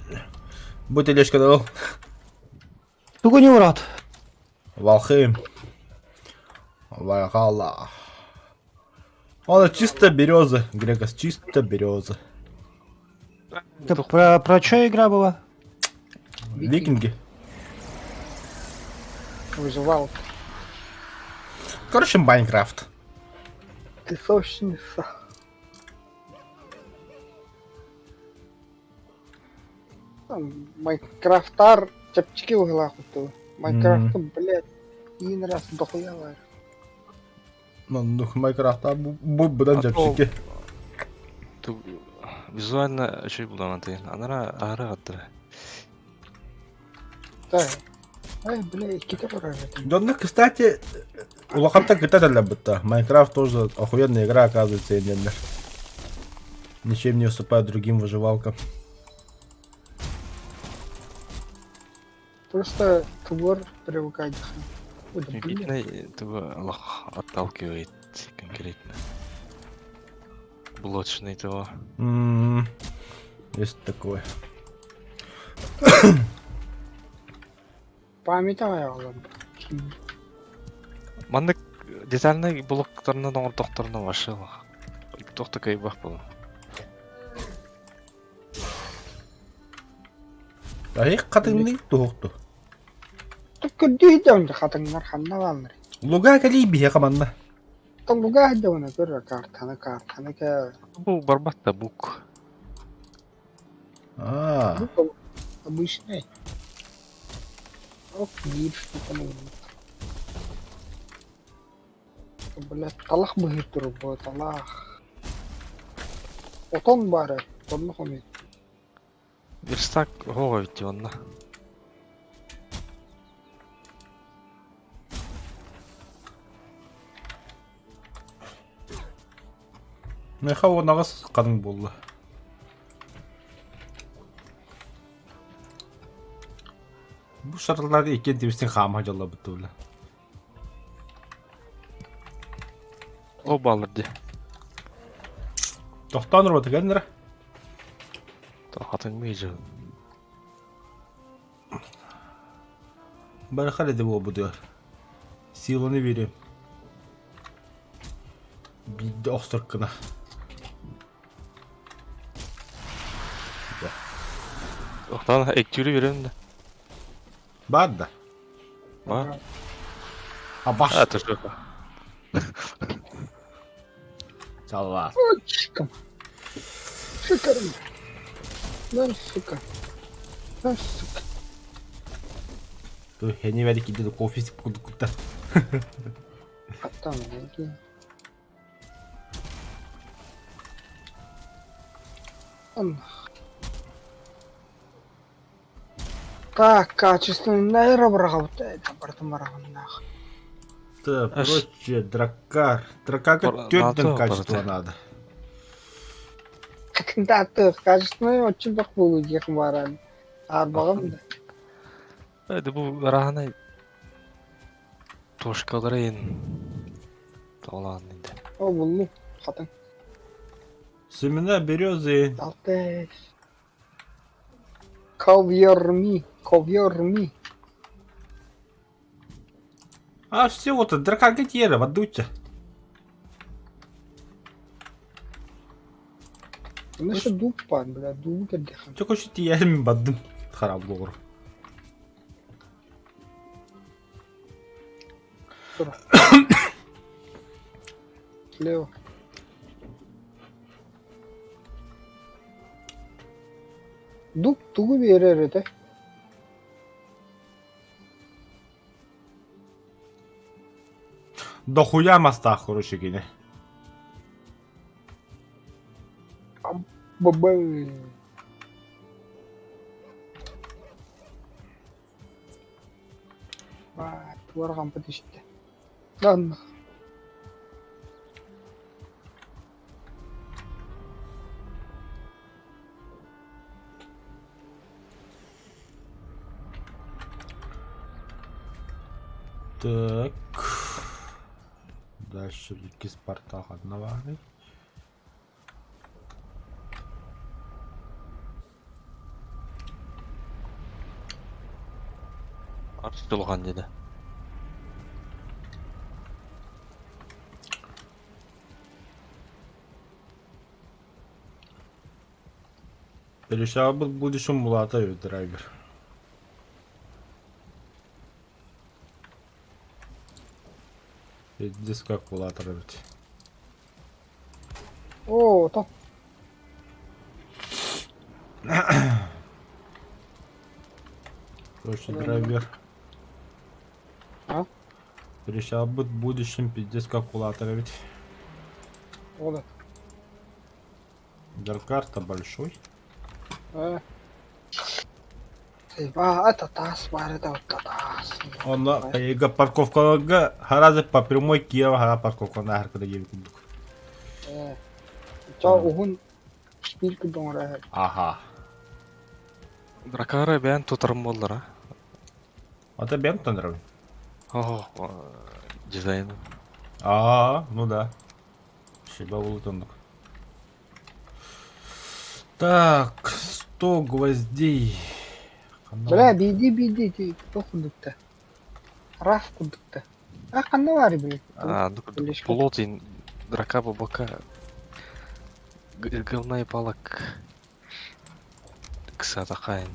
Бу тележкада ол. Тугу не урат? Валхейм. Вальхалла. Она чисто береза, Грекос, чисто береза. Это про, про что игра была? Викинги. Выживал. Короче, Майнкрафт. Песочница. Майнкрафтар чэпчэки быһыылаах курдук. Майнкрафтка, блядь, иин раз дохуя баар. Маннык Майнкрафта бу быдан чэпчэки. Визуально үчүгэй булан тыын. Анара аһара аттара. Да. Ай, бля, иккитэ барар этим. Донна, кстати, улахантан кытта этэллэр Майнкрафт тоже охуенная игра, оказывается, инненнэр. Ничем не уступает другим выживалкам. Просто твор привыкать. Ой, да блин. Видно, этого лох отталкивает конкретно. Блочный того. М, Есть такое. Память аҕайаҕалар. Маннык детальный блоктарынан оҥордохторуна вообще лох. Туох да кыайбах буолуо. Арих хатыҥный туһукту. Көрдүү дьон хатыҥнар ханна бааллар. Луга кэлии биһиэхэ манна. Луга дьоно көр картаны картаны кэ. Бу барбат да бук. Аа. Обычный. Ок, биир штука Бля, талах быһыыр турар буо, талах. Отон баара, онно хомуй. Верстак оһоҕо эбит дии онно. Меха уонаҕас ханыҥ буолла. Бу шарлары иккиэн тибистин хаама дьаллабыт тула. Ол бааллар дии. Тохтоон руотыгар нара. Хатыҥмый дьыл. Барыхар эди буолбутугар. Силаны биэриэм. Биирдэ охсор гына. Охтон эктүүрү берем да. Бар да. Бар. А баш. А, то что? Саллаа. Очком. Шикарно. Да, сука. Да, сука. Ту хени вери киди кофе курдук кутта. Хаттан эги. Так, качественный быраҕабыт барытын бараҕыннаах. Так, короче, драккар. Драккарга төрдөн качество надо. Да, качественный очень бах буолу диэх баран. Арбаҕым да. Это бу раһанай тошкалары ин тоҕолоон инде. О, буллум. Хатыҥ. Семена березы. Алты. Ковьерми, ковьерми. А все, вот дракарга тиэрэ, вадуча. Ну что дуб пан, бля, дуб кэрдиэхэ. Чо көчү тиэрим баддым. Хараблоор. Слева. Дуб тугу биэрэр этэ? Дохуя мастаах короче кини. Бабай. Туорҕампыт истэ. Дан. Так. Дальше иккис портал одноварый. Арыс дулҕан диэтэ. Перешабыл будешь мулата драйвер. Здесь калькулатор эбит. Оо, то. Короче, драйвер. А? Перешабыт будущем пиздец калькулатор эбит. Ода. Дракар-то большой. Это таас баар это таас. Онно эйгэ парковкаларга харазы по прямой Киева хара парковканы аһаркыда диэбит курдук. Ча уһун шпиль курдук оҥорор. Аха. Дракары бэйэн тутарым буоллара. Ата бэйэм тутанарабын. Оһо, дизайн. Аа, ну да. Шиба булутуннук. Так, 100 гвоздей. Бля, биирдии биирдии ити туох курдукта? Раф курдукта. А ханна баар блин? А, ну, плот и драка бабака. Говна и палок. Ксатахайн.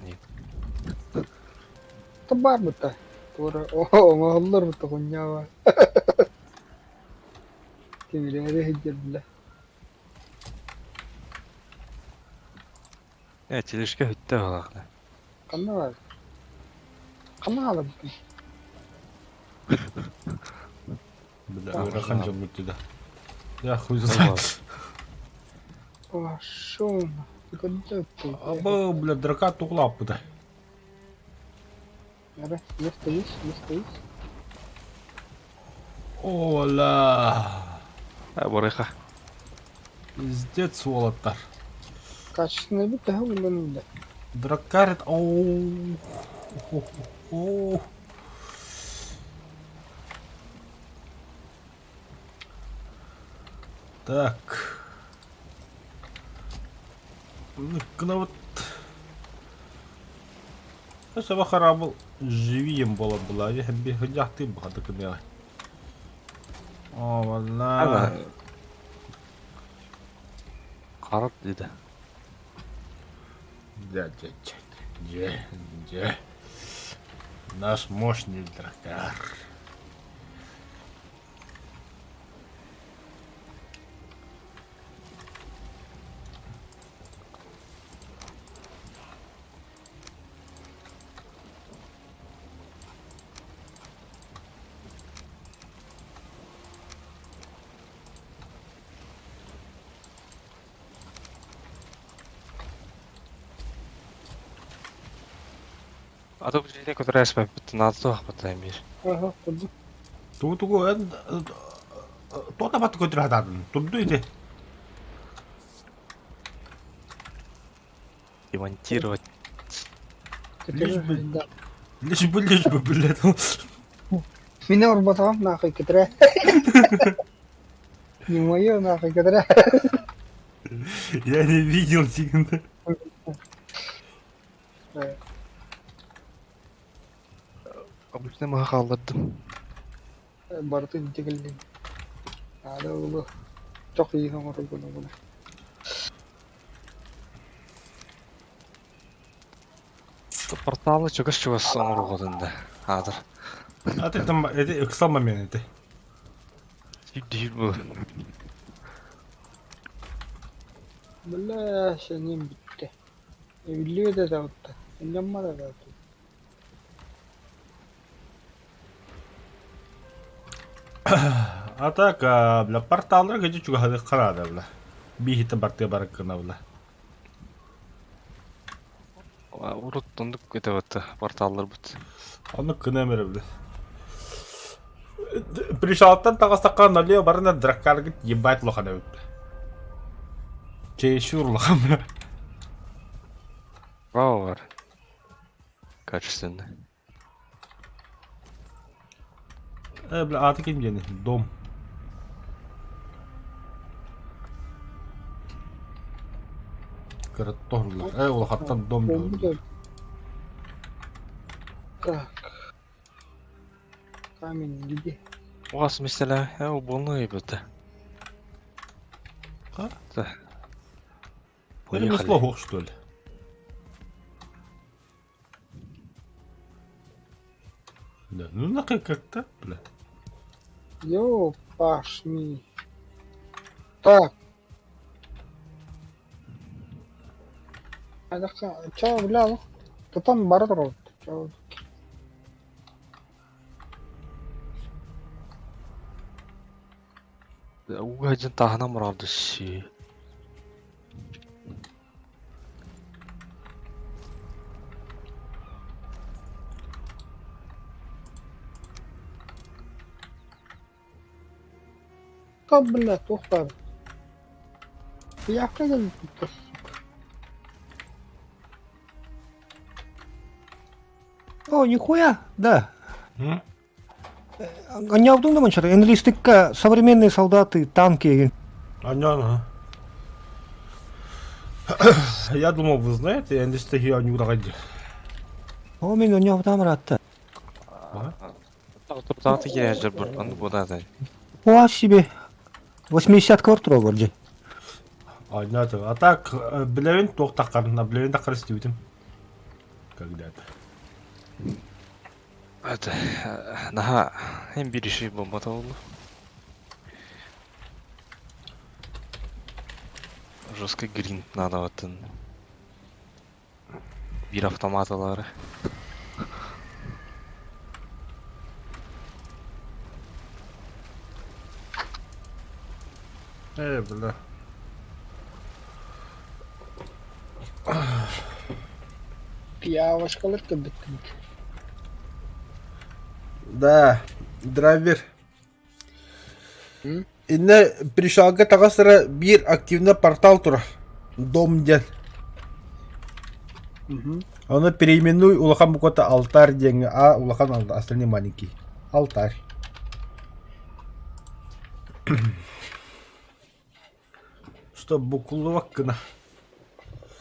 Баар бутта. Туора оҥоһуллар бутта хунньаба. Тимирээри сылдьар бля. Э, тележка бүттэ балаҕана. Ханна баар? Ханна хаалабытый? Бля, ыарахан дьон бүттү да. Я хуй знает. Пошел. Ты куда ты? Абы, бля, драка туглаппыта. Эрэ, место есть, место есть. Ола. А, барыха. Пиздец уолаттар. Качественный бит төһө буллан Дракарит. Оу. О. Так. Ну, вот. Саба харабыл живием буола была. Бихудяхты бахатыкын О, валла. Харап диде. Дя, дя, дя, дя, дя. Наш мощный дракар. А то бу көтөр эспэппит наада туох эмиир. Ага, курдук. Тугу тугу туота бат көтөр хатаатын. Турду ити. Демонтировать. Лишь бы лишь бы лишь бы блядь. Мин орботоҕум нахуй көтөрө. Не мое нахуй көтөрө. Я не видел тигнда. Обычно маһы хааллардым. Барытын тигиллин. Наада улу. Чох иин оҥороргун оҕуна. Порталы чугас-чугас оҥоруоҕутун да. Аатыр. А ты там это ыксал момент это. Сүүрдүһүр бу. Бля, сэним бүттэ. Эбиллибэт да таҕытта. Ынньаммат да А так, бля, порталлар геже чугаһады харада, бля. Биһитэ бартыа барыккына, бля. Урут оннук көтөбөт порталларбыт. Оннук кына эмэрэ, бля. Пришалтан таҕастахха налево барына драккаргыт ебать улахан эбит. Чересчур улахан, бля. Право бар. Качественно. Э, бля, ааты ким диэни? Дом. Кыратторлар. Э, улахаттан дом диэн. Так. Камень где? Угас mesela, э, уболну ебыты. А? Да. Ремесло что ли? Да, ну нахуй как так, бля. Ёпашми. Так. Ча, бля, Тутан бара турар. Ча. Уга дьон таһынан моралды си. Та, бля, туох баар. Пиявка кэлбит О, нихуя, да. М? Анньаабытыҥ да манчары, энлистикка современные солдаты, танки игин. Аньян, Я думал, вы знаете, я не стою, не удагади. О, мин анньаабытам ыраатта. Тааты киирээччи буртан будатай. О, себе. 80 квартира бар дьэ. А так, билэбин туох таххарын, билэбин таххар истибитим. Когда-то. Это, наһаа эн биир иши буолбата буолла. Жесткий гринд надо батын. Биир автомат ылаары. Э, бля. Пиявочкалар кэлбиттэр. Да, драйвер. Иннэ пришалга таҕас эрэ биир активный портал турар. Дом диэн. Ону переименуй улахан буквата алтарь диэҥҥэ а улахан алта остальные маленький. Алтарь. Что букуллубак гына.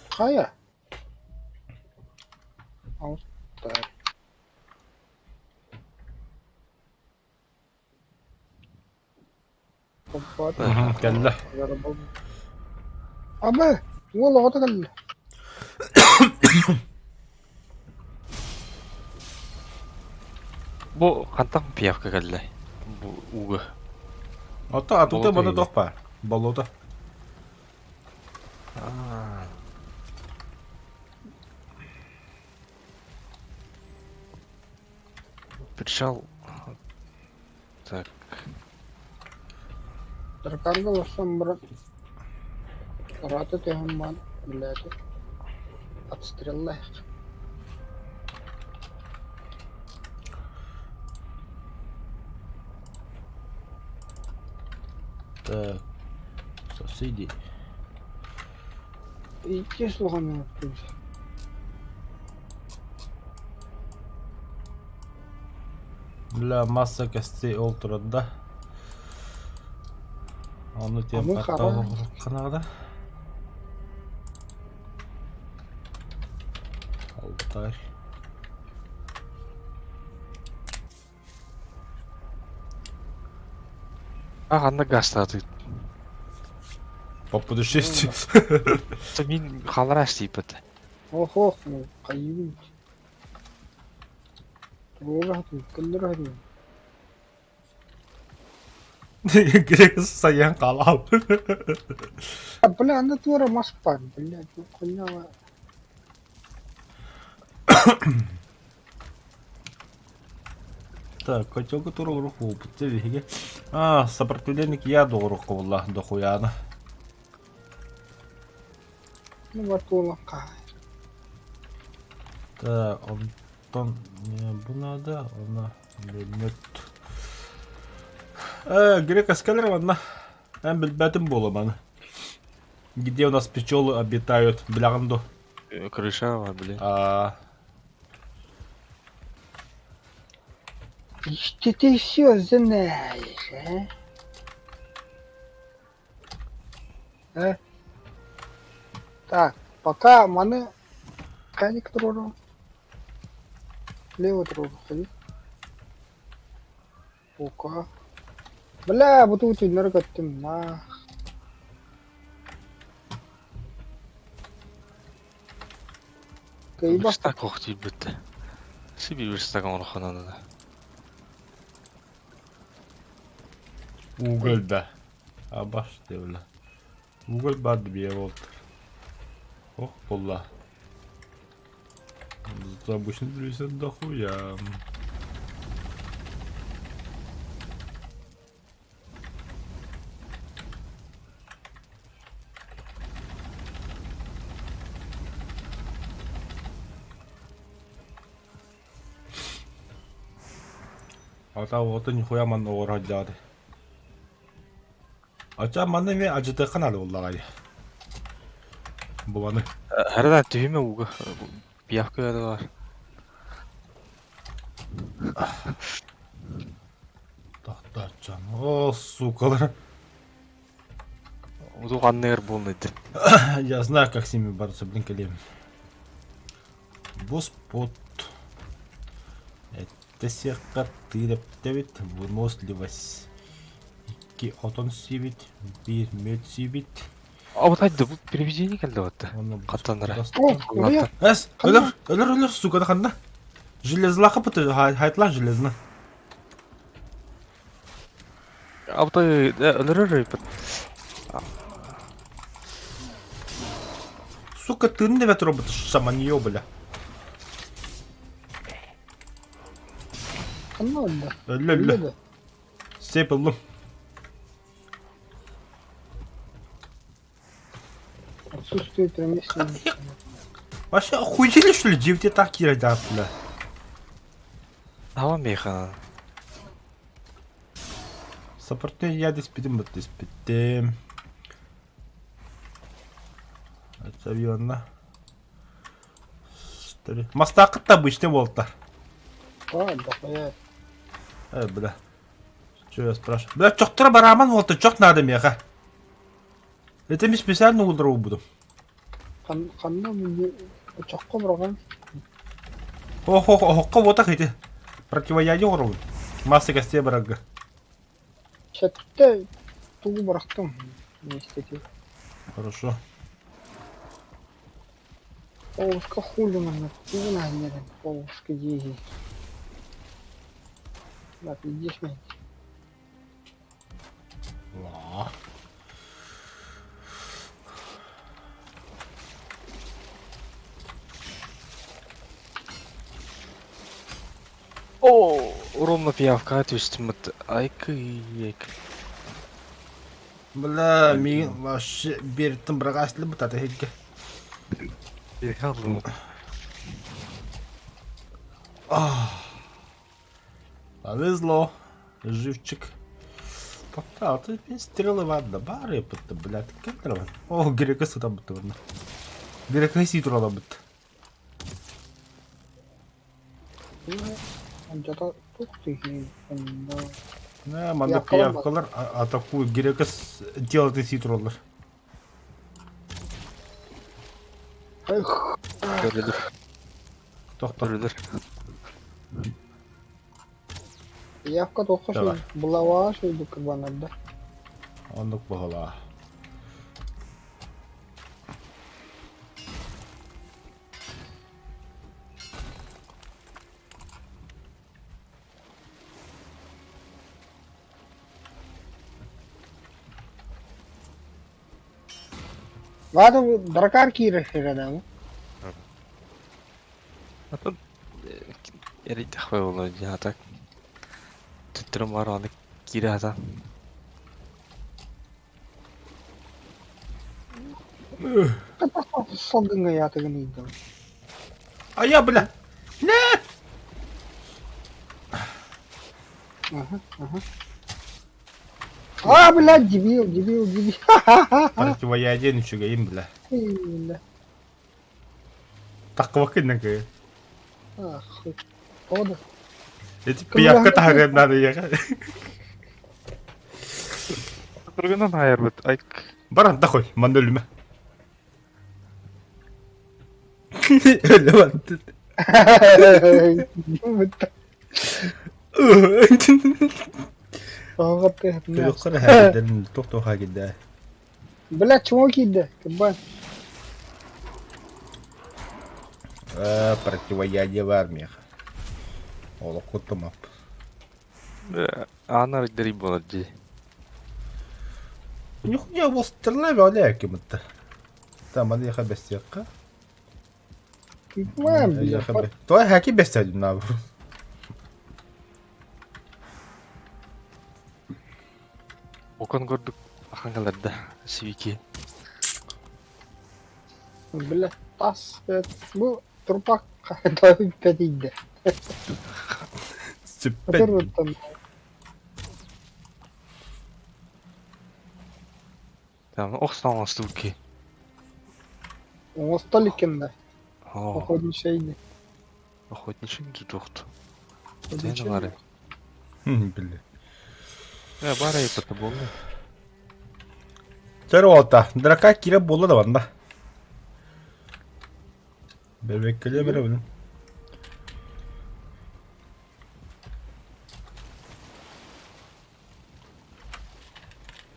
Хайа? Алтарь. Кэллэ. Абы, уол оҕото кэллэ. Бу хантан пиявка кэллэ? Бу ууга. Ото атыта маны туох баар? Болуота. Пришел. Так. Тарканга олорсон баран ыраата түһэн баран билээти отстреллаах. Так. Соседи. Икки слуганы Бля, масса костей ол турар да. Ону тиэн Аны хара. ханаҕына. Алтарь. А ханна гастааты. По путешествию. Мин халараш тииппит. Ох ох, хайыыбын. Туруора хатым, кэллэр хатым. Грек сайан қалал. Бля, анда туора мас бар, блядь, ну хуйня. Так, котелка тура руку биһиги. А, сопротивление я доҕорукка булла дохуяна. Ну, батула кай. Так, онтон бу надо, она бөлмөт. Э, грек аскалер манна. Эн билбэтим буола маны. Где у нас пчелы обитают? Билэҕин дуо? Крыша бар, блин. А, Что ты все знаешь, а? Э? Так, пока маны Ханик туруору. Лево туруору ходи. Пока. Бля, бу тугу түннэри көттүм на. Кыйбах Верстак ох тиийбит. Сиби верстак оҥороххо наада. Уголь да. Абаш бля. Уголь баар бие болтар. Ох, буолла. Зато обычно плюсит дохуя. А там вот нихуя манна оҕоро дьаады. Ача манна эмиэ адьытыахха наада буоллаҕай. Буланы. Харада түһүмэ ууга. Пиявка бар. Тохтооччон. О, сукалар. Удук анныгар буолнайдыр. Я знаю, как с ними бороться, блин, кэлиэм. Бу спот. Эттэ сиэххэ тыырэптэбит, выносливость. Икки отон сиибит, биир мүөт сиибит. А вот айда бу привидение кэлдэ батта. Хаттанара. О, өлөр. Эс, өлөр, өлөр, өлөр, сука, ханна. Железлаха пыты, хайтла железно. Абытай өлөрөр бит. Сука, тыын деп робот шаманье, бля. Ханна өлдө? Өллө, өллө. Сеп ыллым. Отсутствует ремесленник. Вообще охуели что ли? Девять так кирать, бля. Хава меха. Саппортный я диспитим бит диспиттим. Ачабионна. Мастаакыт обычный болта. А, дохуя. Э, бля. Че я спрашиваю? Бля, чохтора бараман болта, чох надо меха. Это ми специально улдыру буду. Ханна чохко бұрған. Ох, ох, охокко вот так эти. Противоядие уру. Масса костей барага. Чәтте тугу бырахтым. Вместе Хорошо. Полушка хули на тугу на нерен. Полушка дии. Да, пиздишь меня. Ла. О, ровно пиявка түстүм. Айкы, айкы. Бля, мин вообще береттім бірақ әсілі бұтады хекке. Алдым. Повезло. Живчик. Тоқта, ты стрелы ладно, бары бітті, блядь, кемдер О, грека сюда бітті варна. Грека си турала бітті. Жата тух ты. Не, манда пиявкалар атакуют грека делать си туралар. Эх, Көрүлүр, Тоқта. көрүлүр. явка тоққа Давай. шул. Булава шул кырбанарда. Оннук бағала. Вада дракар кире херада. Атын эрит хвай болду жана так. Түттүрүм бар аны кире ата. Салгынга ятыгын иди. А я, бля. Не! Ага, ага. А, блядь, дебил, дебил, дебил. Противоядие ничего им, бля. Бля. Таққыбақ кеннен Ах, Ода. Эти пиявка тағын надо ехать. Тургунан хайыр бит. Айк. Баран тахой, манда өлүмө. Өлүм Ағатты. Тойқыр хәгиден тоқ хәгидә. Бля, чего киді? Кабан. Противоядие в армиях. Оло кутумап. Анар дери болот ди. Нихуя бол стрела валя кемтті. Там аны яха бестияққа. Кабан, бля. Той хаки бестядим на. Окон көрдүк ахангаларда сибики. Бля, тас. Бу трупак пәтейді. Сүппет. Там ох оҥостубут Оҥосто иликкин да. Оо, Охотничайный. охотничий тутуохту. Охотничай. бары. Били. Э, бары это буолла. Чэр уолта, драка киирэ буолла да банда. Бэбэккэлиэ бэрэбин.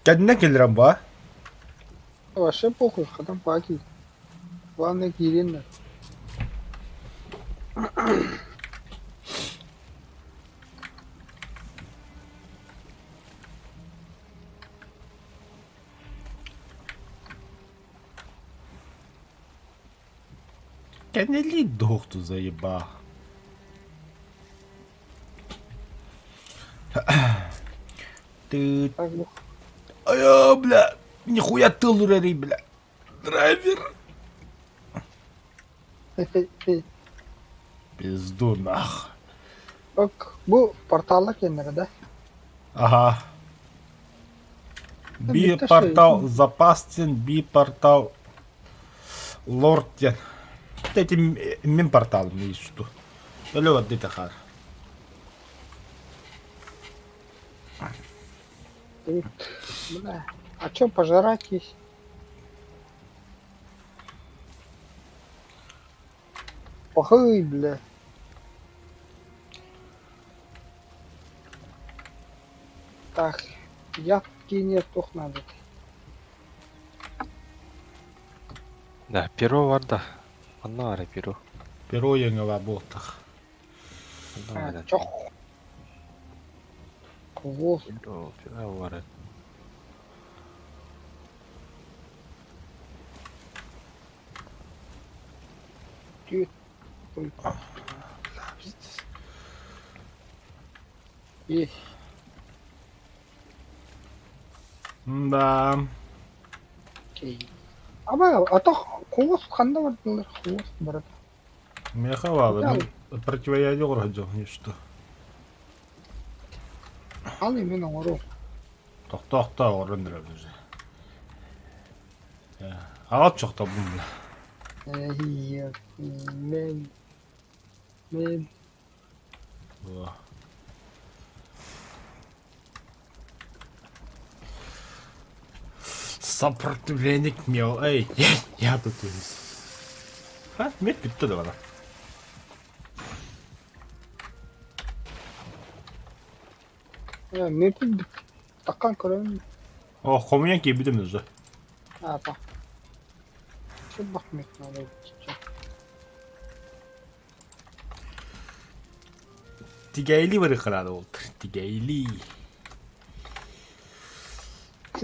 Кэннэ кэлэрэн ба. Вообще похуй, хатан паки. Главное киирин Кэннилии дохту заеба. Ты... Так, ну, Ай, бля, нихуя тыл үрэрий, бля. Драйвер. Пизду нах. Ок, бу порталла киэннэрэ да? Ага. Би Бүттэ портал запастен, би портал лорд диэн. Эти мин порталым есть что. Өлө барды тахар. Тут, бля. А чё, пожрать есть? Пахай, бля. Так, я нет, тух надо. Да, перо варда. Онно бара перо. Перо еңева буолтах. Онно А, бара. чох. Кого? Перо, перо бара. Ты. Ой. Есть. Да. Окей. Аба, а то хвост ханна бардылар, хвост барат. Меха валы. Противоядие оҥорон что. Ал именно оҥору. Тохтоохто оҥорон эрэр уже. Аҕал чохтобун бля. Мен мен Сопротивление мел. Эй, я, я тут есть. А, мед бүттэ да бана. Мепил таккан көрөм. О, хомуйан киирбитим уже. Аата. Субах мет надо. Тигээйли барыхханаада буолтар. Тигээйли.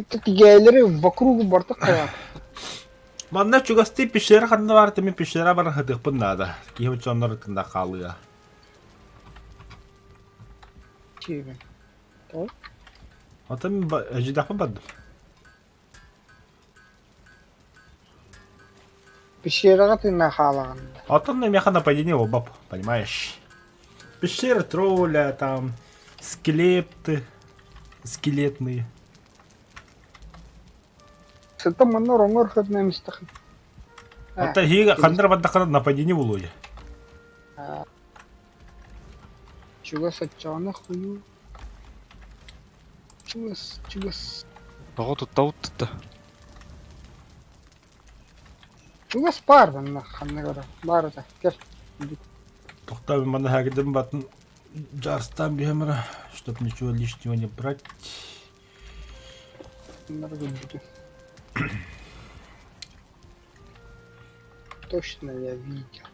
Тигээйлери вокруг бартык кая. Манна чугастыы пещера ханна баар мин пещера баран хатыахпын наада. Киһи дьоннор тында хаалыа. Чиме. Оттон мин эдьидэхпин бардым. Пещераҕа тыыннаах хаалаҕын. Оттон миэхэ нападение буолбап, понимаешь? Пещера тролля, там, скелеты, скелетные. Сытым манна ороҥҥор хытына эмистэхин. Оттон эһиги ханна бардаххына нападение буолуо. Чугас оччоҕуна хойуу. Чугас, чугас. Тоҕо туттабыт тутта. Чугас баар манна ханна көрө. Баар этэ. Кэл. Тохтоо манна хагидым батын жарстан биһэмэрэ, чтоб ничего лишнего не брать. Bunları gördüm. Точно я видел.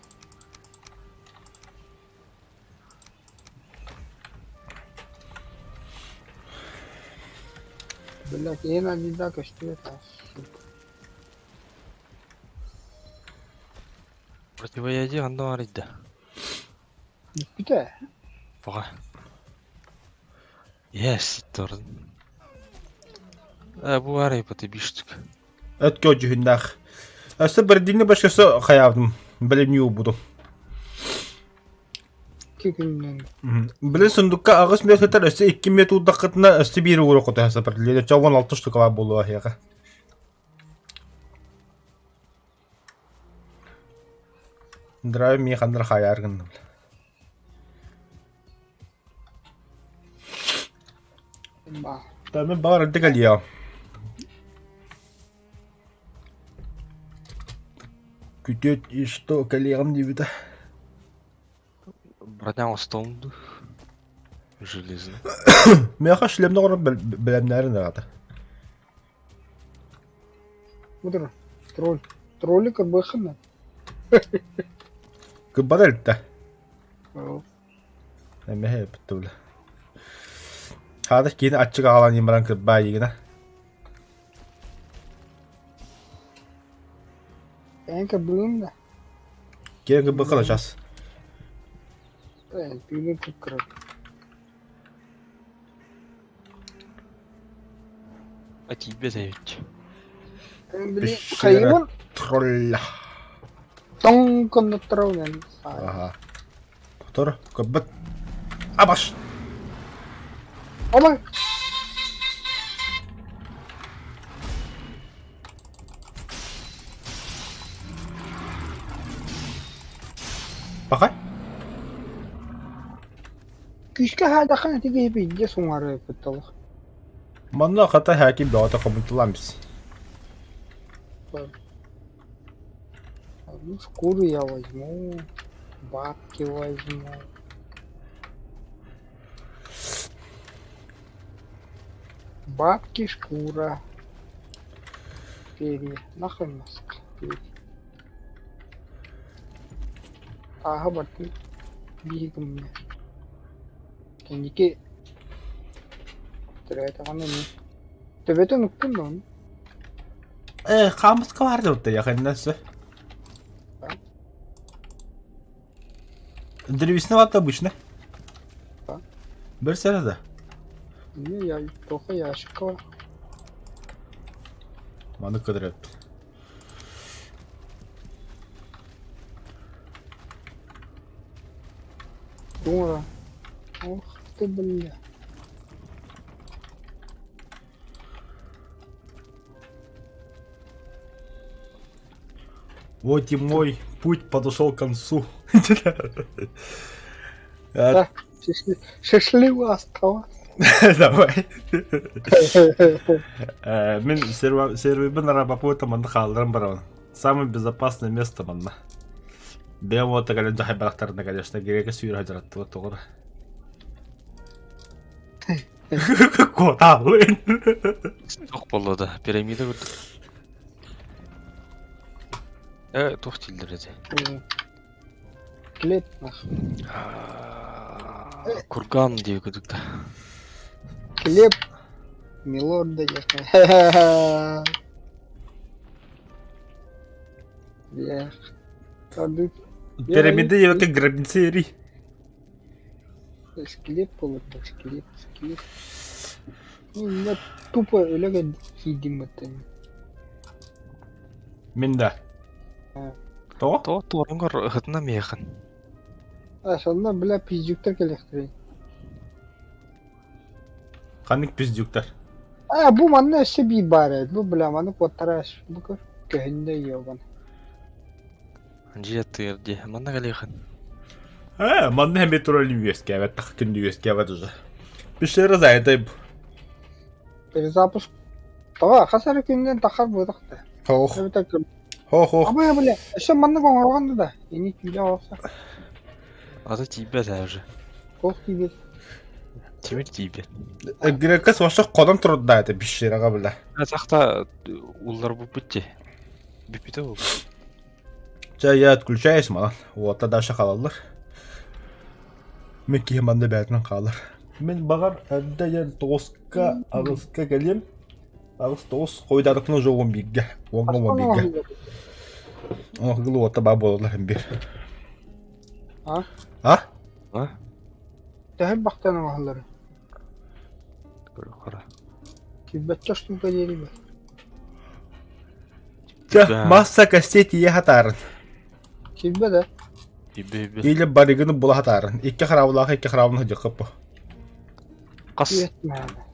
Блять, я на видака, что это, сука. Противоядие онно арыйда. Бүппүтэ. Пока. Yes, торн. Э, бу арыйбыты биштик. Өткө дьүһүннээх. Өссө бэрдиини башкасы хайаабытым. Бэлэмнии уубутум. Икки күнүнэн. Блин, сундукка аҕыс метр өссө икки метр уурдаххытына өссө биир уура хоту сопротивление. Чоҕун алты штука баар буолуо эһиэхэ. Драйв миэхэ ханна эрэ хаайаары гынным. Мин баҕар эрдэ кэлиэҕим. Күтүөт и что кэлиэҕим диэбитэ. Броня оҥостуом дуу? Железно. Миэхэ шлемнэ оҥорон бэлэмнээрин аҕата. Мудро. Тролль. Тролли кырбыаххын Кырбата илтэ. Эмэһэ эппит Хаада киин аччык аҕалан иин баран кырбаа иигина. Эн кырбыгын да. Киэн кырбыкка да час. Түүнү кыркырар. А тиийбэт эбит. Били хайыбын Тролля. Тоҥ коннотторовнен. Ага. Тор, көрбөт. Абаш! Ома! Бакай. Күүскэ хаадаххына ити киһи биирдэ суҥарыппыт олох. Манна хата хаким бөҕөтө хомунтулаан бис. Ну, шкуру я возьму, бабки возьму. Бабки, шкура. Перья. Нахрен маска. Перья. Ааһа бардым. Биир гыммын. Кэнники төрөөтөҕүнэ эмиэ төбөтүн уктун да ону. Э, хаамыска баар да якынна өссө. Древесина вата обычно. Бер да. Не, я только ящик бар. Маны кыдырып. Дура. Ох ты, бля. Вот и мой путь подошел к концу. Да, шашливо осталось. Давай. Мин сервербин рабапута манна хаалларан барабын. Самое безопасное место манна. Бэйэм уота кэлэн дьахайбатахтарына, конечно, грека сүүрэ сылдьараттыбыт тоҕо Куотаалыын. Туох буолла да, пирамида курдук. Э, туох дииллэр этэ? Клеп нахуй. Курган диye курдук да. Клеп Милорда диэххэ. Пирамида диэбэккэ гробница эрий. Склеп буолар склеп, склеп. Ну, тупо өлө киирдим баттан. Мин да. Тоҕо? Тоҕо туорангар ыһытына миэхин. А, сонно, бля, пиздюктар кэлиэхтэрэй. Ханнык пиздюктар? А, бу манна өссө биир баар эбит. Бу, бля, маны куоттарааш. Бу көр, көһүндэ ёбан. Дьиэ тыыр дии. Манна кэлиэхин. Э, манна эмиэ турар үөскээбэт, күндү үөскээбэт уже. Пещера занята. Перезапуск. Тоҕо хас эрэ күнүнэн тахар буотах да. Хоох. Эбэтэр Хоох-хоох. Абай бля, өссө маннык оҥоргон да, ини түүлэ оҕоса. Ата тиийбэт ээ уже. Туох тиийбэт? Тимир тиийбэт. Грекас вообще ходон турда это пещераҕа бля. Тахта улларбыппыт дии. Бүппүтэ буолуо. Чэ, я отключаюсь манан. Уота дальше хаалаллар. Мин киһи манна бэйэтинэн хаалар. Мин баҕар эрдэ диэн тоҕуска, аҕыска кэлиэм. Аҕыс тоҕус хойутаатахпына уже уон бииргэ. Уоҥҥа уон бииргэ. Оҥоһугул уота баа буолаллар син биир. А? А? А? Төһө бахтан оҥоһуллар? Көрө-хара. Килбэччэ штука диэри Чэ, масса костей тиийэ хатаарын. Килбэ да. Ибэ ибэ. Или барыгын була хатаарын. Икки хараабылаах икки хараабылын сылдьыаххыт бу. Хас Үөт мээнэ.